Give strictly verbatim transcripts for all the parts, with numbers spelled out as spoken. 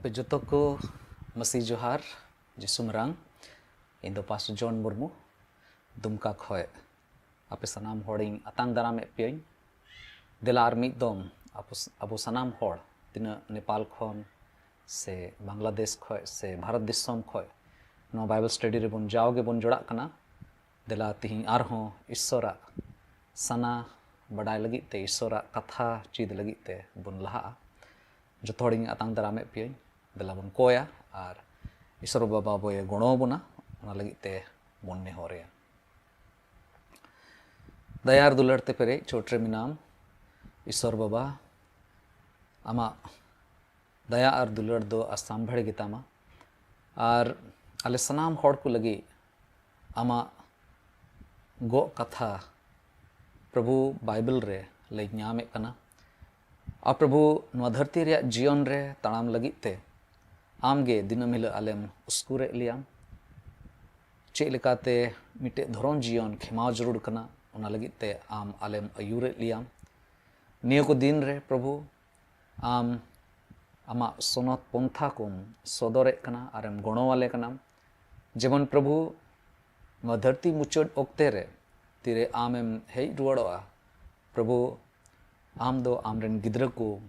ᱟᱯᱮ ᱡᱚᱛᱚ ᱠᱚ ᱢᱟᱹᱥᱤ ᱡᱚᱦᱟᱨ, ᱡᱤᱥᱩ ᱢᱟᱨᱟᱝ᱾ ᱤᱧ ᱫᱚ ᱯᱟᱥᱴᱚᱨ ᱡᱚᱱ ᱢᱩᱨᱢᱩ, ᱫᱩᱢᱠᱟ ᱠᱷᱚᱡ ᱟᱯᱮ ᱥᱟᱱᱟᱢ ᱦᱚᱲᱤᱧ ᱟᱛᱟᱝ ᱫᱟᱨᱟᱢᱮᱫ ᱯᱮᱭᱟᱹᱧ᱾ ᱫᱮᱞᱟ ᱟᱨ ᱢᱤᱫ ᱫᱚᱢ ᱟᱵᱚ, ᱟᱵᱚ ᱥᱟᱱᱟᱢ ᱦᱚᱲ, ᱛᱤᱱᱟᱹᱜ ᱱᱮᱯᱟᱞ ᱠᱷᱚᱱ ᱥᱮ ᱵᱟᱝᱞᱟᱫᱮᱥ ᱠᱷᱚᱡ ᱥᱮ ᱵᱷᱟᱨᱚᱛ ᱫᱤᱥᱚᱢ ᱠᱷᱚᱡ ᱱᱚᱣᱟ ᱵᱟᱭᱵᱮᱞ ᱥᱴᱟᱰᱤ ᱨᱮᱵᱚᱱ ᱡᱟᱣ ᱜᱮᱵᱚᱱ ᱡᱚᱲᱟᱜ ᱠᱟᱱᱟ, ᱫᱮᱞᱟ ᱛᱤᱦᱤᱧ ᱟᱨᱦᱚᱸ ᱤᱥᱥᱚᱨᱟᱜ ᱥᱟᱱᱟ ᱵᱟᱰᱟᱭ ᱞᱟᱹᱜᱤᱫ ᱛᱮ, ᱤᱥᱥᱚᱨᱟᱜ ᱠᱟᱛᱷᱟ ᱪᱮᱫ ᱞᱟᱹᱜᱤᱫ ᱛᱮ ᱵᱚᱱ ᱞᱟᱦᱟᱜᱼᱟ᱾ ᱡᱚᱛᱚ ᱦᱚᱲᱤᱧ ᱟᱛᱟᱝ ᱫᱟᱨᱟᱢᱮᱫ ᱯᱮᱭᱟᱹᱧ, ᱫᱮᱞᱟ ᱵᱚᱱ ᱠᱚᱭᱟ ᱟᱨ ᱤᱥᱥᱚᱨ ᱵᱟᱵᱟ ᱵᱚᱭᱮ ᱜᱚᱲᱚ ᱟᱵᱚᱱᱟ, ᱚᱱᱟ ᱞᱟᱹᱜᱤᱫ ᱛᱮ ᱵᱚᱱ ᱱᱮᱦᱚᱨᱮᱭᱟ᱾ ᱫᱟᱭᱟ ᱟᱨ ᱫᱩᱞᱟᱹᱲ ᱛᱮ ᱯᱮᱨᱮᱡ ᱪᱚᱴ ᱨᱮ ᱢᱮᱱᱟᱢ ᱤᱥᱥᱚᱨ ᱵᱟᱵᱟ, ᱟᱢᱟᱜ ᱫᱟᱭᱟ ᱟᱨ ᱫᱩᱞᱟᱹᱲ ᱫᱚ ᱟᱥᱟᱢᱵᱷᱮᱲ ᱜᱮᱛᱟᱢᱟ᱾ ᱟᱨ ᱟᱞᱮ ᱥᱟᱱᱟᱢ ᱦᱚᱲ ᱠᱚ ᱞᱟᱹᱜᱤᱫ ᱟᱢᱟᱜ ᱜᱚᱜ ᱠᱟᱛᱷᱟ ᱯᱨᱚᱵᱷᱩ ᱵᱟᱭᱵᱮᱞ ᱨᱮ ᱞᱮ ᱧᱟᱢᱮᱫ ᱠᱟᱱᱟ᱾ ᱟᱨ ᱯᱨᱚᱵᱷᱩ, ᱱᱚᱣᱟ ᱫᱷᱟᱹᱨᱛᱤ ᱨᱮᱭᱟᱜ ᱡᱤᱭᱚᱱ ᱨᱮ ᱛᱟᱲᱟᱢ ᱞᱟᱹᱜᱤᱫ ᱛᱮ ᱟᱢ ᱜᱮ ᱫᱤᱱᱟᱹᱢ ᱦᱤᱞᱳᱜ ᱟᱞᱮᱢ ᱩᱥᱠᱩᱨᱮᱫ ᱞᱮᱭᱟᱢ᱾ ᱪᱮᱫ ᱞᱮᱠᱟᱛᱮ ᱢᱤᱫᱴᱮᱡ ᱫᱷᱚᱨᱚᱢ ᱡᱤᱭᱚᱱ ᱠᱷᱮᱢᱟᱣ ᱡᱟᱹᱨᱩᱲ ᱠᱟᱱᱟ, ᱚᱱᱟ ᱞᱟᱹᱜᱤᱫ ᱛᱮ ᱟᱢ ᱟᱞᱮᱢ ᱟᱹᱭᱩᱨᱮᱫ ᱞᱮᱭᱟᱢ᱾ ᱱᱤᱭᱟᱹ ᱠᱚ ᱫᱤᱱ ᱨᱮ ᱯᱨᱚᱵᱷᱩ, ᱟᱢ ᱟᱢᱟᱜ ᱥᱚᱱᱚᱛ ᱯᱚᱱᱛᱷᱟ ᱠᱚᱢ ᱥᱚᱫᱚᱨᱮᱫ ᱠᱟᱱᱟ ᱟᱨᱮᱢ ᱜᱚᱲᱚᱣᱟᱞᱮ ᱠᱟᱱᱟ᱾ ᱡᱮᱢᱚᱱ ᱯᱨᱚᱵᱷᱩ, ᱱᱚᱣᱟ ᱫᱷᱟᱹᱨᱛᱤ ᱢᱩᱪᱟᱹᱫ ᱚᱠᱛᱮ ᱨᱮ ᱛᱤᱨᱮ ᱟᱢᱮᱢ ᱦᱮᱡ ᱨᱩᱣᱟᱹᱲᱚᱜᱼᱟ, ᱯᱨᱚᱵᱷᱩ, ᱟᱢ ᱫᱚ ᱟᱢᱨᱮᱱ ᱜᱤᱫᱽᱨᱟᱹ ᱠᱚ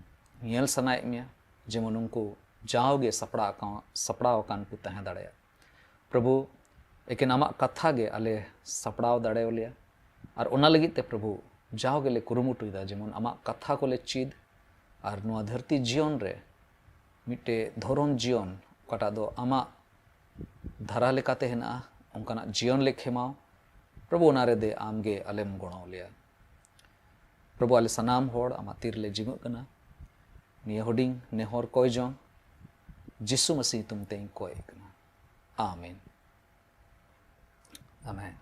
ᱧᱮᱞ ᱥᱟᱱᱟᱭᱮᱫ ᱢᱮᱭᱟ, ᱡᱮᱢᱚᱱ ᱩᱱᱠᱩ ᱡᱟᱣᱜᱮ ᱥᱟᱯᱲᱟᱣ ᱟᱠᱟᱱ, ᱥᱟᱯᱲᱟᱣ ᱟᱠᱟᱱ ᱠᱚ ᱛᱟᱦᱮᱸ ᱫᱟᱲᱮᱭᱟᱜ᱾ ᱯᱨᱚᱵᱷᱩ, ᱮᱠᱮᱱ ᱟᱢᱟᱜ ᱠᱟᱛᱷᱟ ᱜᱮ ᱟᱞᱮ ᱥᱟᱯᱲᱟᱣ ᱫᱟᱲᱮᱭᱟᱞᱮᱭᱟ᱾ ᱟᱨ ᱚᱱᱟ ᱞᱟᱹᱜᱤᱫ ᱛᱮ ᱯᱨᱚᱵᱷᱩ, ᱡᱟᱣ ᱜᱮᱞᱮ ᱠᱩᱨᱩᱢᱩᱴᱩᱭᱮᱫᱟ, ᱡᱮᱢᱚᱱ ᱟᱢᱟᱜ ᱠᱟᱛᱷᱟ ᱠᱚᱞᱮ ᱪᱮᱫ ᱟᱨ ᱱᱚᱣᱟ ᱫᱷᱟᱹᱨᱛᱤ ᱡᱤᱭᱚᱱ ᱨᱮ ᱢᱤᱫᱴᱮᱡ ᱫᱷᱚᱨᱚᱢ ᱡᱤᱭᱚᱱ, ᱚᱠᱟᱴᱟᱜ ᱫᱚ ᱟᱢᱟᱜ ᱫᱷᱟᱨᱟ ᱞᱮᱠᱟᱛᱮ ᱦᱮᱱᱟᱜᱼᱟ, ᱚᱱᱠᱟᱱᱟᱜ ᱡᱤᱭᱚᱱ ᱞᱮ ᱠᱷᱮᱢᱟᱣ᱾ ᱯᱨᱚᱵᱷᱩ, ᱚᱱᱟ ᱨᱮᱫᱮ ᱟᱢ ᱜᱮ ᱟᱞᱮᱢ ᱜᱚᱲᱚ ᱞᱮᱭᱟ᱾ ᱯᱨᱚᱵᱷᱩ, ᱟᱞᱮ ᱥᱟᱱᱟᱢ ᱦᱚᱲ ᱟᱢᱟᱜ ᱛᱤ ᱨᱮᱞᱮ ᱡᱤᱢᱟᱹᱜ ᱠᱟᱱᱟ᱾ ᱱᱤᱭᱟᱹ ᱦᱩᱰᱤᱧ ᱱᱮᱦᱚᱨ ᱠᱚᱭ ᱡᱚᱝ ᱡᱤᱥᱩ ᱢᱟᱹᱥᱤ ᱧᱩᱛᱩᱢ ᱛᱮᱧ ᱠᱚᱭᱮᱫ ᱠᱟᱱᱟ᱾ ᱟᱢᱮᱱ᱾ ᱟᱢᱮᱱ᱾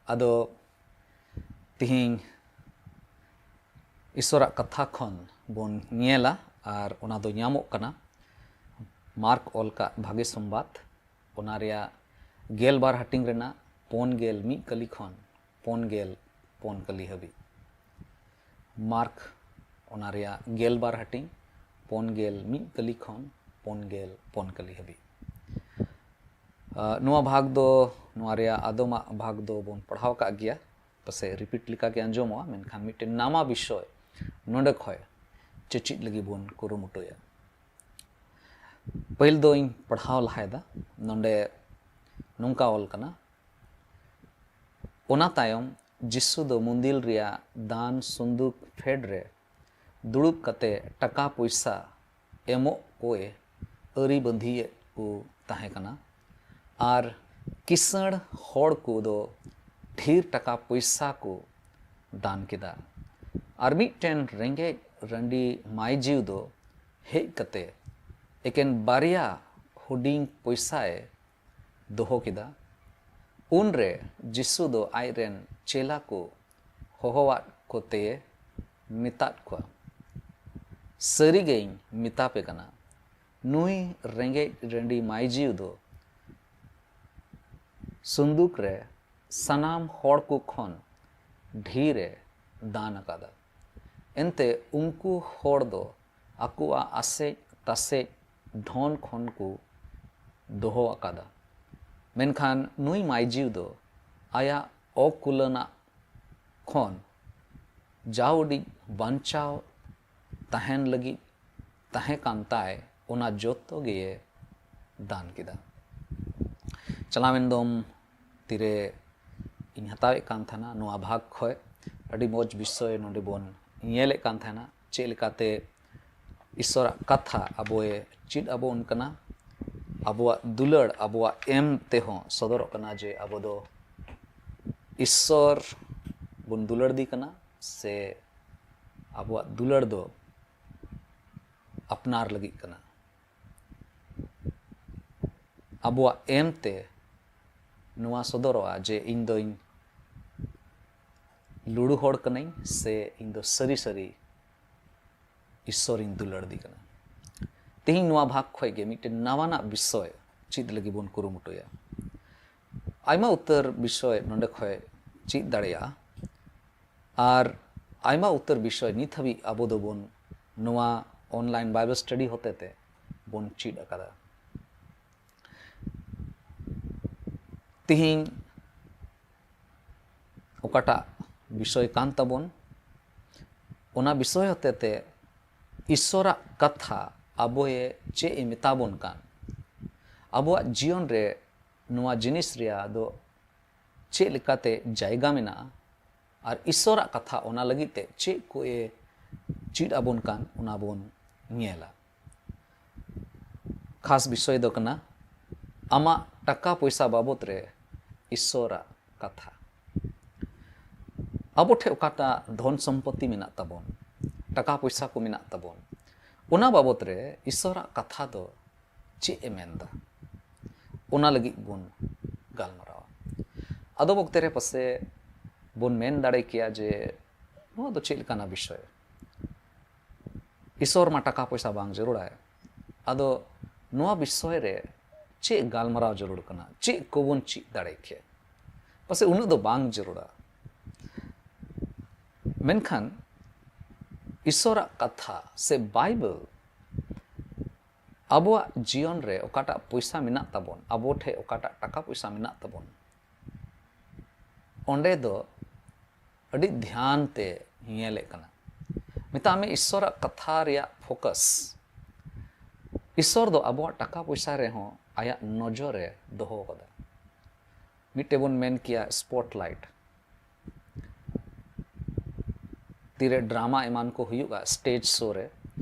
ᱟᱫᱚ ᱛᱤᱦᱤᱧ ᱤᱥᱚᱨᱟᱜ ᱠᱟᱛᱷᱟ ᱠᱷᱚᱱ ᱵᱚᱱ ᱧᱮᱞᱟ, ᱟᱨ ᱚᱱᱟ ᱫᱚ ᱧᱟᱢᱚᱜ ᱠᱟᱱᱟ ᱢᱟᱨᱠ ᱚᱞ ᱠᱟᱜ ᱵᱷᱟᱜᱮ ᱥᱚᱢᱵᱟᱫ, ᱚᱱᱟ ᱨᱮᱭᱟᱜ ᱜᱮᱞ ᱵᱟᱨ ᱦᱟᱹᱴᱤᱧ ᱨᱮᱱᱟᱜ ᱯᱩᱱ ᱜᱮᱞ ᱢᱤᱫ ᱠᱟᱹᱞᱤ ᱠᱷᱚᱱ ᱯᱩᱱ ᱜᱮᱞ ᱯᱩᱱ ᱠᱟᱹᱞᱤ ᱦᱟᱹᱵᱤᱡ᱾ ᱢᱟᱨᱠ, ᱚᱱᱟ ᱨᱮᱭᱟᱜ ᱜᱮᱞ ᱵᱟᱨ ᱦᱟᱹᱴᱤᱧ, ᱯᱩᱱ ᱜᱮᱞ ᱢᱤᱫ ᱠᱟᱹᱞᱤ ᱠᱷᱚᱱ ᱯᱩᱱ ᱜᱮᱞ ᱯᱩᱱ ᱠᱟᱹᱞᱤ ᱦᱟᱹᱵᱤᱡ᱾ ᱟᱨ ᱱᱚᱣᱟ ᱵᱷᱟᱜᱽ ᱫᱚ, ᱱᱚᱣᱟ ᱨᱮᱭᱟᱜ ᱟᱫᱚᱢᱟᱜ ᱵᱷᱟᱜᱽ ᱫᱚ ᱵᱚᱱ ᱯᱟᱲᱦᱟᱣ ᱟᱠᱟᱫ ᱜᱮᱭᱟ, ᱯᱟᱥᱮᱡ ᱨᱤᱯᱤᱴ ᱞᱮᱠᱟ ᱜᱮ ᱟᱸᱡᱚᱢᱚᱜᱼᱟ, ᱢᱮᱱᱠᱷᱟᱱ ᱢᱤᱫᱴᱮᱱ ᱱᱟᱣᱟ ᱵᱤᱥᱚᱭ ᱱᱚᱰᱮ ᱠᱷᱚᱱ ᱪᱮᱪᱮᱫ ᱞᱟᱹᱜᱤᱫ ᱵᱚᱱ ᱠᱩᱨᱩᱢᱩᱴᱩᱭᱟ᱾ ᱯᱟᱹᱦᱤᱞ ᱫᱚᱧ ᱯᱟᱲᱦᱟᱣ ᱞᱟᱦᱟᱭᱮᱫᱟ᱾ ᱱᱚᱰᱮ ᱱᱚᱝᱠᱟ ᱚᱞ ᱠᱟᱱᱟ, ᱚᱱᱟ ᱛᱟᱭᱚᱢ ᱡᱤᱥᱩ ᱫᱚ ᱢᱚᱱᱫᱤᱨ ᱨᱮᱭᱟᱜ ᱫᱟᱱ ᱥᱩᱱᱫᱩᱠ ᱯᱷᱮᱰ ᱨᱮ ᱫᱩᱲᱩᱵ ᱠᱟᱛᱮ ᱴᱟᱠᱟ ᱯᱚᱭᱥᱟ ᱮᱢᱚᱜ ᱠᱚᱭ ᱟᱹᱨᱤ ᱵᱟᱸᱫᱷᱤᱭᱮᱫ ᱠᱚ ᱛᱟᱦᱮᱸ ᱠᱟᱱᱟ᱾ ᱟᱨ ᱠᱤᱥᱟᱹᱬ ᱦᱚᱲ ᱠᱚᱫᱚ ᱰᱷᱮᱨ ᱴᱟᱠᱟ ᱯᱚᱭᱥᱟ ᱠᱚ ᱫᱟᱱ ᱠᱮᱫᱟ᱾ ᱟᱨ ᱢᱤᱫᱴᱮᱱ ᱨᱮᱸᱜᱮᱡ ᱨᱟᱺᱰᱤ ᱢᱟᱹᱭᱡᱩ ᱫᱚ ᱦᱮᱡ ᱠᱟᱛᱮ ᱮᱠᱮᱱ ᱵᱟᱨᱭᱟ ᱦᱩᱰᱤᱧ ᱯᱚᱭᱥᱟᱭ ᱫᱚᱦᱚ ᱠᱮᱫᱟ᱾ ᱩᱱᱨᱮ ᱡᱤᱥᱩ ᱫᱚ ᱟᱡᱨᱮᱱ ᱪᱮᱞᱟ ᱠᱚ ᱦᱚᱦᱚᱣᱟᱫ ᱠᱚᱛᱮᱭ ᱢᱮᱛᱟᱫ ᱠᱚᱣᱟ, "ᱥᱟᱹᱨᱤᱜᱮᱧ ᱢᱮᱛᱟᱯᱮ ᱠᱟᱱᱟ, ᱱᱩᱭ ᱨᱮᱸᱜᱮᱡ ᱨᱟᱺᱰᱤ ᱢᱟᱹᱭᱡᱩ ᱫᱚ ᱥᱩᱱᱫᱩᱠ ᱨᱮ ᱥᱟᱱᱟᱢ ᱦᱚᱲ ᱠᱚ ᱠᱷᱚᱱ ᱰᱷᱮᱨᱮ ᱫᱟᱱ ᱟᱠᱟᱫᱟ᱾ ᱮᱱᱛᱮ ᱩᱱᱠᱩ ᱦᱚᱲ ᱫᱚ ᱟᱠᱚᱣᱟᱜ ᱟᱥᱮᱡ ᱛᱟᱥᱮᱡ ᱫᱷᱚᱱ ᱠᱷᱚᱱ ᱠᱚ ᱫᱚᱦᱚ ᱟᱠᱟᱫᱟ, ᱢᱮᱱᱠᱷᱟᱱ ᱱᱩᱭ ᱢᱟᱹᱭᱡᱩ ᱫᱚ ᱟᱭᱟᱜ ᱚᱠᱩᱞᱟᱹᱱᱟᱜ ᱠᱷᱚᱱ ᱡᱟ ᱩᱰᱤᱡ ᱵᱟᱧᱪᱟᱣ ᱛᱟᱦᱮᱱ ᱞᱟᱹᱜᱤᱫ ᱛᱟᱦᱮᱸ ᱠᱟᱱ ᱛᱟᱭ, ᱚᱱᱟ ᱡᱚᱛᱚ ᱜᱮᱭᱮ ᱫᱟᱱ ᱠᱮᱫᱟ᱾" ᱪᱟᱞᱟᱣᱮᱱ ᱫᱚᱢ ᱛᱤᱨᱮ ᱤᱧ ᱦᱟᱛᱟᱣᱮᱫ ᱠᱟᱱ ᱛᱟᱦᱮᱱᱟ, ᱱᱚᱣᱟ ᱵᱷᱟᱜᱽ ᱠᱷᱚᱱ ᱟᱹᱰᱤ ᱢᱚᱡᱽ ᱵᱤᱥᱚᱭ ᱱᱚᱰᱮ ᱵᱚᱱ ᱧᱮᱞᱮᱫ ᱠᱟᱱ ᱛᱟᱦᱮᱱᱟ, ᱪᱮᱫ ᱞᱮᱠᱟᱛᱮ ᱤᱥᱚᱨᱟᱜ ᱠᱟᱛᱷᱟ ᱟᱵᱚᱭ ᱪᱮᱫ ᱟᱵᱚᱱ ᱠᱟᱱᱟ, ᱟᱵᱚᱣᱟᱜ ᱫᱩᱞᱟᱹᱲ, ᱟᱵᱚᱣᱟᱜ ᱮᱢ ᱛᱮᱦᱚᱸ ᱥᱚᱫᱚᱨᱚᱜ ᱠᱟᱱᱟ ᱡᱮ ᱟᱵᱚ ᱫᱚ ᱤᱥᱚᱨ ᱵᱚᱱ ᱫᱩᱞᱟᱹᱲ ᱫᱮ ᱠᱟᱱᱟ, ᱥᱮ ᱟᱵᱚᱣᱟᱜ ᱫᱩᱞᱟᱹᱲ ᱫᱚ ᱟᱯᱱᱟᱨ ᱞᱟᱹᱜᱤᱫ ᱠᱟᱱᱟ᱾ ᱟᱵᱚᱣᱟᱜ ᱮᱢ ᱛᱮ ᱱᱚᱣᱟ ᱥᱚᱫᱚᱨᱚᱜᱼᱟ ᱡᱮ ᱤᱧ ᱫᱚᱧ ᱞᱩᱲᱩ ᱦᱚᱲ ᱠᱟᱹᱱᱟᱹᱧ, ᱥᱮ ᱤᱧ ᱫᱚ ᱥᱟᱹᱨᱤ ᱥᱟᱹᱨᱤ ᱤᱥᱚᱨᱤᱧ ᱫᱩᱞᱟᱹᱲ ᱫᱮ ᱠᱟᱱᱟ᱾ ᱛᱮᱦᱮᱧ ᱱᱚᱣᱟ ᱵᱷᱟᱜᱽ ᱠᱷᱚᱱ ᱜᱮ ᱢᱤᱫᱴᱮᱱ ᱱᱟᱣᱟᱱᱟᱜ ᱵᱤᱥᱚᱭ ᱪᱮᱫ ᱞᱟᱹᱜᱤᱫ ᱵᱚᱱ ᱠᱩᱨᱩᱢᱩᱴᱩᱭᱟ᱾ ᱟᱭᱢᱟ ᱩᱛᱟᱹᱨ ᱵᱤᱥᱚᱭ ᱱᱚᱰᱮ ᱠᱷᱚᱱ ᱪᱮᱫ ᱫᱟᱲᱮᱭᱟᱜᱼᱟ, ᱟᱨ ᱟᱭᱢᱟ ᱩᱛᱟᱹᱨ ᱵᱤᱥᱚᱭ ᱱᱤᱛ ᱦᱟᱹᱵᱤᱡ ᱟᱵᱚ ᱫᱚᱵᱚᱱ ᱱᱚᱣᱟ online Bible study ᱦᱚᱛᱮᱛᱮ ᱵᱚᱱ ᱪᱮᱫ ᱟᱠᱟᱫᱟ᱾ ᱛᱤᱦᱤᱧ ᱚᱠᱟᱴᱟᱜ ᱵᱤᱥᱚᱭ ᱠᱟᱱ ᱛᱟᱵᱚᱱ, ᱚᱱᱟ ᱵᱤᱥᱚᱭ ᱦᱚᱛᱮᱛᱮ ᱤᱥᱚᱨᱟᱜ ᱠᱟᱛᱷᱟ ᱟᱵᱚᱭᱮ ᱪᱮᱫ ᱮ ᱢᱮᱛᱟ ᱵᱚᱱ ᱠᱟᱱ, ᱟᱵᱚᱣᱟᱜ ᱡᱤᱭᱚᱱ ᱨᱮ ᱱᱚᱣᱟ ᱡᱤᱱᱤᱥ ᱨᱮᱭᱟᱜ ᱫᱚ ᱪᱮᱫ ᱞᱮᱠᱟᱛᱮ ᱡᱟᱭᱜᱟ ᱢᱮᱱᱟᱜᱼᱟ, ᱟᱨ ᱤᱥᱚᱨᱟᱜ ᱠᱟᱛᱷᱟ ᱚᱱᱟ ᱞᱟᱹᱜᱤᱫ ᱛᱮ ᱪᱮᱫ ᱠᱚ ᱮ ᱪᱮᱫ ᱟᱵᱚᱱ ᱠᱟᱱ, ᱚᱱᱟ ᱵᱚᱱ ᱧᱮᱞᱟ᱾ ᱠᱷᱟᱥ ᱵᱤᱥᱚᱭ ᱫᱚ ᱠᱟᱱᱟ ᱟᱢᱟᱜ ᱴᱟᱠᱟ ᱯᱚᱭᱥᱟ ᱵᱟᱵᱚᱛ ᱨᱮ ᱤᱥᱚᱨᱟᱜ ᱠᱟᱛᱷᱟ᱾ ᱟᱵᱚ ᱴᱷᱮᱱ ᱚᱠᱟᱴᱟᱜ ᱫᱷᱚᱱ ᱥᱚᱢᱯᱚᱛᱤ ᱢᱮᱱᱟᱜ ᱛᱟᱵᱚᱱ, ᱴᱟᱠᱟ ᱯᱚᱭᱥᱟ ᱠᱚ ᱢᱮᱱᱟᱜ ᱛᱟᱵᱚᱱ, ᱚᱱᱟ ᱵᱟᱵᱚᱛ ᱨᱮ ᱤᱥᱚᱨᱟᱜ ᱠᱟᱛᱷᱟ ᱫᱚ ᱪᱮᱫ ᱮ ᱢᱮᱱᱫᱟ, ᱚᱱᱟ ᱞᱟᱹᱜᱤᱫ ᱵᱚᱱ ᱜᱟᱞᱢᱟᱨᱟᱣᱟ᱾ ᱟᱫᱚ ᱚᱠᱛᱮ ᱨᱮ ᱯᱟᱥᱮ ᱵᱚᱱ ᱢᱮᱱ ᱫᱟᱲᱮ ᱠᱮᱭᱟ ᱡᱮ ᱱᱚᱣᱟ ᱫᱚ ᱪᱮᱫ ᱞᱮᱠᱟᱱᱟ ᱵᱤᱥᱚᱭ? ᱤᱥᱚᱨ ᱢᱟ ᱴᱟᱠᱟ ᱯᱚᱭᱥᱟ ᱵᱟᱝ ᱡᱟᱹᱨᱩᱲᱟᱭ᱾ ᱟᱫᱚ ᱱᱚᱣᱟ ᱵᱤᱥᱚᱭ ᱨᱮ ᱪᱮᱫ ᱜᱟᱞᱢᱟᱨᱟᱣ ᱡᱟᱹᱨᱩᱲ ᱠᱟᱱᱟ? ᱪᱮᱫ ᱠᱚᱵᱚᱱ ᱪᱮᱫ ᱫᱟᱲᱮ ᱠᱮᱭᱟ? ᱯᱟᱥᱮ ᱩᱱᱟᱹᱜ ᱫᱚ ᱵᱟᱝ ᱡᱟᱹᱨᱩᱲᱟ᱾ ᱢᱮᱱᱠᱷᱟᱱ ᱤᱥᱚᱨᱟᱜ ᱠᱟᱛᱷᱟ ᱥᱮ ᱵᱟᱭᱵᱮᱞ ᱟᱵᱚᱣᱟᱜ ᱡᱤᱭᱚᱱ ᱨᱮ ᱚᱠᱟᱴᱟᱜ ᱯᱚᱭᱥᱟ ᱢᱮᱱᱟᱜ ᱛᱟᱵᱚᱱ, ᱟᱵᱚ ᱴᱷᱮᱱ ᱚᱠᱟᱴᱟᱜ ᱴᱟᱠᱟ ᱯᱚᱭᱥᱟ ᱢᱮᱱᱟᱜ ᱛᱟᱵᱚᱱ, ᱚᱸᱰᱮ ᱫᱚ ᱟᱹᱰᱤ ᱫᱷᱮᱭᱟᱱ ᱛᱮ ᱧᱮᱞᱮᱫ ᱠᱟᱱᱟ᱾ ᱢᱮᱛᱟᱜ ᱢᱮ, ᱤᱥᱚᱨᱟᱜ ᱠᱟᱛᱷᱟ ᱨᱮᱭᱟᱜ ᱯᱷᱳᱠᱟᱥ, ᱤᱥᱚᱨ ᱫᱚ ᱟᱵᱚᱣᱟᱜ ᱴᱟᱠᱟ ᱯᱚᱭᱥᱟ ᱨᱮᱦᱚᱸ ᱟᱭᱟᱜ ᱱᱚᱡᱚᱨᱮ ᱫᱚᱦᱚ ᱠᱟᱫᱟ᱾ ᱢᱤᱫᱴᱮᱱ ᱵᱚᱱ ᱢᱮᱱ ᱠᱮᱭᱟ ᱥᱯᱚᱴᱞᱟᱭᱤᱴ᱾ ᱛᱤᱨᱮ ᱰᱨᱟᱢᱟ ᱮᱢᱟᱱ ᱠᱚ ᱦᱩᱭᱩᱜᱼᱟ ᱥᱴᱮᱡᱽ ᱥᱳ ᱨᱮ,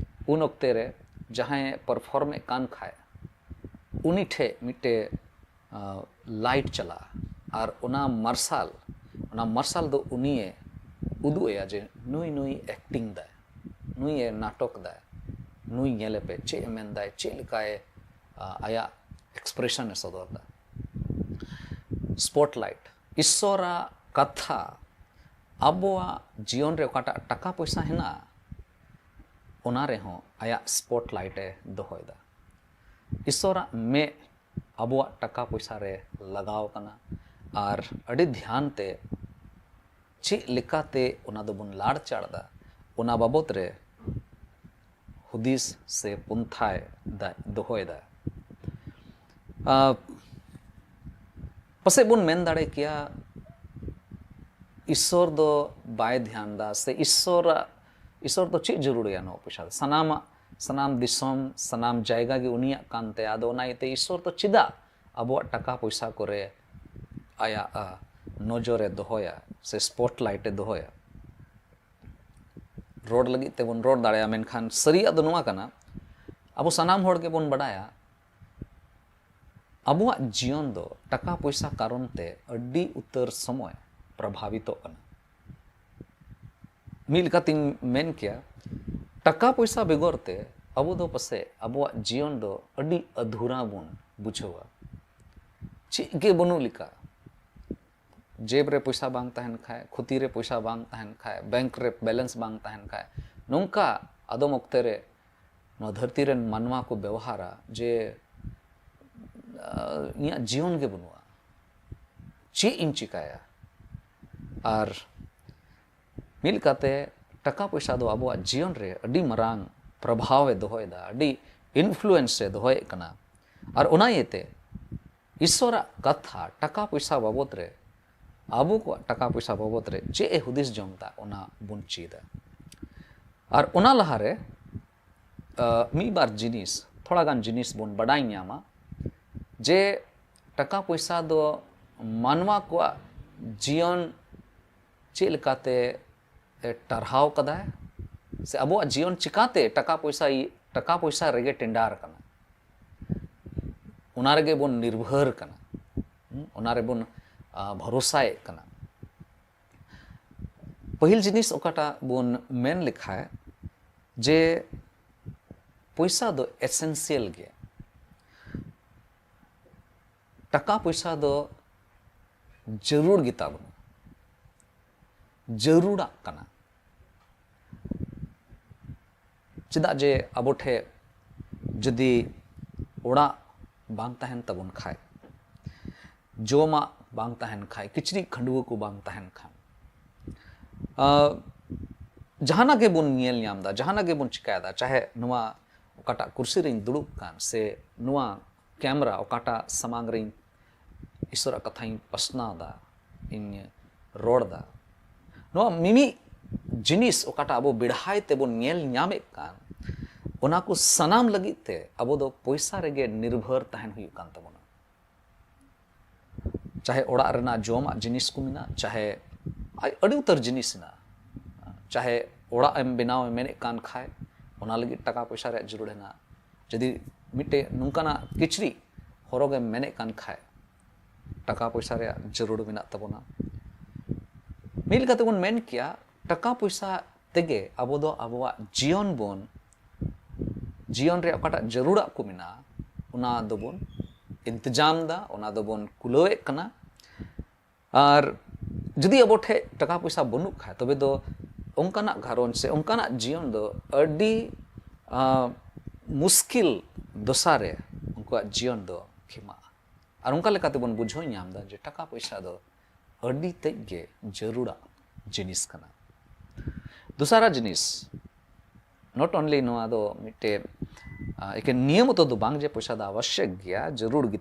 ᱩᱱ ᱚᱠᱛᱮ ᱨᱮ ᱡᱟᱦᱟᱸᱭ ᱯᱟᱨᱯᱷᱚᱨᱢᱮᱫ ᱠᱟᱱ ᱠᱷᱟᱡ, ᱩᱱᱤ ᱴᱷᱮᱡ ᱢᱤᱫᱴᱮᱡ ᱞᱟᱭᱤᱴ ᱪᱟᱞᱟᱜᱼᱟ, ᱟᱨ ᱚᱱᱟ ᱢᱟᱨᱥᱟᱞ, ᱚᱱᱟ ᱢᱟᱨᱥᱟᱞ ᱫᱚ ᱩᱱᱤᱭᱮ ᱩᱫᱩᱜ ᱟᱭᱟ ᱡᱮ ᱱᱩᱭ ᱱᱩᱭ ᱮᱠᱴᱤᱝ ᱫᱟᱭ, ᱱᱩᱭᱮ ᱱᱟᱴᱚᱠ ᱫᱟᱭ, ᱱᱩᱭ ᱧᱮᱞᱮᱯᱮ ᱪᱮᱫ ᱮ ᱢᱮᱱᱫᱟᱭ, ᱪᱮᱫ ᱞᱮᱠᱟᱭ ᱟᱭᱟᱜ ᱮᱠᱥᱯᱨᱮᱥᱚᱱ ᱮ ᱥᱚᱫᱚᱨ ᱫᱟ᱾ ᱥᱯᱚᱴᱞᱟᱭᱤᱴ, ᱤᱥᱚᱨᱟᱜ ᱠᱟᱛᱷᱟ ᱟᱵᱚᱣᱟᱜ ᱡᱤᱭᱚᱱ ᱨᱮ ᱚᱠᱟᱴᱟᱜ ᱴᱟᱠᱟ ᱯᱚᱭᱥᱟ ᱦᱮᱱᱟᱜᱼᱟ, ᱚᱱᱟ ᱨᱮᱦᱚᱸ ᱟᱭᱟᱜ ᱥᱯᱚᱴᱞᱟᱭᱤᱴ ᱮ ᱫᱚᱦᱚᱭᱮᱫᱟ᱾ ᱤᱥᱚᱨᱟᱜ ᱢᱮᱫ ᱟᱵᱚᱣᱟᱜ ᱴᱟᱠᱟ ᱯᱚᱭᱥᱟ ᱨᱮ ᱞᱟᱜᱟᱣ ᱠᱟᱱᱟ, ᱟᱨ ᱟᱹᱰᱤ ᱫᱷᱮᱭᱟᱱ ᱛᱮ ᱪᱮᱫ ᱞᱮᱠᱟᱛᱮ ᱚᱱᱟ ᱫᱚᱵᱚᱱ ᱞᱟᱲᱪᱟᱲ ᱫᱟ, ᱚᱱᱟ ᱵᱟᱵᱚᱛ ᱨᱮ ᱦᱩᱫᱤᱥ ᱥᱮ ᱯᱚᱱᱛᱷᱟᱭ ᱫᱟ-, ᱫᱚᱦᱚᱭᱮᱫᱟ᱾ ᱟᱨ ᱯᱟᱥᱮᱡ ᱵᱚᱱ ᱢᱮᱱ ᱫᱟᱲᱮ ᱠᱮᱭᱟ, ᱤᱥᱥᱚᱨ ᱫᱚ ᱵᱟᱭ ᱫᱷᱮᱭᱟᱱ ᱫᱟ, ᱥᱮ ᱤᱥᱥᱚᱨᱟᱜ, ᱤᱥᱥᱚᱨ ᱫᱚ ᱪᱮᱫ ᱡᱟᱹᱨᱩᱲᱮᱭᱟ ᱱᱚᱣᱟ ᱯᱚᱭᱥᱟ ᱫᱚ? ᱥᱟᱱᱟᱢᱟᱜ, ᱥᱟᱱᱟᱢ ᱫᱤᱥᱚᱢ, ᱥᱟᱱᱟᱢ ᱡᱟᱭᱜᱟ ᱜᱮ ᱩᱱᱤᱭᱟᱜ ᱠᱟᱱ ᱛᱟᱭᱟ᱾ ᱟᱫᱚ ᱚᱱᱟ ᱤᱭᱟᱹᱛᱮ ᱤᱥᱥᱚᱨ ᱫᱚ ᱪᱮᱫᱟᱜ ᱟᱵᱚᱣᱟᱜ ᱴᱟᱠᱟ ᱯᱚᱭᱥᱟ ᱠᱚᱨᱮ ᱟᱭᱟᱜ, ᱟ, ᱱᱚᱡᱚᱨᱮ ᱫᱚᱦᱚᱭᱟ ᱥᱮ spotlight ᱮ ᱫᱚᱦᱚᱭᱟ? ᱨᱚᱲ ᱞᱟᱹᱜᱤᱫ ᱛᱮᱵᱚᱱ ᱨᱚᱲ ᱫᱟᱲᱮᱭᱟᱜᱼᱟ, ᱢᱮᱱᱠᱷᱟᱱ ᱥᱟᱹᱨᱤᱭᱟᱜ ᱫᱚ ᱱᱚᱣᱟ ᱠᱟᱱᱟ, ᱟᱵᱚ ᱥᱟᱱᱟᱢ ᱦᱚᱲ ᱜᱮᱵᱚᱱ ᱵᱟᱰᱟᱭᱟ, ᱟᱵᱚᱣᱟᱜ ᱡᱤᱭᱚᱱ ᱫᱚ ᱴᱟᱠᱟ ᱯᱚᱭᱥᱟ ᱠᱟᱨᱚᱱ ᱛᱮ ᱟᱹᱰᱤ ᱩᱛᱟᱹᱨ ᱥᱚᱢᱚᱭ ᱯᱨᱚᱵᱷᱟᱵᱤᱛᱚᱜ ᱠᱟᱱᱟ᱾ ᱢᱤᱫ ᱞᱮᱠᱟᱛᱤᱧ ᱢᱮᱱ ᱠᱮᱭᱟ, ᱴᱟᱠᱟ ᱯᱚᱭᱥᱟ ᱵᱮᱜᱚᱨ ᱛᱮ ᱟᱵᱚ ᱫᱚ ᱯᱟᱥᱮᱡ ᱟᱵᱚᱣᱟᱜ ᱡᱤᱭᱚᱱ ᱫᱚ ᱟᱹᱰᱤ ᱟᱫᱷᱩᱨᱟ ᱵᱚᱱ ᱵᱩᱡᱷᱟᱹᱣᱟ᱾ ᱪᱮᱫ ᱜᱮ ᱵᱟᱹᱱᱩᱜ ᱞᱮᱠᱟ᱾ ᱡᱮᱵ ᱨᱮ ᱯᱚᱭᱥᱟ ᱵᱟᱝ ᱛᱟᱦᱮᱱ ᱠᱷᱟᱡ, ᱠᱷᱩᱛᱤ ᱨᱮ ᱯᱚᱭᱥᱟ ᱵᱟᱝ ᱛᱟᱦᱮᱱ ᱠᱷᱟᱡ, ᱵᱮᱝᱠ ᱨᱮ ᱵᱮᱞᱮᱱᱥ ᱵᱟᱝ ᱛᱟᱦᱮᱱ ᱠᱷᱟᱡ, ᱱᱚᱝᱠᱟ ᱟᱫᱚᱢ ᱚᱠᱛᱮ ᱨᱮ ᱱᱚᱣᱟ ᱫᱷᱟᱹᱨᱛᱤ ᱨᱮᱱ ᱢᱟᱱᱣᱟ ᱠᱚ ᱵᱮᱣᱦᱟᱨᱟ ᱡᱮ, ᱟᱸ, ᱤᱧᱟᱹᱜ ᱡᱤᱭᱚᱱ ᱜᱮ ᱵᱟᱹᱱᱩᱜᱼᱟ, ᱪᱮᱫ ᱤᱧ ᱪᱤᱠᱟᱹᱭᱟ? ᱟᱨ ᱢᱤᱫ ᱞᱮᱠᱟᱛᱮ ᱴᱟᱠᱟ ᱯᱚᱭᱥᱟ ᱫᱚ ᱟᱵᱚᱣᱟᱜ ᱡᱤᱭᱚᱱ ᱨᱮ ᱟᱹᱰᱤ ᱢᱟᱨᱟᱝ ᱯᱨᱚᱵᱷᱟᱣ ᱮ ᱫᱚᱦᱚᱭᱮᱫᱟ, ᱟᱹᱰᱤ ᱤᱱᱯᱷᱞᱩᱭᱮᱱᱥ ᱮ ᱫᱚᱦᱚᱭᱮᱫ ᱠᱟᱱᱟ᱾ ᱟᱨ ᱚᱱᱟ ᱤᱭᱟᱹᱛᱮ ᱤᱥᱥᱚᱨᱟᱜ ᱠᱟᱛᱷᱟ ᱴᱟᱠᱟ ᱯᱚᱭᱥᱟ ᱵᱟᱵᱚᱫ ᱨᱮ, ᱟᱵᱚ ᱠᱚᱣᱟᱜ ᱴᱟᱠᱟ ᱯᱚᱭᱥᱟ ᱵᱟᱵᱚᱫ ᱨᱮ ᱪᱮᱫ ᱮ ᱦᱩᱫᱤᱥ ᱡᱚᱝ ᱮᱫᱟ, ᱚᱱᱟ ᱵᱚᱱ ᱪᱮᱫᱟ᱾ ᱟᱨ ᱚᱱᱟ ᱞᱟᱦᱟᱨᱮ, ᱟᱸ, ᱢᱤᱫ ᱵᱟᱨ ᱡᱤᱱᱤᱥ, ᱛᱷᱚᱲᱟ ᱜᱟᱱ ᱡᱤᱱᱤᱥ ᱵᱚᱱ ᱵᱟᱰᱟᱭ ᱧᱟᱢᱟ ᱡᱮ ᱴᱟᱠᱟ ᱯᱚᱭᱥᱟ ᱫᱚ ᱢᱟᱱᱣᱟ ᱠᱚᱣᱟᱜ ᱡᱤᱭᱚᱱ ᱪᱮᱫ ᱞᱮᱠᱟᱛᱮ ᱮ ᱴᱟᱨᱦᱟᱣ ᱠᱟᱫᱟᱭ, ᱥᱮ ᱟᱵᱚᱣᱟᱜ ᱡᱤᱭᱚᱱ ᱪᱤᱠᱟᱛᱮ ᱴᱟᱠᱟ ᱯᱚᱭᱥᱟ, ᱴᱟᱠᱟ ᱯᱚᱭᱥᱟ ᱨᱮᱜᱮ ᱴᱮᱸᱰᱟᱨ ᱠᱟᱱᱟ, ᱚᱱᱟ ᱨᱮᱜᱮ ᱵᱚᱱ ᱱᱤᱨᱵᱷᱚᱨ ᱠᱟᱱᱟ, ᱦᱩᱸ, ᱚᱱᱟ ᱨᱮᱵᱚᱱ, ᱟ, ᱵᱷᱚᱨᱚᱥᱟᱭᱮᱫ ᱠᱟᱱᱟ᱾ ᱯᱟᱹᱦᱤᱞ ᱡᱤᱱᱤᱥ ᱚᱠᱟᱴᱟᱜ ᱵᱚᱱ ᱢᱮᱱ ᱞᱮᱠᱷᱟᱡ ᱡᱮ ᱯᱚᱭᱥᱟ ᱫᱚ ᱮᱥᱮᱱᱥᱤᱭᱟᱞ ᱜᱮᱭᱟ, ᱴᱟᱠᱟ ᱯᱚᱭᱥᱟ ᱫᱚ ᱡᱟᱹᱨᱩᱲ ᱜᱮᱛᱟ ᱵᱚᱱᱟ, ᱡᱟᱹᱨᱩᱲᱟᱜ ᱠᱟᱱᱟ᱾ ᱪᱮᱫᱟᱜ ᱡᱮ ᱟᱵᱚ ᱴᱷᱮᱡ ᱡᱩᱫᱤ ᱚᱲᱟᱜ ᱵᱟᱝ ᱛᱟᱦᱮᱱ ᱛᱟᱵᱚᱱ ᱠᱷᱟᱡ, ᱡᱚᱢᱟᱜ ᱵᱟᱝ ᱛᱟᱦᱮᱱ ᱠᱷᱟᱡ, ᱠᱤᱪᱨᱤᱡ ᱠᱷᱟᱹᱰᱩᱣᱟᱹ ᱠᱚ ᱵᱟᱝ ᱛᱟᱦᱮᱱ ᱠᱷᱟᱱ, ᱟᱸ, ᱡᱟᱦᱟᱱᱟᱜ ᱜᱮᱵᱚᱱ ᱧᱮᱞ ᱧᱟᱢ ᱮᱫᱟ, ᱡᱟᱦᱟᱱᱟᱜ ᱜᱮᱵᱚᱱ ᱪᱤᱠᱟᱭᱮᱫᱟ, ᱪᱟᱦᱮ ᱱᱚᱣᱟ ᱚᱠᱟᱴᱟᱜ ᱠᱩᱨᱥᱤ ᱨᱤᱧ ᱫᱩᱲᱩᱵ ᱠᱟᱱ ᱥᱮ ᱱᱚᱣᱟ ᱠᱮᱢᱨᱟ ᱚᱠᱟᱴᱟᱜ ᱥᱟᱢᱟᱝ ᱨᱤᱧ ᱤᱥᱚᱨᱟᱜ ᱠᱟᱛᱷᱟᱧ ᱯᱟᱥᱱᱟᱣ ᱮᱫᱟ, ᱤᱧ ᱨᱚᱲ ᱮᱫᱟ, ᱱᱚᱣᱟ ᱢᱤᱢᱤᱫ ᱡᱤᱱᱤᱥ ᱚᱠᱟᱴᱟᱜ ᱟᱵᱚ ᱵᱮᱲᱦᱟᱭ ᱛᱮᱵᱚᱱ ᱧᱮᱞ ᱧᱟᱢᱮᱫ ᱠᱟᱱ, ᱚᱱᱟ ᱠᱚ ᱥᱟᱱᱟᱢ ᱞᱟᱹᱜᱤᱫ ᱛᱮ ᱟᱵᱚ ᱫᱚ ᱯᱚᱭᱥᱟ ᱨᱮᱜᱮ ᱱᱤᱨᱵᱷᱚᱨ ᱛᱟᱦᱮᱱ ᱦᱩᱭᱩᱜ ᱠᱟᱱ ᱛᱟᱵᱚᱱᱟ᱾ ᱪᱟᱦᱮ ᱚᱲᱟᱜ ᱨᱮᱱᱟᱜ ᱡᱚᱢᱟᱜ ᱡᱤᱱᱤᱥ ᱠᱚ ᱢᱮᱱᱟᱜ, ᱪᱟᱦᱮ ᱟᱹᱰᱤ ᱩᱛᱟᱹᱨ ᱡᱤᱱᱤᱥ ᱢᱮᱱᱟᱜ, ᱪᱟᱦᱮ ᱚᱲᱟᱜ ᱮᱢ ᱵᱮᱱᱟᱣ ᱮᱢ ᱢᱮᱱᱮᱫ ᱠᱟᱱ ᱠᱷᱟᱡ, ᱚᱱᱟ ᱞᱟᱹᱜᱤᱫ ᱴᱟᱠᱟ ᱯᱚᱭᱥᱟ ᱨᱮᱭᱟᱜ ᱡᱟᱹᱨᱩᱲ ᱦᱮᱱᱟᱜ᱾ ᱡᱩᱫᱤ ᱢᱤᱫᱴᱮᱡ ᱱᱚᱝᱠᱟᱱᱟᱜ ᱠᱤᱪᱨᱤᱡ ᱦᱚᱨᱚᱜ ᱮᱢ ᱢᱮᱱᱮᱫ ᱠᱟᱱ ᱠᱷᱟᱡ, ᱴᱟᱠᱟ ᱯᱚᱭᱥᱟ ᱨᱮᱭᱟᱜ ᱡᱟᱹᱨᱩᱲ ᱢᱮᱱᱟᱜ ᱛᱟᱵᱚᱱᱟ᱾ ᱢᱤᱫ ᱞᱮᱠᱟᱛᱮ ᱵᱚᱱ ᱢᱮᱱ ᱠᱮᱭᱟ, ᱴᱟᱠᱟ ᱯᱚᱭᱥᱟ ᱛᱮᱜᱮ ᱟᱵᱚ ᱫᱚ ᱟᱵᱚᱣᱟᱜ ᱡᱤᱭᱚᱱ ᱵᱚᱱ, ᱡᱤᱭᱚᱱ ᱨᱮ ᱚᱠᱟᱴᱟᱜ ᱡᱟᱹᱨᱩᱲᱟᱜ ᱠᱚ ᱢᱮᱱᱟᱜᱼᱟ, ᱚᱱᱟ ᱫᱚᱵᱚᱱ ᱤᱱᱛᱡᱟᱢ ᱮᱫᱟ, ᱚᱱᱟ ᱫᱚᱵᱚᱱ ᱠᱩᱞᱟᱹᱣᱮᱫ ᱠᱟᱱᱟ᱾ ᱟᱨ ᱡᱩᱫᱤ ᱟᱵᱚ ᱴᱷᱮᱡ ᱴᱟᱠᱟ ᱯᱚᱭᱥᱟ ᱵᱟᱹᱱᱩᱜ ᱠᱷᱟᱡ, ᱛᱚᱵᱮ ᱫᱚ ᱚᱱᱠᱟᱱᱟᱜ ᱜᱷᱟᱨᱚᱸᱡᱽ ᱥᱮ ᱚᱱᱠᱟᱱᱟᱜ ᱡᱤᱭᱚᱱ ᱫᱚ ᱟᱹᱰᱤ, ᱟᱸ, ᱢᱩᱥᱠᱤᱞ ᱫᱚᱥᱟ ᱨᱮ ᱩᱱᱠᱩᱣᱟᱜ ᱡᱤᱭᱚᱱ ᱫᱚ ᱠᱷᱮᱢᱟᱜᱼᱟ᱾ ᱟᱨ ᱚᱱᱠᱟ ᱞᱮᱠᱟᱛᱮ ᱵᱚᱱ ᱵᱩᱡᱷᱟᱹᱣ ᱧᱟᱢ ᱮᱫᱟ ᱡᱮ ᱴᱟᱠᱟ ᱯᱚᱭᱥᱟ ᱫᱚ ᱟᱹᱰᱤ ᱛᱮᱫ ᱜᱮ ᱡᱟᱹᱨᱩᱲᱟᱜ ᱡᱤᱱᱤᱥ ᱠᱟᱱᱟ᱾ ᱫᱚᱥᱟᱨᱟ ᱡᱤᱱᱤᱥ, not only ᱱᱚᱣᱟ ᱫᱚ ᱢᱤᱫᱴᱮᱡ, ᱟᱸ, ᱮᱠᱮᱱ ᱱᱤᱭᱟᱹ ᱢᱚᱛᱚ ᱫᱚ ᱵᱟᱝ ᱡᱮ ᱯᱚᱭᱥᱟ ᱫᱚ ᱟᱵᱚᱥᱭᱚᱠ ᱜᱮᱭᱟ, ᱡᱟᱹᱨᱩᱲ ᱜᱮ,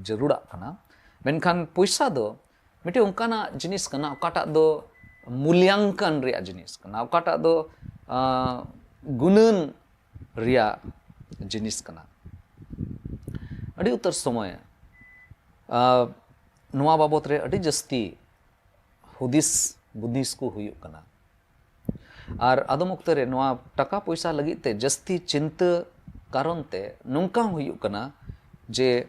ᱡᱟᱹᱨᱩᱲᱟᱜ ᱠᱟᱱᱟ, ᱢᱮᱱᱠᱷᱟᱱ ᱯᱚᱭᱥᱟ ᱫᱚ ᱢᱤᱫᱴᱮᱡ ᱚᱱᱠᱟᱱᱟᱜ ᱡᱤᱱᱤᱥ ᱠᱟᱱᱟ ᱚᱠᱟᱴᱟᱜ ᱫᱚ ᱢᱩᱞᱭᱟᱝᱠᱟᱱ ᱨᱮᱭᱟᱜ ᱡᱤᱱᱤᱥ ᱠᱟᱱᱟ, ᱚᱠᱟᱴᱟᱜ ᱫᱚ, ᱟᱸ, ᱜᱩᱱᱟᱹᱱ ᱨᱮᱭᱟᱜ ᱡᱤᱱᱤᱥ ᱠᱟᱱᱟ᱾ ᱟᱹᱰᱤ ᱩᱛᱟᱹᱨ ᱥᱚᱢᱚᱭ, ᱟᱸ, ᱱᱚᱣᱟ ᱵᱟᱵᱚᱛ ᱨᱮ ᱟᱹᱰᱤ ᱡᱟᱹᱥᱛᱤ ᱦᱩᱫᱤᱥ ᱵᱩᱫᱷᱤᱥ ᱠᱚ ᱦᱩᱭᱩᱜ ᱠᱟᱱᱟ᱾ ᱟᱨ ᱟᱫᱚᱢ ᱚᱠᱛᱮ ᱨᱮ ᱱᱚᱣᱟ ᱴᱟᱠᱟ ᱯᱚᱭᱥᱟ ᱞᱟᱹᱜᱤᱫ ᱛᱮ ᱡᱟᱹᱥᱛᱤ ᱪᱤᱱᱛᱟᱹ ᱠᱟᱨᱚᱱ ᱛᱮ ᱱᱚᱝᱠᱟ ᱦᱚᱸ ᱦᱩᱭᱩᱜ ᱠᱟᱱᱟ ᱡᱮ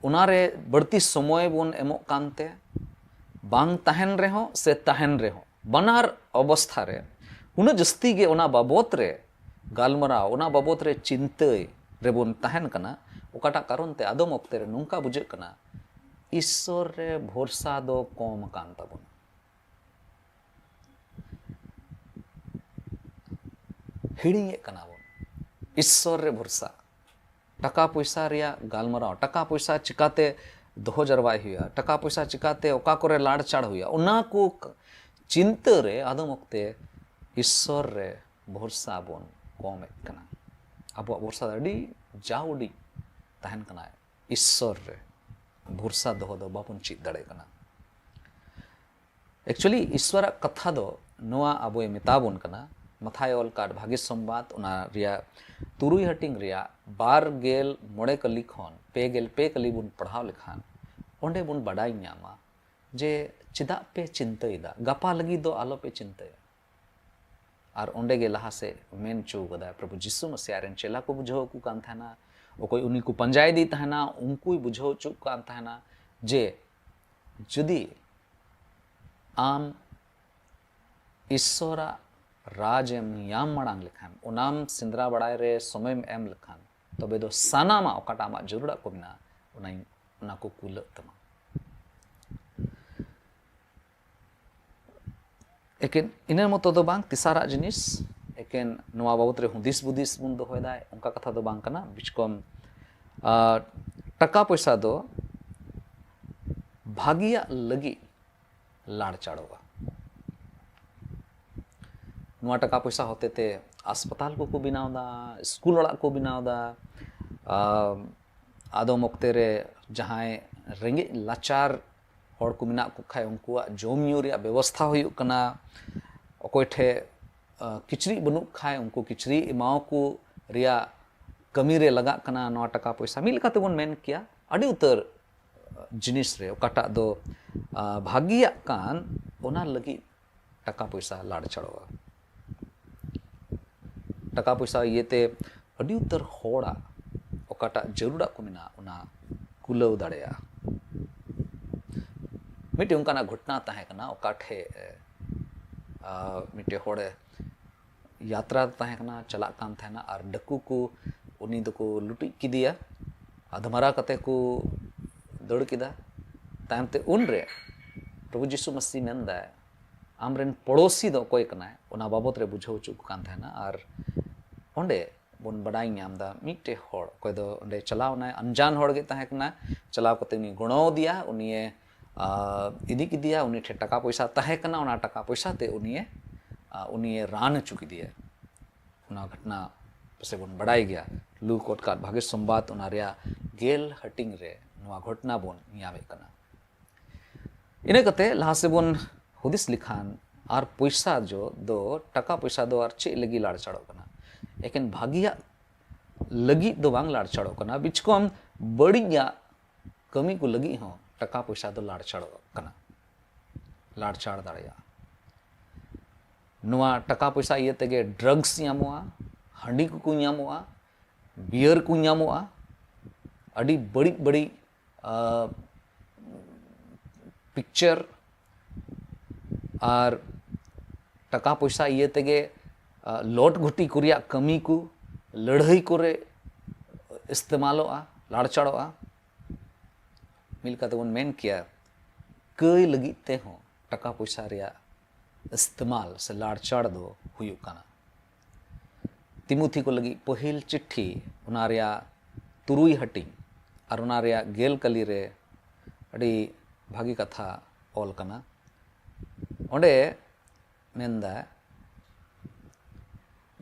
ᱚᱱᱟᱨᱮ ᱵᱟᱹᱲᱛᱤ ᱥᱚᱢᱚᱭ ᱵᱚᱱ ᱮᱢᱚᱜ ᱠᱟᱱᱛᱮ, ᱵᱟᱝ ᱛᱟᱦᱮᱱ ᱨᱮᱦᱚᱸ ᱥᱮ ᱛᱟᱦᱮᱱ ᱨᱮᱦᱚᱸ, ᱵᱟᱱᱟᱨ ᱚᱵᱚᱥᱛᱷᱟ ᱨᱮ ᱩᱱᱟᱹᱜ ᱡᱟᱹᱥᱛᱤ ᱜᱮ ᱚᱱᱟ ᱵᱟᱵᱚᱛ ᱨᱮ ᱜᱟᱞᱢᱟᱨᱟᱣ, ᱚᱱᱟ ᱵᱟᱵᱚᱛ ᱨᱮ ᱪᱤᱱᱛᱟᱹᱭ ᱨᱮᱵᱚᱱ ᱛᱟᱦᱮᱱ ᱠᱟᱱᱟ, ᱚᱠᱟᱴᱟᱜ ᱠᱟᱨᱚᱱ ᱛᱮ ᱟᱫᱚᱢ ᱚᱠᱛᱮ ᱨᱮ ᱱᱚᱝᱠᱟ ᱵᱩᱡᱷᱟᱹᱜ ᱠᱟᱱᱟ, ᱤᱥᱥᱚᱨ ᱨᱮ ᱵᱷᱚᱨᱥᱟ ᱫᱚ ᱠᱚᱢ ᱟᱠᱟᱱ ᱛᱟᱵᱚᱱᱟ᱾ ᱦᱤᱲᱤᱧᱮᱫ ᱠᱟᱱᱟ ᱵᱚᱱ ᱤᱥᱥᱚᱨ ᱨᱮ ᱵᱷᱚᱨᱥᱟ᱾ ᱴᱟᱠᱟ ᱯᱚᱭᱥᱟ ᱨᱮᱭᱟᱜ ᱜᱟᱞᱢᱟᱨᱟᱣ, ᱴᱟᱠᱟ ᱯᱚᱭᱥᱟ ᱪᱤᱠᱟᱛᱮ ᱫᱚᱦᱚ ᱡᱟᱨᱣᱟᱭ ᱦᱩᱭᱩᱜᱼᱟ, ᱴᱟᱠᱟ ᱯᱚᱭᱥᱟ ᱪᱤᱠᱟᱛᱮ ᱚᱠᱟ ᱠᱚᱨᱮ ᱞᱟᱲᱪᱟᱲ ᱦᱩᱭᱩᱜᱼᱟ, ᱚᱱᱟ ᱠᱚ ᱪᱤᱱᱛᱟᱹ ᱨᱮ ᱟᱫᱚᱢ ᱚᱠᱛᱮ ᱤᱥᱥᱚᱨ ᱨᱮ ᱵᱷᱚᱨᱥᱟ ᱵᱚᱱ ᱠᱚᱢᱮᱫ ᱠᱟᱱᱟ᱾ ᱟᱵᱚᱣᱟᱜ ᱵᱷᱚᱨᱥᱟ ᱫᱚ ᱟᱹᱰᱤ ᱡᱟᱣ ᱩᱰᱤᱡ ᱛᱟᱦᱮᱱ ᱠᱟᱱᱟ ᱤᱥᱥᱚᱨ ᱨᱮ᱾ ᱵᱷᱚᱨᱥᱟ ᱫᱚᱦᱚ ᱫᱚ ᱵᱟᱵᱚᱱ ᱪᱮᱫ ᱫᱟᱲᱮᱭᱟᱜ ᱠᱟᱱᱟ᱾ ᱮᱠᱪᱩᱭᱮᱞᱤ ᱤᱥᱥᱚᱨᱟᱜ ᱠᱟᱛᱷᱟ ᱫᱚ ᱱᱚᱣᱟ ᱟᱵᱚᱭ ᱢᱮᱛᱟ ᱵᱚᱱ ᱠᱟᱱᱟ, ᱢᱟᱛᱷᱟᱭ ᱚᱞ ᱠᱟᱫ ᱵᱷᱟᱹᱜᱤ ᱥᱚᱢᱵᱟᱫ, ᱚᱱᱟ ᱨᱮᱭᱟᱜ ᱛᱩᱨᱩᱭ ᱦᱟᱹᱴᱤᱧ ᱨᱮᱭᱟᱜ ᱵᱟᱨ ᱜᱮᱞ ᱢᱚᱬᱮ ᱠᱟᱹᱞᱤ ᱠᱷᱚᱱ ᱯᱮ ᱜᱮᱞ ᱯᱮ ᱠᱟᱹᱞᱤ ᱵᱚᱱ ᱯᱟᱲᱦᱟᱣ ᱞᱮᱠᱷᱟᱱ, ᱚᱸᱰᱮ ᱵᱚᱱ ᱵᱟᱰᱟᱭ ᱧᱟᱢᱟ ᱡᱮ ᱪᱮᱫᱟᱜ ᱯᱮ ᱪᱤᱱᱛᱟᱹᱭᱮᱫᱟ, ᱜᱟᱯᱟ ᱞᱟᱹᱜᱤᱫ ᱫᱚ ᱟᱞᱚᱯᱮ ᱪᱤᱱᱛᱟᱹᱭᱟ᱾ ᱟᱨ ᱚᱸᱰᱮ ᱜᱮ ᱞᱟᱦᱟ ᱥᱮᱫ ᱢᱮᱱ ᱦᱚᱪᱚ ᱠᱟᱫᱟᱭ, ᱯᱨᱚᱵᱷᱩ ᱡᱤᱥᱩ ᱢᱟᱥᱤ ᱟᱡ ᱨᱮᱱ ᱪᱮᱞᱟ ᱠᱚ ᱵᱩᱡᱷᱟᱹᱣ ᱟᱠᱚ ᱠᱟᱱ ᱛᱟᱦᱮᱱᱟ, ᱚᱠᱚᱭ ᱩᱱᱤ ᱠᱚ ᱯᱟᱸᱡᱟᱭᱮᱫᱮ ᱛᱟᱦᱮᱱᱟ, ᱩᱱᱠᱩᱭ ᱵᱩᱡᱷᱟᱹᱣ ᱦᱚᱪᱚ ᱠᱟᱱ ᱛᱟᱦᱮᱱᱟ ᱡᱮ ᱡᱩᱫᱤ ᱟᱢ ᱤᱥᱥᱚᱨᱟᱜ ᱨᱟᱡᱽ ᱮᱢ ᱧᱟᱢ ᱢᱟᱲᱟᱝ ᱞᱮᱠᱷᱟᱱ, ᱚᱱᱟᱢ ᱥᱮᱸᱫᱽᱨᱟ ᱵᱟᱲᱟᱭ ᱨᱮ ᱥᱚᱢᱚᱭᱮᱢ ᱮᱢ ᱞᱮᱠᱷᱟᱱ, ᱛᱚᱵᱮ ᱫᱚ ᱥᱟᱱᱟᱢᱟᱜ ᱚᱠᱟᱴᱟᱜ ᱟᱢᱟᱜ ᱡᱟᱹᱨᱩᱲᱟᱜ ᱠᱚ ᱢᱮᱱᱟᱜᱼᱟ, ᱚᱱᱟ, ᱚᱱᱟ ᱠᱚ ᱠᱩᱞᱟᱹᱜ ᱛᱟᱢᱟ᱾ ᱮᱠᱮᱱ ᱤᱱᱟᱹ ᱢᱚᱛᱚ ᱫᱚ ᱵᱟᱝ, ᱛᱮᱥᱟᱨᱟᱜ ᱡᱤᱱᱤᱥ, ᱮᱠᱮᱱ ᱱᱚᱣᱟ ᱵᱟᱵᱚᱛ ᱨᱮ ᱦᱩᱫᱤᱥ ᱵᱩᱫᱤᱥ ᱵᱚᱱ ᱫᱚᱦᱚᱭᱮᱫᱟ, ᱚᱱᱠᱟ ᱠᱟᱛᱷᱟ ᱫᱚ ᱵᱟᱝ ᱠᱟᱱᱟ᱾ ᱵᱤᱪᱠᱚᱢ, ᱟᱨ ᱴᱟᱠᱟ ᱯᱚᱭᱥᱟ ᱫᱚ ᱵᱷᱟᱹᱜᱤᱭᱟᱜ ᱞᱟᱹᱜᱤᱫ ᱞᱟᱲᱪᱟᱲᱚᱜᱼᱟ᱾ ᱱᱚᱣᱟ ᱴᱟᱠᱟ ᱯᱚᱭᱥᱟ ᱦᱚᱛᱮ ᱛᱮ ᱟᱥᱯᱟᱛᱟᱞ ᱠᱚᱠᱚ ᱵᱮᱱᱟᱣ ᱮᱫᱟ, ᱥᱠᱩᱞ ᱚᱲᱟᱜ ᱠᱚ ᱵᱮᱱᱟᱣ ᱮᱫᱟ, ᱟᱨ ᱟᱫᱚᱢ ᱚᱠᱛᱮ ᱨᱮ ᱡᱟᱦᱟᱸᱭ ᱨᱮᱸᱜᱮᱡ ᱞᱟᱪᱟᱨ ᱦᱚᱲ ᱠᱚ ᱢᱮᱱᱟᱜ ᱠᱚ ᱠᱷᱟᱡ, ᱩᱱᱠᱩᱣᱟᱜ ᱡᱚᱢ ᱧᱩ ᱨᱮᱭᱟᱜ ᱵᱮᱵᱚᱥᱛᱷᱟ ᱦᱩᱭᱩᱜ ᱠᱟᱱᱟ᱾ ᱚᱠᱚᱭ ᱴᱷᱮᱡ, ᱟ, ᱠᱤᱪᱨᱤᱡ ᱵᱟᱹᱱᱩᱜ ᱠᱷᱟᱡ, ᱩᱱᱠᱩ ᱠᱤᱪᱨᱤᱡ ᱮᱢᱟᱣᱟᱠᱚ ᱨᱮᱭᱟᱜ ᱠᱟᱹᱢᱤ ᱨᱮ ᱞᱟᱜᱟᱜ ᱠᱟᱱᱟ ᱱᱚᱣᱟ ᱴᱟᱠᱟ ᱯᱚᱭᱥᱟ᱾ ᱢᱤᱫ ᱞᱮᱠᱟ ᱛᱮᱵᱚᱱ ᱢᱮᱱ ᱠᱮᱭᱟ, ᱟᱹᱰᱤ ᱩᱛᱟᱹᱨ ᱡᱤᱱᱤᱥ ᱨᱮ ᱚᱠᱟᱴᱟᱜ ᱫᱚ, ᱟ, ᱵᱷᱟᱹᱜᱤᱭᱟᱜ ᱠᱟᱱ, ᱚᱱᱟ ᱞᱟᱹᱜᱤᱫ ᱴᱟᱠᱟ ᱯᱚᱭᱥᱟ ᱞᱟᱲᱪᱟᱲᱚᱜᱼᱟ᱾ ᱴᱟᱠᱟ ᱯᱚᱭᱥᱟ ᱤᱭᱟᱹᱛᱮ ᱟᱹᱰᱤ ᱩᱛᱟᱹᱨ ᱦᱚᱲᱟᱜ ᱚᱠᱟᱴᱟᱜ ᱡᱟᱹᱨᱩᱲᱟᱜ ᱠᱚ ᱢᱮᱱᱟᱜᱼᱟ, ᱚᱱᱟ ᱠᱩᱞᱟᱹᱣ ᱫᱟᱲᱮᱭᱟᱜᱼᱟ᱾ ᱢᱤᱫᱴᱮᱱ ᱚᱱᱠᱟᱱᱟᱜ ᱜᱷᱚᱴᱚᱱᱟ ᱛᱟᱦᱮᱸ ᱠᱟᱱᱟ, ᱚᱠᱟ ᱴᱷᱮᱡ, ᱟ, ᱢᱤᱫᱴᱮᱱ ᱦᱚᱲᱮ ᱭᱟᱛᱨᱟ ᱛᱟᱦᱮᱸ ᱠᱟᱱᱟ, ᱪᱟᱞᱟᱜ ᱠᱟᱱ ᱛᱟᱦᱮᱱᱟ, ᱟᱨ ᱰᱟᱹᱠᱩ ᱠᱚ ᱩᱱᱤ ᱫᱚᱠᱚ ᱞᱩᱴᱤᱡ ᱠᱮᱫᱮᱭᱟ, ᱟᱫᱷᱢᱟᱨᱟ ᱠᱟᱛᱮ ᱠᱚ ᱫᱟᱹᱲ ᱠᱮᱫᱟ᱾ ᱛᱟᱭᱚᱢ ᱛᱮ ᱩᱱᱨᱮ ᱯᱨᱚᱵᱷᱩ ᱡᱤᱥᱩ ᱢᱟᱹᱥᱤ ᱢᱮᱱᱫᱟᱭ, "ᱟᱢᱨᱮᱱ ᱯᱚᱲᱳᱥᱤ ᱫᱚ ᱚᱠᱚᱭ ᱠᱟᱱᱟᱭ?" ᱚᱱᱟ ᱵᱟᱵᱚᱛ ᱨᱮ ᱵᱩᱡᱷᱟᱹᱣ ᱦᱚᱪᱚ ᱠᱚ ᱠᱟᱱ ᱛᱟᱦᱮᱱᱟ᱾ ᱟᱨ ᱚᱸᱰᱮ ᱵᱚᱱ ᱵᱟᱰᱟᱭ ᱧᱟᱢ ᱮᱫᱟ, ᱢᱤᱫᱴᱮᱡ ᱦᱚᱲ ᱚᱠᱚᱭ ᱫᱚ ᱚᱸᱰᱮ ᱪᱟᱞᱟᱣ ᱮᱱᱟᱭ, ᱟᱱᱡᱟᱱ ᱦᱚᱲ ᱜᱮ ᱛᱟᱦᱮᱸ ᱠᱟᱱᱟ, ᱪᱟᱞᱟᱣ ᱠᱟᱛᱮ ᱩᱱᱤ ᱜᱚᱲᱚ ᱟᱫᱮᱭᱟ, ᱩᱱᱤᱭᱮ, ᱟ, ᱤᱫᱤ ᱠᱮᱫᱮᱭᱟ, ᱩᱱᱤ ᱴᱷᱮᱱ ᱴᱟᱠᱟ ᱯᱚᱭᱥᱟ ᱛᱟᱦᱮᱸ ᱠᱟᱱᱟ, ᱚᱱᱟ ᱴᱟᱠᱟ ᱯᱚᱭᱥᱟ ᱛᱮ ᱩᱱᱤᱭᱮ, ᱟᱨ ᱩᱱᱤᱭᱮ ᱨᱟᱱ ᱦᱚᱪᱚ ᱠᱮᱫᱮᱭᱟ᱾ ᱚᱱᱟ ᱜᱷᱚᱴᱱᱟ ᱯᱟᱥᱮ ᱵᱚᱱ ᱵᱟᱲᱟᱭ ᱜᱮᱭᱟ, ᱞᱩᱠ ᱚᱴᱠᱟᱛ ᱵᱷᱟᱜᱮ ᱥᱚᱢᱵᱟᱫ ᱚᱱᱟ ᱨᱮᱭᱟᱜ ᱜᱮᱞ ᱦᱟᱹᱴᱤᱧ ᱨᱮ ᱱᱚᱣᱟ ᱜᱷᱚᱴᱱᱟ ᱵᱚᱱ ᱧᱟᱢᱮᱫ ᱠᱟᱱᱟ᱾ ᱤᱱᱟᱹ ᱠᱟᱛᱮ ᱞᱟᱦᱟ ᱥᱮᱫ ᱵᱚᱱ ᱦᱩᱫᱤᱥ ᱞᱮᱠᱷᱟᱱ, ᱟᱨ ᱯᱚᱭᱥᱟ ᱡᱚ ᱫᱚ, ᱴᱟᱠᱟ ᱯᱚᱭᱥᱟ ᱫᱚ ᱟᱨ ᱪᱮᱫ ᱞᱟᱹᱜᱤᱫ ᱞᱟᱲᱪᱟᱲᱚᱜ ᱠᱟᱱᱟ? ᱮᱠᱮᱱ ᱵᱷᱟᱹᱜᱤᱭᱟᱜ ᱞᱟᱹᱜᱤᱫ ᱫᱚ ᱵᱟᱝ ᱞᱟᱲᱪᱟᱲᱚᱜ ᱠᱟᱱᱟ, ᱵᱤᱪᱠᱚᱢ ᱵᱟᱹᱲᱤᱡᱟᱜ ᱠᱟᱹᱢᱤ ᱠᱚ ᱞᱟᱹᱜᱤᱫ ᱦᱚᱸ ᱴᱟᱠᱟ ᱯᱚᱭᱥᱟ ᱫᱚ ᱞᱟᱲᱪᱟᱲᱚᱜ ᱠᱟᱱᱟ, ᱞᱟᱲᱪᱟᱲ ᱫᱟᱲᱮᱭᱟᱜᱼᱟ᱾ ᱱᱚᱣᱟ ᱴᱟᱠᱟ ᱯᱚᱭᱥᱟ ᱤᱭᱟᱹ ᱛᱮᱜᱮ ᱰᱨᱟᱜᱽᱥ ᱧᱟᱢᱚᱜᱼᱟ, ᱦᱟᱺᱰᱤ ᱠᱚᱠᱚ ᱧᱟᱢᱚᱜᱼᱟ, ᱵᱤᱭᱟᱨ ᱠᱚ ᱧᱟᱢᱚᱜᱼᱟ, ᱟᱹᱰᱤ ᱵᱟᱹᱲᱤᱡ ᱵᱟᱹᱲᱤᱡ ᱯᱤᱠᱪᱟᱨ ᱟᱨ ᱴᱟᱠᱟ ᱯᱚᱭᱥᱟ ᱤᱭᱟᱹ ᱛᱮᱜᱮ ᱞᱚᱴ ᱜᱷᱩᱴᱤ ᱠᱚ ᱨᱮᱭᱟᱜ ᱠᱟᱹᱢᱤ ᱠᱚ, ᱞᱟᱹᱲᱦᱟᱹᱭ ᱠᱚᱨᱮ ᱤᱥᱛᱮᱢᱟᱞᱚᱜᱼᱟ, ᱞᱟᱲᱪᱟᱲᱚᱜᱼᱟ᱾ ᱢᱤᱫ ᱞᱮᱠᱟ ᱛᱮᱵᱚᱱ ᱢᱮᱱ ᱠᱮᱭᱟ, ᱠᱟᱹᱭ ᱞᱟᱹᱜᱤᱫ ᱛᱮᱦᱚᱸ ᱴᱟᱠᱟ ᱯᱚᱭᱥᱟ ᱨᱮᱭᱟᱜ ᱤᱥᱛᱮᱢᱟᱞ ᱥᱮ ᱞᱟᱲᱪᱟᱲ ᱫᱚ ᱦᱩᱭᱩᱜ ᱠᱟᱱᱟ᱾ ᱛᱤᱢᱩᱛᱷᱤ ᱠᱚ ᱞᱟᱹᱜᱤᱫ ᱯᱟᱹᱦᱤᱞ ᱪᱤᱴᱷᱤ, ᱚᱱᱟ ᱨᱮᱭᱟᱜ ᱛᱩᱨᱩᱭ ᱦᱟᱹᱴᱤᱧ ᱟᱨ ᱚᱱᱟ ᱨᱮᱭᱟᱜ ᱜᱮᱞ ᱠᱟᱹᱞᱤ ᱨᱮ ᱟᱹᱰᱤ ᱵᱷᱟᱹᱜᱤ ᱠᱟᱛᱷᱟ ᱚᱞ ᱠᱟᱱᱟ᱾ ᱚᱸᱰᱮ ᱢᱮᱱᱫᱟ,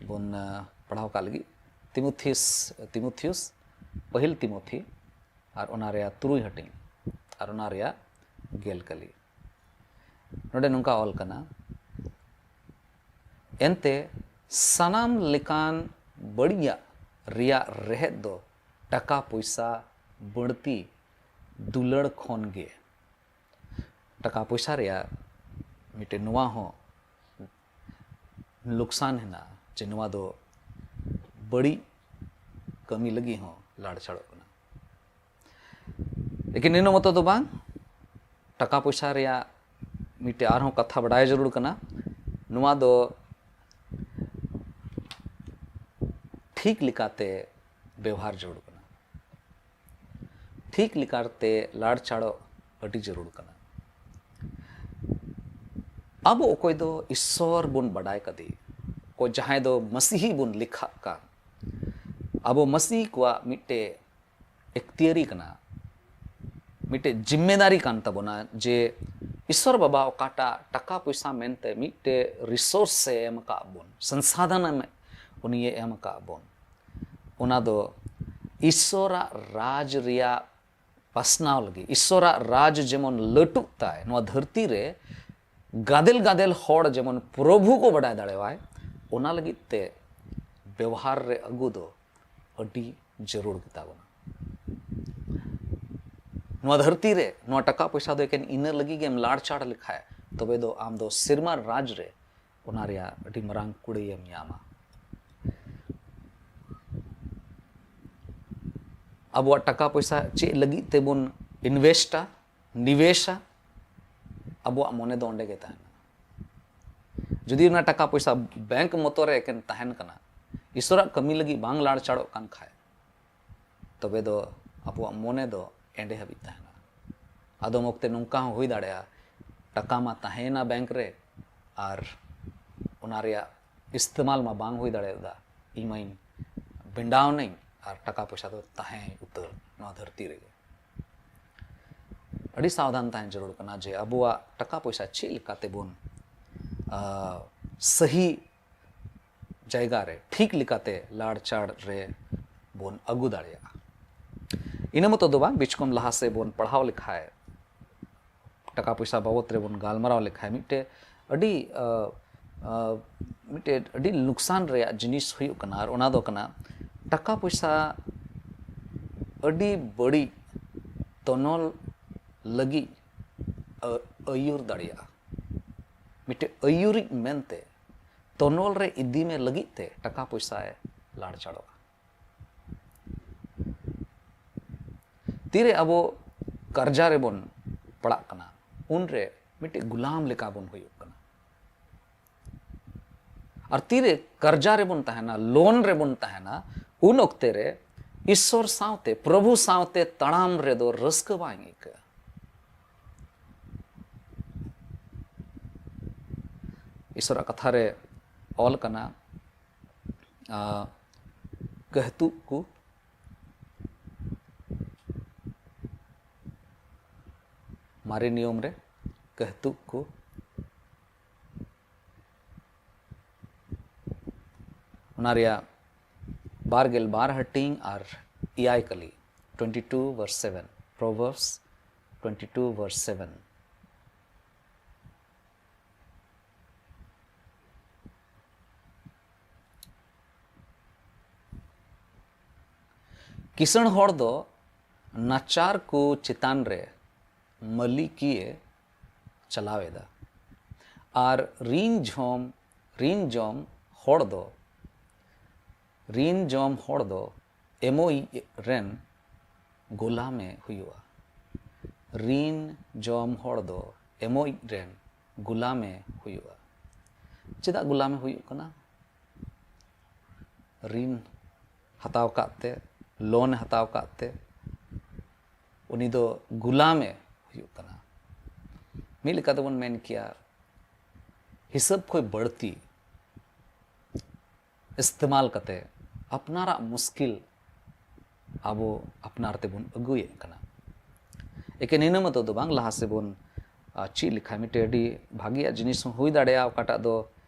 ᱵᱚᱱ ᱯᱟᱲᱦᱟᱣ ᱠᱟᱜ ᱞᱟᱹᱜᱤᱫ, ᱛᱤᱢᱩᱛᱷᱤᱥ ᱛᱤᱢᱩᱛᱷᱤᱭᱩᱥ ᱯᱟᱹᱦᱤᱞ ᱛᱤᱢᱩᱛᱷᱤ ᱟᱨ ᱚᱱᱟ ᱨᱮᱭᱟᱜ ᱛᱩᱨᱩᱭ ᱦᱟᱹᱴᱤᱧ ᱟᱨ ᱚᱱᱟ ᱨᱮᱭᱟᱜ ᱜᱮᱞ ᱠᱟᱹᱞᱤ᱾ ᱱᱚᱰᱮ ᱱᱚᱝᱠᱟ ᱚᱞ ᱠᱟᱱᱟ, ᱮᱱᱛᱮ ᱥᱟᱱᱟᱢ ᱞᱮᱠᱟᱱ ᱵᱟᱹᱲᱤᱡᱟᱜ ᱨᱮᱭᱟᱜ ᱨᱮᱦᱮᱫ ᱫᱚ ᱴᱟᱠᱟ ᱯᱚᱭᱥᱟ ᱵᱟᱹᱲᱛᱤ ᱫᱩᱞᱟᱹᱲ ᱠᱷᱚᱱ ᱜᱮ᱾ ᱴᱟᱠᱟ ᱯᱚᱭᱥᱟ ᱨᱮᱭᱟᱜ ᱢᱤᱫᱴᱮᱱ ᱱᱚᱣᱟ ᱦᱚᱸ ᱞᱚᱠᱥᱟᱱ ᱦᱮᱱᱟᱜᱼᱟ ᱡᱮ ᱱᱚᱣᱟ ᱫᱚ ᱵᱟᱹᱲᱤᱡ ᱠᱟᱹᱢᱤ ᱞᱟᱹᱜᱤᱫ ᱦᱚᱸ ᱞᱟᱲᱪᱟᱲᱚᱜ ᱠᱟᱱᱟ᱾ ᱞᱮᱠᱤᱱ ᱤᱱᱟᱹ ᱢᱚᱛᱚ ᱫᱚ ᱵᱟᱝ, ᱴᱟᱠᱟ ᱯᱚᱭᱥᱟ ᱨᱮᱭᱟᱜ ᱢᱤᱫᱴᱮᱡ ᱟᱨᱦᱚᱸ ᱠᱟᱛᱷᱟ ᱵᱟᱰᱟᱭ ᱡᱟᱹᱨᱩᱲ ᱠᱟᱱᱟ᱾ ᱱᱚᱣᱟ ᱫᱚ ᱴᱷᱤᱠ ᱞᱮᱠᱟᱛᱮ ᱵᱮᱣᱦᱟᱨ ᱡᱟᱹᱨᱩᱲ ᱠᱟᱱᱟ᱾ ᱴᱷᱤᱠ ᱞᱮᱠᱟᱛᱮ ᱞᱟᱲᱪᱟᱲᱚᱜ ᱟᱹᱰᱤ ᱡᱟᱹᱨᱩᱲ ᱠᱟᱱᱟ᱾ ᱟᱵᱚ ᱚᱠᱚᱭ ᱫᱚ ᱤᱥᱥᱚᱨ ᱵᱚᱱ ᱵᱟᱰᱟᱭ ᱠᱟᱫᱮ, ᱚᱠᱚᱭ ᱡᱟᱦᱟᱸᱭ ᱫᱚ ᱢᱟᱹᱥᱤᱦᱤ ᱵᱚᱱ ᱞᱮᱠᱷᱟᱜ ᱠᱟᱱ, ᱟᱵᱚ ᱢᱟᱹᱥᱤᱦᱤ ᱠᱚᱣᱟᱜ ᱢᱤᱫᱴᱮᱡ ᱮᱠᱛᱤᱭᱟᱹᱨᱤ ᱠᱟᱱᱟ, ᱢᱤᱫᱴᱮᱡ ᱡᱤᱢᱢᱮᱫᱟᱨᱤ ᱠᱟᱱ ᱛᱟᱵᱚᱱᱟ ᱡᱮ ᱤᱥᱥᱚᱨ ᱵᱟᱵᱟ ᱚᱠᱟᱴᱟᱜ ᱴᱟᱠᱟ ᱯᱚᱭᱥᱟ ᱢᱮᱱᱛᱮ ᱢᱤᱫᱴᱮᱡ resource ᱮ ᱮᱢ ᱟᱠᱟᱫ ᱵᱚᱱ, ᱥᱚᱝᱥᱟᱫᱷᱚᱱ ᱮ ᱩᱱᱤᱭᱮ ᱮᱢ ᱟᱠᱟᱫ ᱵᱚᱱ, ᱚᱱᱟ ᱫᱚ ᱤᱥᱥᱚᱨᱟᱜ ᱨᱟᱡᱽ ᱨᱮᱭᱟᱜ ᱯᱟᱥᱱᱟᱣ ᱞᱟᱹᱜᱤᱫ, ᱤᱥᱥᱚᱨᱟᱜ ᱨᱟᱡᱽ ᱡᱮᱢᱚᱱ ᱞᱟᱹᱴᱩᱜ ᱛᱟᱭ, ᱱᱚᱣᱟ ᱫᱷᱟᱹᱨᱛᱤ ᱨᱮ ᱜᱟᱫᱮᱞ ᱜᱟᱫᱮᱞ ᱦᱚᱲ ᱡᱮᱢᱚᱱ ᱯᱨᱚᱵᱷᱩ ᱠᱚ ᱵᱟᱰᱟᱭ ᱫᱟᱲᱮᱣᱟᱭ, ᱚᱱᱟ ᱞᱟᱹᱜᱤᱫ ᱛᱮ ᱵᱮᱣᱦᱟᱨ ᱨᱮ ᱟᱹᱜᱩ ᱫᱚ ᱟᱹᱰᱤ ᱡᱟᱹᱨᱩᱲ ᱜᱮᱛᱟ ᱵᱚᱱᱟ᱾ ᱱᱚᱣᱟ ᱫᱷᱟᱹᱨᱛᱤ ᱨᱮ ᱱᱚᱣᱟ ᱴᱟᱠᱟ ᱯᱚᱭᱥᱟ ᱫᱚ ᱮᱠᱮᱱ ᱤᱱᱟᱹ ᱞᱟᱹᱜᱤᱫ ᱜᱮᱢ ᱞᱟᱲᱪᱟᱲ ᱞᱮᱠᱷᱟᱡ, ᱛᱚᱵᱮ ᱫᱚ ᱟᱢ ᱫᱚ ᱥᱮᱨᱢᱟ ᱨᱟᱡᱽ ᱨᱮ ᱚᱱᱟ ᱨᱮᱭᱟᱜ ᱟᱹᱰᱤ ᱢᱟᱨᱟᱝ ᱠᱩᱲᱟᱹᱭᱮᱢ ᱧᱟᱢᱟ᱾ ᱟᱵᱚᱣᱟᱜ ᱴᱟᱠᱟ ᱯᱚᱭᱥᱟ ᱪᱮᱫ ᱞᱟᱹᱜᱤᱫ ᱛᱮᱵᱚᱱ invest ᱟ, ᱱᱤᱵᱮᱥᱟ, ᱟᱵᱚᱣᱟᱜ ᱢᱚᱱᱮ ᱫᱚ ᱚᱸᱰᱮ ᱜᱮ ᱛᱟᱦᱮᱱᱟ᱾ ᱡᱩᱫᱤ ᱚᱱᱟ ᱴᱟᱠᱟ ᱯᱚᱭᱥᱟ ᱵᱮᱝᱠ ᱢᱚᱛᱚ ᱨᱮ ᱮᱠᱮᱱ ᱛᱟᱦᱮᱱ ᱠᱟᱱᱟ, ᱤᱥᱚᱨᱟᱜ ᱠᱟᱹᱢᱤ ᱞᱟᱹᱜᱤᱫ ᱵᱟᱝ ᱞᱟᱲᱪᱟᱲᱚᱜ ᱠᱟᱱ ᱠᱷᱟᱡ, ᱛᱚᱵᱮ ᱫᱚ ᱟᱵᱚᱣᱟᱜ ᱢᱚᱱᱮ ᱫᱚ ᱮᱸᱰᱮ ᱦᱟᱹᱵᱤᱡ ᱛᱟᱦᱮᱱᱟ᱾ ᱟᱫᱚᱢ ᱚᱠᱛᱮ ᱱᱚᱝᱠᱟ ᱦᱚᱸ ᱦᱩᱭ ᱫᱟᱲᱮᱭᱟᱜᱼᱟ, ᱴᱟᱠᱟ ᱢᱟ ᱛᱟᱦᱮᱸᱭᱮᱱᱟ ᱵᱮᱝᱠ ᱨᱮ, ᱟᱨ ᱚᱱᱟ ᱨᱮᱭᱟᱜ ᱤᱥᱛᱮᱢᱟᱞ ᱢᱟ ᱵᱟᱝ ᱦᱩᱭ ᱫᱟᱲᱮᱭᱟᱫᱟ, ᱤᱧ ᱢᱟᱧ ᱵᱮᱸᱰᱟᱣ ᱱᱟᱹᱧ, ᱟᱨ ᱴᱟᱠᱟ ᱯᱚᱭᱥᱟ ᱫᱚ ᱛᱟᱦᱮᱸ ᱩᱛᱟᱹᱨ ᱱᱚᱣᱟ ᱫᱷᱟᱹᱨᱛᱤ ᱨᱮᱜᱮ᱾ ᱟᱹᱰᱤ ᱥᱟᱵᱫᱷᱟᱱ ᱛᱟᱦᱮᱸ ᱡᱟᱹᱨᱩᱲ ᱠᱟᱱᱟ ᱡᱮ ᱟᱵᱚᱣᱟᱜ ᱴᱟᱠᱟ ᱯᱚᱭᱥᱟ ᱪᱮᱫ ᱞᱮᱠᱟ ᱛᱮᱵᱚᱱ, ᱟ, ᱥᱟᱹᱦᱤ ᱡᱟᱭᱜᱟ ᱨᱮ, ᱴᱷᱤᱠ ᱞᱮᱠᱟᱛᱮ ᱞᱟᱲᱪᱟᱲ ᱨᱮ ᱵᱚᱱ ᱟᱹᱜᱩ ᱫᱟᱲᱮᱭᱟᱜᱼᱟ᱾ ᱤᱱᱟᱹ ᱢᱚᱛᱚ ᱫᱚ ᱵᱟᱝ, ᱵᱤᱪᱠᱚᱢ ᱞᱟᱦᱟ ᱥᱮᱫ ᱵᱚᱱ ᱯᱟᱲᱦᱟᱣ ᱞᱮᱠᱷᱟᱡ, ᱴᱟᱠᱟ ᱯᱚᱭᱥᱟ ᱵᱟᱵᱚᱛ ᱨᱮᱵᱚᱱ ᱜᱟᱞᱢᱟᱨᱟᱣ ᱞᱮᱠᱷᱟᱡ, ᱢᱤᱫᱴᱮᱡ ᱟᱹᱰᱤ, ᱟ, ᱟ, ᱢᱤᱫᱴᱮᱡ ᱟᱹᱰᱤ ᱞᱩᱠᱥᱟᱱ ᱨᱮᱭᱟᱜ ᱡᱤᱱᱤᱥ ᱦᱩᱭᱩᱜ ᱠᱟᱱᱟ, ᱟᱨ ᱚᱱᱟ ᱫᱚ ᱠᱟᱱᱟ ᱴᱟᱠᱟ ᱯᱚᱭᱥᱟ ᱟᱹᱰᱤ ᱵᱟᱹᱲᱤᱡ ᱛᱚᱱᱚᱞ ᱞᱟᱹᱜᱤᱫ ᱟ-, ᱟᱹᱭᱩᱨ ᱫᱟᱲᱮᱭᱟᱜᱼᱟ᱾ ᱢᱤᱫᱴᱮᱡ ᱟᱹᱭᱩᱨᱤᱡ ᱢᱮᱱᱛᱮ ᱛᱚᱱᱚᱞ ᱨᱮ ᱤᱫᱤ ᱢᱮ ᱞᱟᱹᱜᱤᱫ ᱛᱮ ᱴᱟᱠᱟ ᱯᱚᱭᱥᱟᱭ ᱞᱟᱲᱪᱟᱲᱚᱜᱼᱟ᱾ ᱛᱤᱨᱮ ᱟᱵᱚ ᱠᱟᱨᱡᱟ ᱨᱮᱵᱚᱱ ᱯᱟᱲᱟᱜ ᱠᱟᱱᱟ, ᱩᱱᱨᱮ ᱢᱤᱫᱴᱮᱡ ᱜᱩᱞᱟᱢ ᱞᱮᱠᱟ ᱵᱚᱱ ᱦᱩᱭᱩᱜ ᱠᱟᱱᱟ᱾ ᱟᱨ ᱛᱤᱨᱮ ᱠᱟᱨᱡᱟ ᱨᱮᱵᱚᱱ ᱛᱟᱦᱮᱱᱟ, ᱞᱳᱱ ᱨᱮᱵᱚᱱ ᱛᱟᱦᱮᱱᱟ, ᱩᱱ ᱚᱠᱛᱮ ᱨᱮ ᱤᱥᱥᱚᱨ ᱥᱟᱶᱛᱮ, ᱯᱨᱚᱵᱷᱩ ᱥᱟᱶᱛᱮ ᱛᱟᱲᱟᱢ ᱨᱮᱫᱚ ᱨᱟᱹᱥᱠᱟᱹ ᱵᱟᱝ ᱟᱹᱭᱠᱟᱹᱜᱼᱟ᱾ ᱤᱥᱥᱚᱨᱟᱜ ᱠᱟᱛᱷᱟ ᱨᱮ ᱚᱞ ᱠᱟᱱᱟ, ᱟ, ᱠᱟᱹᱦᱛᱩᱜ ᱠᱚ ᱢᱟᱨᱮ ᱱᱤᱭᱚᱢ ᱨᱮ ᱠᱟᱹᱦᱛᱩᱠ ᱠᱚ, ᱚᱱᱟ ᱨᱮᱭᱟᱜ ᱵᱟᱨ ᱜᱮᱞ ᱵᱟᱨ ᱦᱟᱹᱴᱤᱧ ᱟᱨ ᱮᱭᱟᱭ ᱠᱟᱹᱞᱤ, twenty two verse seven, Proverbs twenty two verse seven. ᱠᱤᱥᱟᱹᱬ ᱦᱚᱲ ᱫᱚ ᱱᱟᱪᱟᱨ ᱠᱚ ᱪᱮᱛᱟᱱ ᱨᱮ ᱢᱟᱹᱞᱤᱠᱤᱭᱮ ᱪᱟᱞᱟᱣ ᱮᱫᱟ, ᱟᱨ ᱨᱤᱱ ᱡᱚᱢ ᱨᱤᱱ ᱡᱚᱢ ᱦᱚᱲ ᱫᱚ ᱨᱤᱱ ᱡᱚᱢ ᱦᱚᱲ ᱫᱚ ᱮᱢᱚᱭᱤᱡ ᱨᱮᱱ ᱜᱳᱞᱟᱢᱮ ᱦᱩᱭᱩᱜᱼᱟ᱾ ᱨᱤᱱ ᱡᱚᱢ ᱦᱚᱲ ᱫᱚ ᱮᱢᱚᱭᱤᱡ ᱨᱮᱱ ᱜᱳᱞᱟᱢᱮ ᱦᱩᱭᱩᱜᱼᱟ᱾ ᱪᱮᱫᱟᱜ ᱜᱳᱞᱟᱢᱮ ᱦᱩᱭᱩᱜ ᱠᱟᱱᱟ? ᱨᱤᱱ ᱦᱟᱛᱟᱣ ᱠᱟᱫ ᱛᱮ, ᱞᱳᱱ ᱮ ᱦᱟᱛᱟᱣ ᱠᱟᱫ ᱛᱮ ᱩᱱᱤ ᱫᱚ ᱜᱩᱞᱟᱢᱮ ᱦᱩᱭᱩᱜ ᱠᱟᱱᱟ᱾ ᱢᱤᱫ ᱞᱮᱠᱟ ᱛᱮᱵᱚᱱ ᱢᱮᱱ ᱠᱮᱭᱟ, ᱦᱤᱥᱟᱹᱵ ᱠᱷᱚᱱ ᱵᱟᱹᱲᱛᱤ ᱤᱥᱛᱮᱢᱟᱞ ᱠᱟᱛᱮ ᱟᱯᱱᱟᱨᱟᱜ ᱢᱩᱥᱠᱤᱞ ᱟᱵᱚ ᱟᱯᱱᱟᱨ ᱛᱮᱵᱚᱱ ᱟᱹᱜᱩᱭᱮᱫ ᱠᱟᱱᱟ᱾ ᱮᱠᱮᱱ ᱤᱱᱟᱹ ᱢᱚᱛᱚ ᱫᱚ ᱵᱟᱝ, ᱞᱟᱦᱟ ᱥᱮᱫ ᱵᱚᱱ, ᱟᱨ ᱪᱮᱫ ᱞᱮᱠᱷᱟᱱ ᱢᱤᱫᱴᱮᱱ ᱟᱹᱰᱤ ᱵᱷᱟᱜᱮᱭᱟᱜ ᱡᱤᱱᱤᱥ ᱦᱚᱸ ᱦᱩᱭ ᱫᱟᱲᱮᱭᱟᱜᱼᱟ, ᱚᱠᱟᱴᱟᱜ ᱫᱚ